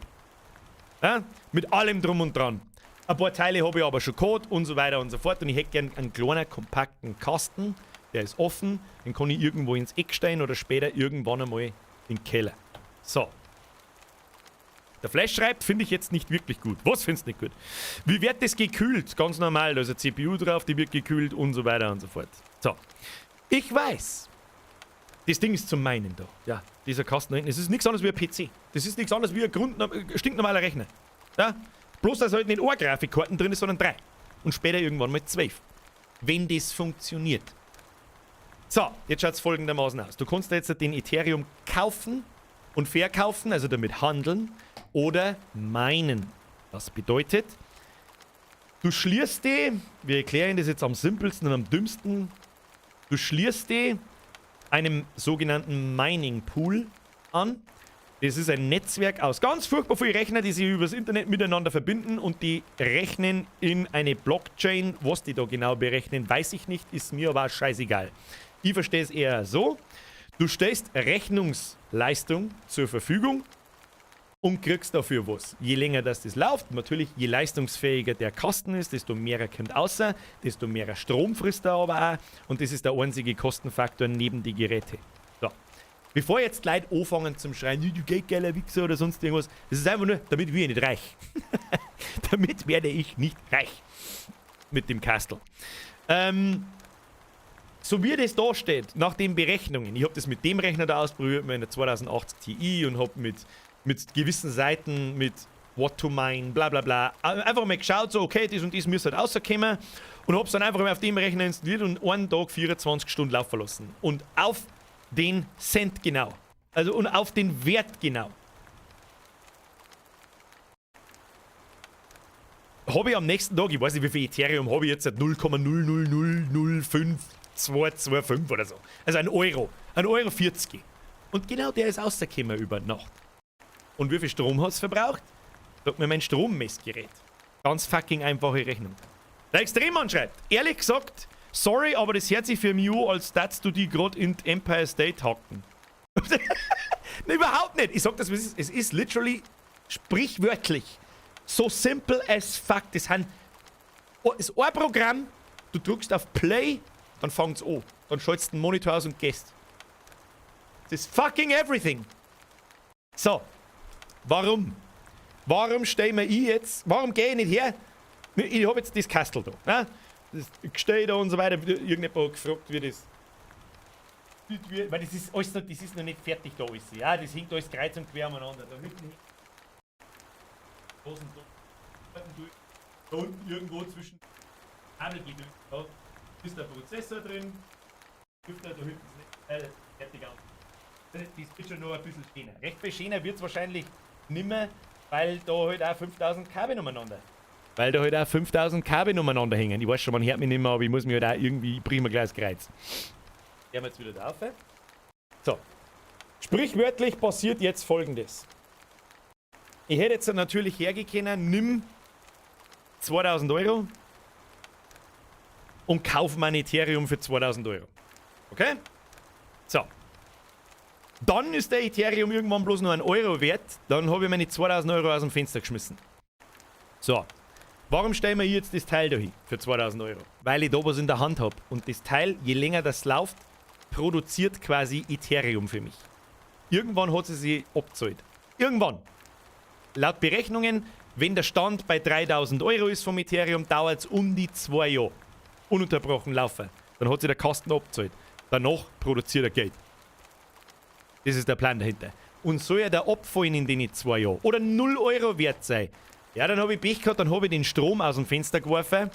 [SPEAKER 1] Ja? Mit allem Drum und Dran. Ein paar Teile habe ich aber schon gehabt und so weiter und so fort. Und ich hätte gern einen kleinen, kompakten Kasten, der ist offen, den kann ich irgendwo ins Eck stellen oder später irgendwann einmal in den Keller. So. Der Flash schreibt, finde ich jetzt nicht wirklich gut. Was findest du nicht gut? Wie wird das gekühlt? Ganz normal, da ist eine CPU drauf, die wird gekühlt und so weiter und so fort. So. Ich weiß, das Ding ist zum Minen da. Ja, dieser Kasten da hinten. Es ist nichts anderes wie ein PC. Das ist nichts anderes wie ein stinknormaler Rechner. Ja? Bloß, dass halt nicht eine Grafikkarten drin ist, sondern drei. Und später irgendwann mal 12. Wenn das funktioniert. So, jetzt schaut es folgendermaßen aus. Du kannst jetzt den Ethereum kaufen und verkaufen, also damit handeln oder minen. Das bedeutet, du schließt die, wir erklären das jetzt am simpelsten und am dümmsten, du schließt die einem sogenannten Mining Pool an. Das ist ein Netzwerk aus ganz furchtbar vielen Rechner, die sich übers Internet miteinander verbinden und die rechnen in eine Blockchain. Was die da genau berechnen, weiß ich nicht, ist mir aber auch scheißegal. Ich verstehe es eher so: Du stellst Rechnungsleistung zur Verfügung und kriegst dafür was. Je länger das läuft, natürlich, je leistungsfähiger der Kasten ist, desto mehr kommt außer, desto mehr Strom frisst er aber auch und das ist der einzige Kostenfaktor neben die Geräte. So. Bevor jetzt Leute anfangen zum Schreien, du geldgeiler Wichser oder sonst irgendwas, das ist einfach nur, damit wir nicht reich. Damit werde ich nicht reich. Mit dem Kastel. So wie das da steht, nach den Berechnungen, ich habe das mit dem Rechner da ausprobiert, mit einer 2080 Ti und habe mit gewissen Seiten, mit What to Mine, bla bla bla, einfach mal geschaut, so okay, das und das müsste halt rauskommen und hab's dann einfach mal auf dem Rechner installiert und einen Tag 24 Stunden laufen lassen. Und auf den Cent genau. Also und auf den Wert genau. Habe ich am nächsten Tag, ich weiß nicht, wie viel Ethereum habe ich jetzt, 0,0000525 oder so. Also ein Euro. 1,40 Euro. Und genau der ist rausgekommen über Nacht. Und wie viel Strom hat es verbraucht? Sagt mir mein Strommessgerät. Ganz fucking einfache Rechnung. Der Extremmann schreibt, ehrlich gesagt, sorry, aber das hört sich für mich an, als würdest du die gerade in Empire State hacken. Ne, überhaupt nicht. Ich sag das, es ist. Es ist literally, sprichwörtlich, so simple as fuck. Das ist ein Programm, du drückst auf Play, dann fängt's an. Dann schaltest du den Monitor aus und gehst. Das ist fucking everything. So. Warum? Warum stelle ich jetzt, warum gehe ich nicht her? Ich habe jetzt das Kastel da. Ne? Das Gestell da und so weiter. Irgendjemand hat gefragt, wie das. Weil das ist alles noch, das ist noch nicht fertig da alles. Ja, das hängt alles kreuz und quer umeinander. Da hinten hängt. Da unten irgendwo zwischen Kabelgedöns, da ist der Prozessor drin. Da hinten ist nicht fertig aus. Das wird schon noch ein bisschen schöner. Recht viel schöner wird es wahrscheinlich nimmer, weil da halt auch 5000 Kabel umeinander. Weil da halt auch 5000 Kabel umeinander hängen. Ich weiß schon, man hört mich nicht mehr, aber ich muss mich halt auch irgendwie, ich bringe mir gleich das Kreuz. Gehen wir jetzt wieder da auf. So. Sprichwörtlich passiert jetzt Folgendes. Ich hätte jetzt natürlich hergehen, nimm 2000 Euro und kauf mein Ethereum für 2000 Euro. Okay? So. Dann ist der Ethereum irgendwann bloß nur 1 Euro wert. Dann habe ich meine 2000 Euro aus dem Fenster geschmissen. So. Warum stellen wir jetzt das Teil da hin für 2000 Euro? Weil ich da was in der Hand habe. Und das Teil, je länger das läuft, produziert quasi Ethereum für mich. Irgendwann hat sie sich abgezahlt. Irgendwann. Laut Berechnungen, wenn der Stand bei 3000 Euro ist vom Ethereum, dauert es um die 2 Jahre. Ununterbrochen laufen. Dann hat sich der Kasten abgezahlt. Danach produziert er Geld. Das ist der Plan dahinter. Und soll er da abfallen in den 2 Jahren oder 0 Euro wert sein, ja, dann habe ich Pech gehabt, dann habe ich den Strom aus dem Fenster geworfen.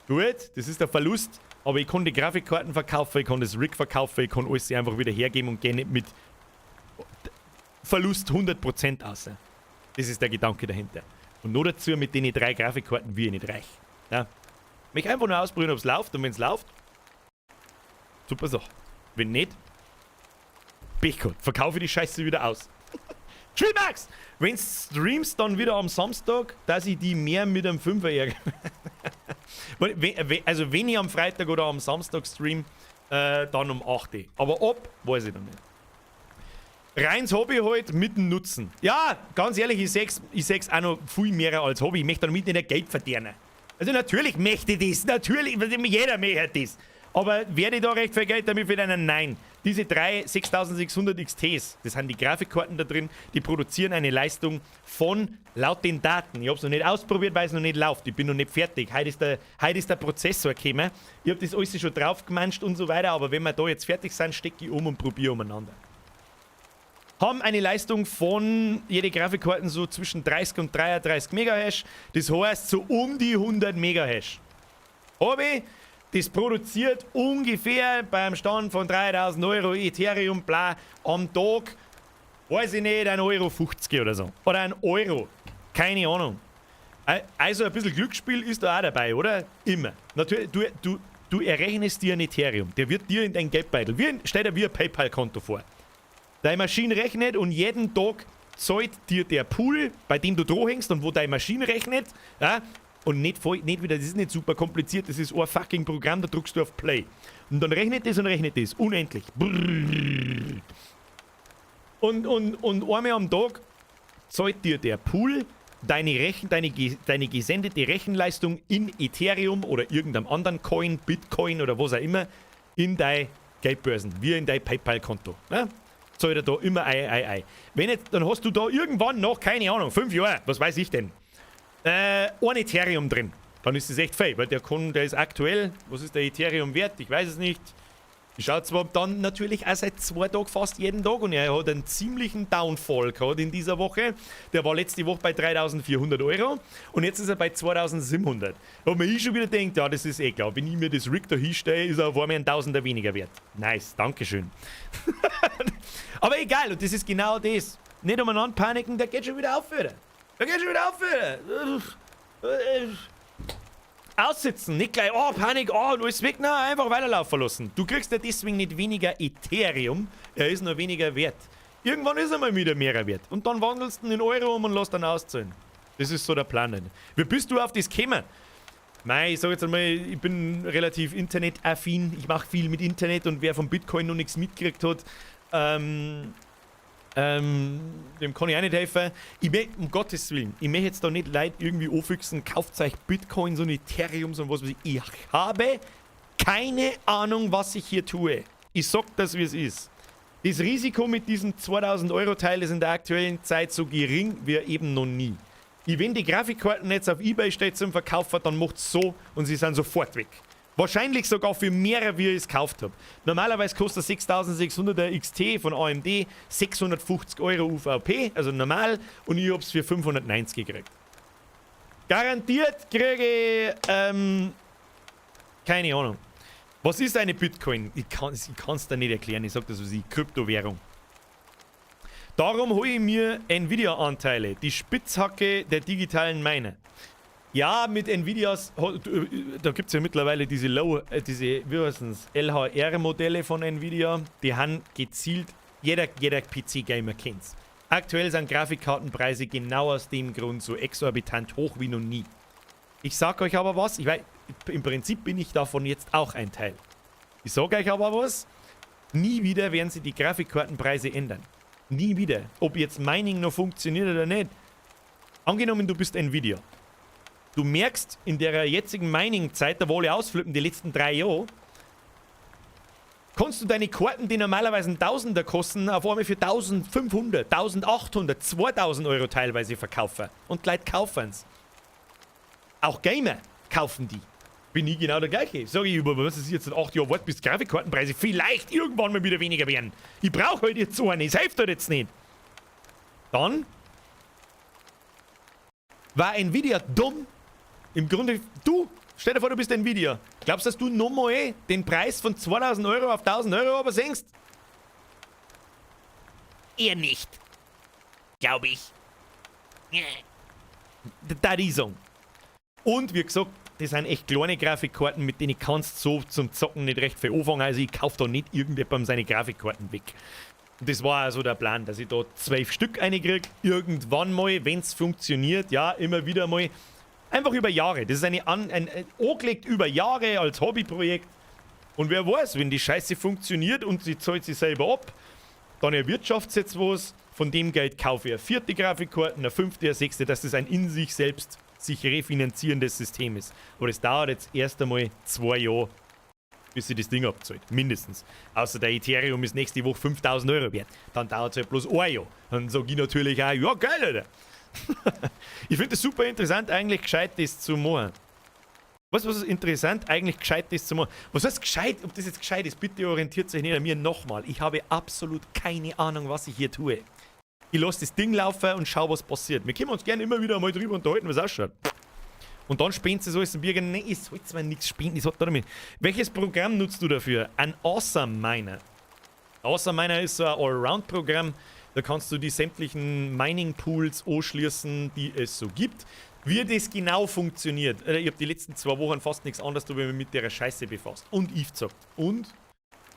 [SPEAKER 1] Gut, das ist der Verlust, aber ich kann die Grafikkarten verkaufen, ich kann das Rig verkaufen, ich kann alles einfach wieder hergeben und gehe nicht mit Verlust 100% aus. Das ist der Gedanke dahinter. Und nur dazu, mit den drei Grafikkarten wir nicht reich. Ja. Mich einfach nur ausprobieren, ob es läuft, und wenn es läuft, super Sache. Wenn nicht, Pech gehabt. Verkaufe die Scheiße wieder aus. Max! Wenn streamst dann wieder am Samstag, dass ich die mehr mit einem Fünfer ärgere. Also wenn ich am Freitag oder am Samstag stream, dann um 8 Uhr. Aber ob, weiß ich noch nicht. Reins Hobby halt mit dem Nutzen. Ja, ganz ehrlich, ich seh's auch noch viel mehr als Hobby. Ich möchte damit nicht Geld verdienen. Also natürlich möchte ich das, natürlich, jeder möchte das. Aber werde ich da recht viel Geld damit verdienen? Nein. Diese drei 6600 XTs, das sind die Grafikkarten da drin, die produzieren eine Leistung von, laut den Daten, ich habe es noch nicht ausprobiert, weil es noch nicht läuft, ich bin noch nicht fertig. Heute ist der Prozessor gekommen. Ich habe das alles schon drauf gemanscht und so weiter, aber wenn wir da jetzt fertig sind, stecke ich um und probiere umeinander. Haben eine Leistung von jede Grafikkarten so zwischen 30 und 33 Megahash. Das heißt, so um die 100 Megahash. Habe ich, das produziert ungefähr beim Stand von 3000 Euro Ethereum, bla, am Tag, weiß ich nicht, 1,50 Euro oder so. Oder 1 Euro. Keine Ahnung. Also ein bisschen Glücksspiel ist da auch dabei, oder? Immer. Natürlich, du errechnest dir ein Ethereum. Der wird dir in dein Geldbeutel. Stell dir wie ein PayPal-Konto vor. Deine Maschine rechnet und jeden Tag zahlt dir der Pool, bei dem du dran hängst und wo deine Maschine rechnet, ja, und nicht, voll, nicht wieder, das ist nicht super kompliziert, das ist ein fucking Programm, da drückst du auf Play. Und dann rechnet das und rechnet das. Unendlich. Und einmal am Tag zahlt dir der Pool deine gesendete Rechenleistung in Ethereum oder irgendeinem anderen Coin, Bitcoin oder was auch immer, in dein Geldbörsen, wie in dein PayPal-Konto. Ne? Zahlt er da immer ei, ei, ei. Wenn jetzt, dann hast du da irgendwann noch, keine Ahnung, 5 Jahre, was weiß ich denn, ein Ethereum drin. Dann ist das echt fein, weil der ist aktuell, was ist der Ethereum wert? Ich weiß es nicht. Ich schaue zwar dann natürlich auch seit 2 Tagen fast jeden Tag und er hat einen ziemlichen Downfall gehabt in dieser Woche. Der war letzte Woche bei 3400 Euro und jetzt ist er bei 2700. Wo man ich schon wieder denkt, ja, das ist eh klar. Wenn ich mir das Rig da hinstelle, ist er auf einmal ein Tausender weniger wert. Nice, dankeschön. Aber egal, und das ist genau das. Nicht umeinander paniken, der geht schon wieder auf wieder. Der geht schon wieder auf wieder. Aussitzen, nicht gleich, oh, Panik, oh, alles weg, nein, einfach weiterlaufen lassen. Du kriegst ja deswegen nicht weniger Ethereum, er ist nur weniger wert. Irgendwann ist er mal wieder mehr wert. Und dann wandelst du ihn in Euro um und lässt dann auszahlen. Das ist so der Plan. Wie bist du auf das gekommen? Mei, ich sag jetzt einmal, ich bin relativ internetaffin. Ich mache viel mit Internet und wer vom Bitcoin noch nichts mitgekriegt hat, dem kann ich auch nicht helfen. Ich möchte, um Gottes willen, ich möchte jetzt da nicht Leute irgendwie anfixen, kauft euch Bitcoins und Ethereums und was weiß ich. Ich habe keine Ahnung, was ich hier tue. Ich sag das, wie es ist. Das Risiko mit diesem 2000 Euro Teil ist in der aktuellen Zeit so gering wie eben noch nie. Ich, wenn die Grafikkarten jetzt auf eBay steht zum Verkaufen, dann macht's so und sie sind sofort weg. Wahrscheinlich sogar für mehr, wie ich es gekauft habe. Normalerweise kostet 6600er XT von AMD 650 Euro UVP, also normal, und ich habe es für 590 gekriegt. Garantiert kriege ich, keine Ahnung. Was ist eine Bitcoin? Ich kann es dir nicht erklären, ich sag das, was ich, Kryptowährung. Darum hole ich mir Nvidia-Anteile, die Spitzhacke der digitalen Miner. Ja, mit Nvidias, da gibt es ja mittlerweile diese, wie heißen LHR-Modelle von Nvidia, die haben gezielt, jeder PC-Gamer kennt's. Aktuell sind Grafikkartenpreise genau aus dem Grund so exorbitant hoch wie noch nie. Ich sag euch aber was, ich weiß, im Prinzip bin ich davon jetzt auch ein Teil. Ich sag euch aber was, Nie wieder werden sie die Grafikkartenpreise ändern. Nie wieder. Ob jetzt Mining noch funktioniert oder nicht. Angenommen, du bist Nvidia. Du merkst in der jetzigen Mining-Zeit, da wo alle ausflippen, die letzten 3 Jahre, kannst du deine Karten, die normalerweise ein Tausender kosten, auf einmal für 1500, 1800, 2000 € teilweise verkaufen. Und die Leute kaufen's. Auch Gamer kaufen die. Bin ich genau der gleiche. Sag ich, über was ist jetzt 8 Jahre wart, bis die Grafikkartenpreise vielleicht irgendwann mal wieder weniger werden. Ich brauche halt jetzt so eine, es hilft halt jetzt nicht. Dann war Nvidia dumm. Im Grunde, du, stell dir vor, du bist Nvidia. Glaubst du, dass du nochmal den Preis von 2000 € auf 1000 € aber senkst? Eher nicht. Glaube ich. Da die sagen. Und wie gesagt, das sind echt kleine Grafikkarten, mit denen kannst du so zum Zocken nicht recht viel anfangen. Also ich kaufe da nicht irgendjemandem seine Grafikkarten weg. Und das war also der Plan, dass ich da 12 Stück reinkriege. Irgendwann mal, wenn es funktioniert, ja, immer wieder mal. Einfach über Jahre. Das ist ein angelegt über Jahre als Hobbyprojekt. Und wer weiß, wenn die Scheiße funktioniert und sie zahlt sich selber ab, dann erwirtschaftet jetzt was. Von dem Geld kaufe ich eine vierte Grafikkarte, eine fünfte, eine sechste, dass das ein in sich selbst sich refinanzierendes System ist. Aber das dauert jetzt erst einmal 2 Jahre, bis sie das Ding abzahlt. Mindestens. Außer der Ethereum ist nächste Woche 5000 € wert. Dann dauert es halt bloß ein Jahr. Dann sage ich natürlich auch, ja geil, Alter. Ich finde es super interessant, eigentlich gescheit das zu machen. Was ist interessant, eigentlich gescheit das zu machen? Was heißt gescheit? Ob das jetzt gescheit ist, bitte orientiert sich nicht an mir nochmal. Ich habe absolut keine Ahnung, was ich hier tue. Ich lasse das Ding laufen und schau, was passiert. Wir können uns gerne immer wieder mal drüber unterhalten, was ausschaut. Und dann spenden sie so ist ein Birger. Nee, ich soll zwar nichts spenden, ich sollte damit. Welches Programm nutzt du dafür? Ein Awesome Miner. Awesome Miner ist so ein Allround-Programm. Da kannst du die sämtlichen Mining-Pools anschließen, die es so gibt. Wie das genau funktioniert, ich habe die letzten 2 Wochen fast nichts anderes da, mich mit der Scheiße befasst. Und ich gezockt. Und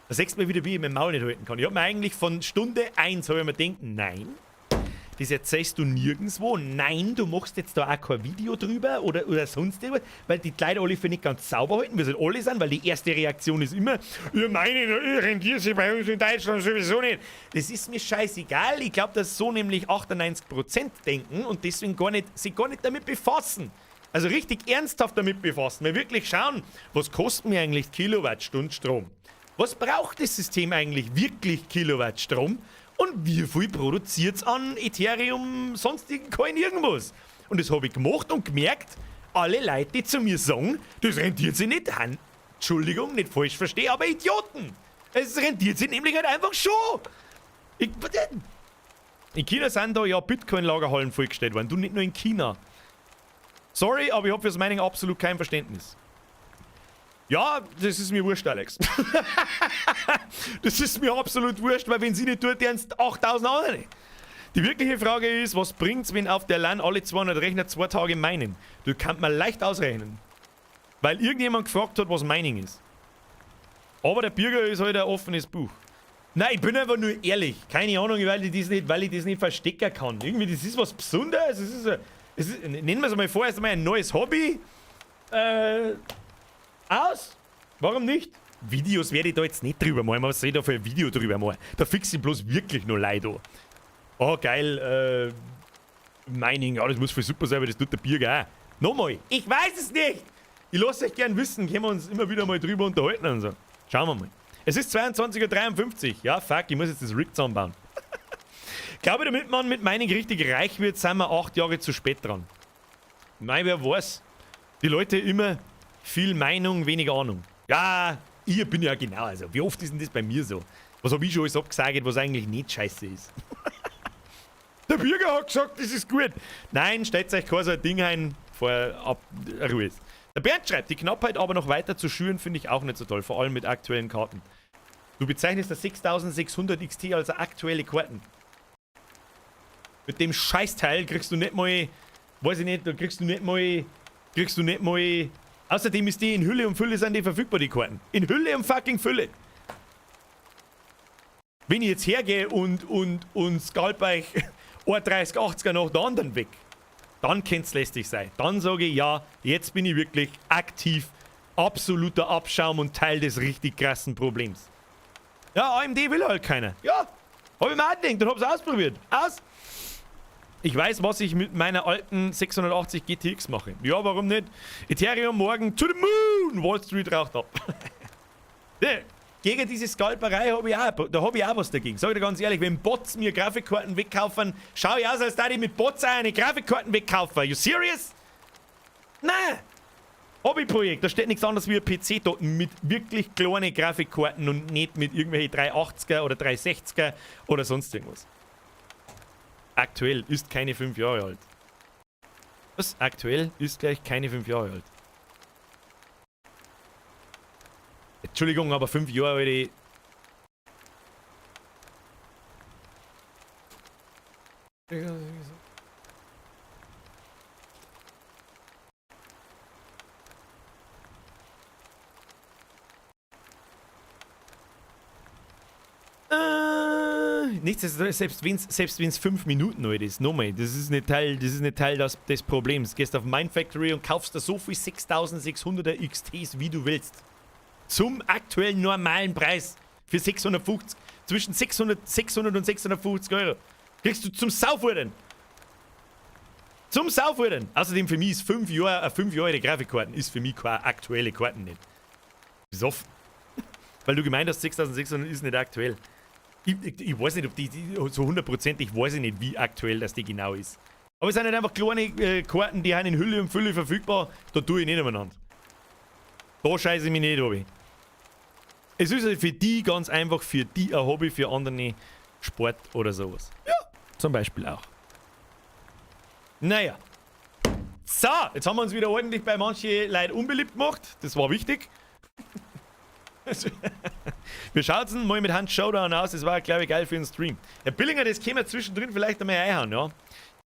[SPEAKER 1] da siehst du mal wieder, wie ich mein Maul nicht halten kann. Ich habe mir eigentlich von Stunde 1 habe ich mir gedacht, nein, das erzählst du nirgendwo. Nein, du machst jetzt da auch kein Video drüber oder sonst irgendwas, weil die Leute alle für nicht ganz sauber halten. Wir sind alle sind, weil die erste Reaktion ist immer, ihr meinen, rentiert sich bei uns in Deutschland sowieso nicht. Das ist mir scheißegal. Ich glaube, dass so nämlich 98% denken und deswegen gar nicht, sich gar nicht damit befassen. Also richtig ernsthaft damit befassen. Wir wirklich schauen, was kostet mir eigentlich Kilowattstunde Strom? Was braucht das System eigentlich wirklich Kilowatt Strom? Und wie viel produziert es an Ethereum, sonstigen Coin, irgendwas? Und das habe ich gemacht und gemerkt, alle Leute, die zu mir sagen, das rentiert sich nicht an. Entschuldigung, nicht falsch verstehe, aber Idioten. Es rentiert sich nämlich halt einfach schon. In China sind da ja Bitcoin-Lagerhallen vollgestellt worden. Du, nicht nur in China. Sorry, aber ich habe fürs Mining absolut kein Verständnis. Ja, das ist mir wurscht, Alex. Das ist mir absolut wurscht, weil wenn sie nicht tut, dann 8000 andere. Die wirkliche Frage ist, was bringt's, wenn auf der LAN alle 200 Rechner 2 Tage minen? Du kannst man leicht ausrechnen. Weil irgendjemand gefragt hat, was Mining ist. Aber der Birger ist halt ein offenes Buch. Nein, ich bin einfach nur ehrlich. Keine Ahnung, weil ich das nicht verstecken kann. Irgendwie, das ist was Besonderes. Es ist, nennen wir es mal vorerst einmal ein neues Hobby. Aus. Warum nicht? Videos werde ich da jetzt nicht drüber machen. Was soll ich da für ein Video drüber machen? Da fixe ich bloß wirklich nur Leute an. Oh, geil, Mining, ja, das muss voll super sein, aber das tut der Birger auch. Nochmal, ich weiß es nicht! Ich lasse euch gern wissen, können wir uns immer wieder mal drüber unterhalten und so. Schauen wir mal. Es ist 22.53 Uhr. Ja, fuck, ich muss jetzt das Rig zusammenbauen. Glaube, damit man mit Mining richtig reich wird, sind wir 8 Jahre zu spät dran. Nein, wer weiß. Die Leute immer viel Meinung, wenig Ahnung. Ja, ich bin ja genau. Also, wie oft ist denn das bei mir so? Was habe ich schon alles abgesagt, was eigentlich nicht scheiße ist? Der Bürger hat gesagt, das ist gut. Nein, stellt euch kein so ein Ding ein, vorher ab, Ruhe ist. Der Bernd schreibt, die Knappheit aber noch weiter zu schüren, finde ich auch nicht so toll, vor allem mit aktuellen Karten. Du bezeichnest das 6600 XT als aktuelle Karten. Mit dem Scheißteil kriegst du nicht mal, weiß ich nicht, da kriegst du nicht mal. Außerdem ist die in Hülle und Fülle sind die verfügbar, die Karten. In Hülle und fucking Fülle. Wenn ich jetzt hergehe und scalp euch 3080er nach der anderen weg, dann könnte es lästig sein. Dann sage ich, ja, jetzt bin ich wirklich aktiv absoluter Abschaum und Teil des richtig krassen Problems. Ja, AMD will halt keiner. Ja, hab ich mir auch gedacht und hab's ausprobiert. Aus. Ich weiß, was ich mit meiner alten 680 GTX mache. Ja, warum nicht? Ethereum morgen to the moon! Wall Street raucht ab. Gegen diese Scalperei habe ich auch, da habe ich auch was dagegen. Sag ich dir ganz ehrlich, wenn Bots mir Grafikkarten wegkaufen, schau ich aus, als da ich mit Bots auch eine Grafikkarten wegkaufen. You serious? Nein! Hobbyprojekt, da steht nichts anderes wie ein PC dort mit wirklich kleinen Grafikkarten und nicht mit irgendwelchen 380er oder 360er oder sonst irgendwas. Aktuell ist keine 5 Jahre alt. Was? Aktuell ist gleich keine 5 Jahre alt. Entschuldigung, aber 5 Jahre alt. Nichtsdestotrotz, selbst wenn's 5 Minuten alt ist, nochmal, das ist nicht Teil des Problems. Gehst auf Mindfactory und kaufst da so viel 6600er XTs, wie du willst. Zum aktuellen normalen Preis für 650, zwischen 600 und 650 Euro. Kriegst du zum Saufurden. Zum Saufurden. Außerdem für mich ist 5 Jahre, 5 Jahre alte Grafikkarten ist für mich keine aktuelle Karten nicht. Besoffen. Weil du gemeint hast, 6600 ist nicht aktuell. Ich weiß nicht, ob die so hundertprozentig weiß ich nicht, wie aktuell das die genau ist. Aber es sind halt einfach kleine Karten, die sind in Hülle und Fülle verfügbar. Da tue ich nicht umeinander. Da scheiße ich mich nicht, Obi. Es ist halt für die ganz einfach, für die ein Hobby, für andere Sport oder sowas. Ja, zum Beispiel auch. Naja. So, jetzt haben wir uns wieder ordentlich bei manchen Leuten unbeliebt gemacht. Das war wichtig. Wir schauen mal mit Hunt Showdown aus. Das war, glaube ich, geil für den Stream. Herr Billinger, das können wir zwischendrin vielleicht einmal einhauen, ja?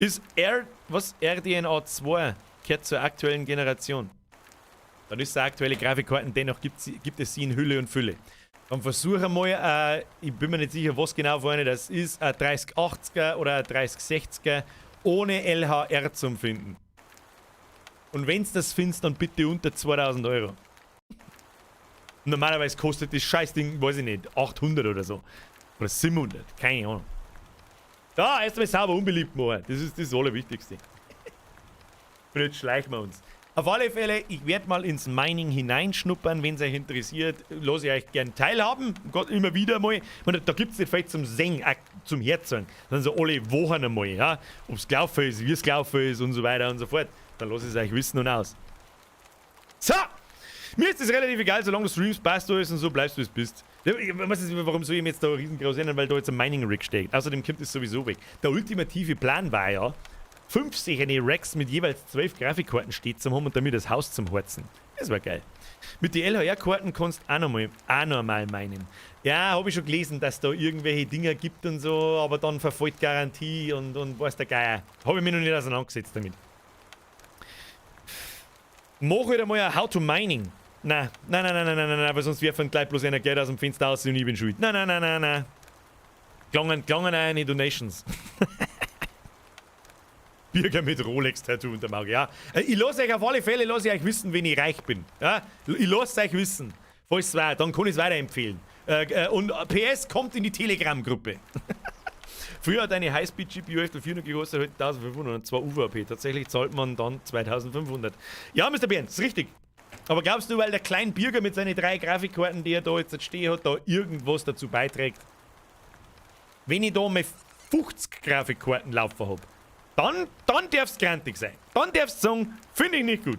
[SPEAKER 1] Ist R, was? RDNA 2 gehört zur aktuellen Generation. Dann ist es aktuelle Grafikkarten, dennoch gibt es sie in Hülle und Fülle. Dann versuche mal, ich bin mir nicht sicher, was genau vorne das ist, ein 3080er oder ein 3060er ohne LHR zum Finden. Und wenn's das findest, dann bitte unter 2000 Euro. Normalerweise kostet das Scheißding, weiß ich nicht, 800 oder so. Oder 700, keine Ahnung. Da, erstmal sauber unbeliebt machen. Das ist das Allerwichtigste. Und jetzt schleichen wir uns. Auf alle Fälle, ich werde mal ins Mining hineinschnuppern, wenn's euch interessiert. Lass ich euch gern teilhaben. Gott, immer wieder mal. Und da gibt's nicht vielleicht zum Singen, auch zum Herzeigen. Dann so alle Wochen einmal, ja. Ob's gelaufen ist, wie's gelaufen ist und so weiter und so fort. Dann lass ich's euch wissen und aus. So! Mir ist das relativ egal, solange du streamst, passt du alles und so bleibst du, wie es bist. Ich weiß nicht, warum soll ich mir jetzt da riesengroß ändern, weil da jetzt ein Mining-Rig steht. Außerdem kommt es sowieso weg. Der ultimative Plan war ja, 5 solche Racks mit jeweils 12 Grafikkarten steht zum haben und damit das Haus zum Heizen. Das war geil. Mit den L H R-Karten kannst du auch noch mal meinen. Ja, hab ich schon gelesen, dass da irgendwelche Dinger gibt und so, aber dann verfolgt Garantie und weiß der Geier. Hab ich mich noch nicht auseinandergesetzt damit. Mach wieder mal ein How to Mining. Nein, nein, nein, nein, nein, nein, nein, weil sonst werfen gleich bloß einer Geld aus dem Fenster aus und ich bin schuld. Nein, nein, nein, nein, nein. Klangen auch eine Donations. Birger mit Rolex-Tattoo unterm Auge, ja. Ich lass euch auf alle Fälle, lass ich euch wissen, wenn ich reich bin. Ja? Ich lass euch wissen. Falls es war, dann kann ich's weiterempfehlen. Und PS kommt in die Telegram-Gruppe. Früher hat eine Highspeed-G P U 400 gekostet, heute 1500 und zwar UVP. Tatsächlich zahlt man dann 2500. Ja, Mister Bernd, ist richtig. Aber glaubst du, weil der kleine Birger mit seinen 3 Grafikkarten, die er da jetzt stehen hat, da irgendwas dazu beiträgt? Wenn ich da mal 50 Grafikkarten laufen hab, dann darf's grantig sein. Dann darfst du sagen, finde ich nicht gut.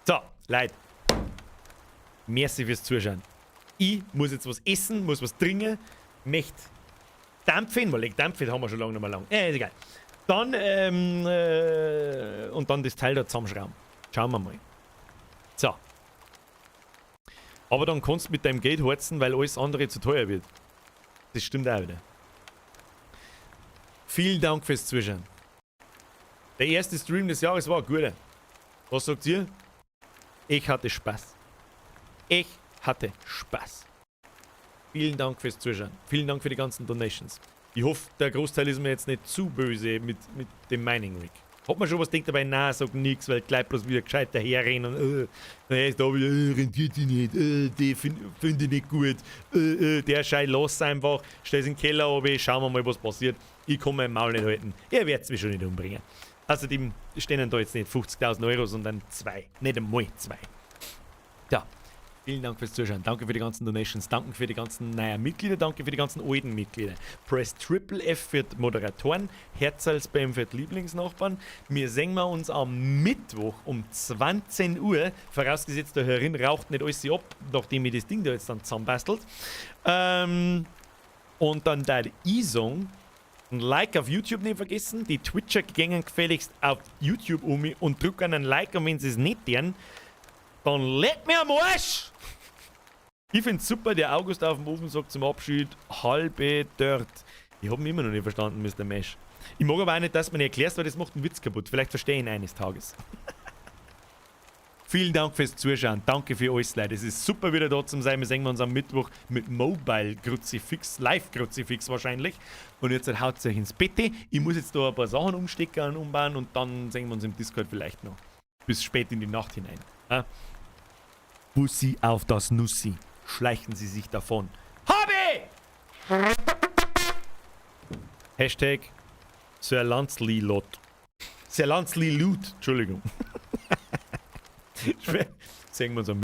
[SPEAKER 1] So, Leute. Merci fürs Zuschauen. Ich muss jetzt was essen, muss was trinken, möchte dampfen, weil dampfen haben wir schon lange nicht mehr lang. Ist egal. Dann und dann das Teil da zusammenschrauben. Schauen wir mal. So. Aber dann kannst du mit deinem Geld heizen, weil alles andere zu teuer wird. Das stimmt auch wieder. Vielen Dank fürs Zuschauen. Der erste Stream des Jahres war ein guter. Was sagt ihr? Ich hatte Spaß. Ich hatte Spaß. Vielen Dank fürs Zuschauen. Vielen Dank für die ganzen Donations. Ich hoffe, der Großteil ist mir jetzt nicht zu böse mit dem Mining Rig. Hab mir schon was gedacht, dabei, nein, sag nix, weil gleich bloß wieder gescheit daherrennen und ist da wieder, rentiert sich nicht, die find ich nicht gut, der Schei lass einfach, stell's in den Keller runter, schauen wir mal, was passiert. Ich kann mein Maul nicht halten. Ihr werdet's mich schon nicht umbringen. Außerdem stehen da jetzt nicht 50.000 Euro, sondern zwei. Nicht einmal zwei. Ja, vielen Dank fürs Zuschauen. Danke für die ganzen Donations. Danke für die ganzen neuen Mitglieder. Danke für die ganzen alten Mitglieder. Press Triple F für die Moderatoren. Herzl-Spam für die Lieblingsnachbarn. Wir sehen wir uns am Mittwoch um 20 Uhr. Vorausgesetzt, der herin raucht nicht alles ab, nachdem ich das Ding da jetzt dann zusammenbastelt. Und dann tät i sagen, ein Like auf YouTube nicht vergessen. Die Twitcher gängen gefälligst auf YouTube um und drücken einen Like, und wenn sie es nicht tun, dann leck mir am Arsch! Ich find's super, der August auf dem Ofen sagt zum Abschied: "Halbe Dirt." Ich hab ihn immer noch nicht verstanden, Mr. Mesh. Ich mag aber auch nicht, dass man erklärst, weil das macht einen Witz kaputt. Vielleicht verstehe ich ihn eines Tages. Vielen Dank fürs Zuschauen. Danke für alles, Leute. Es ist super, wieder da zu sein. Wir sehen uns am Mittwoch mit Mobile Kruzifix, Live Kruzifix wahrscheinlich. Und jetzt haut euch ins Bett. Ich muss jetzt da ein paar Sachen umstecken und umbauen und dann sehen wir uns im Discord vielleicht noch. Bis spät in die Nacht hinein. Ja? Bussi auf das Nussi. Schleichen Sie sich davon. Habe! #SirLanzliLot. Sir Lanzli Loot. Entschuldigung. Sehen wir uns am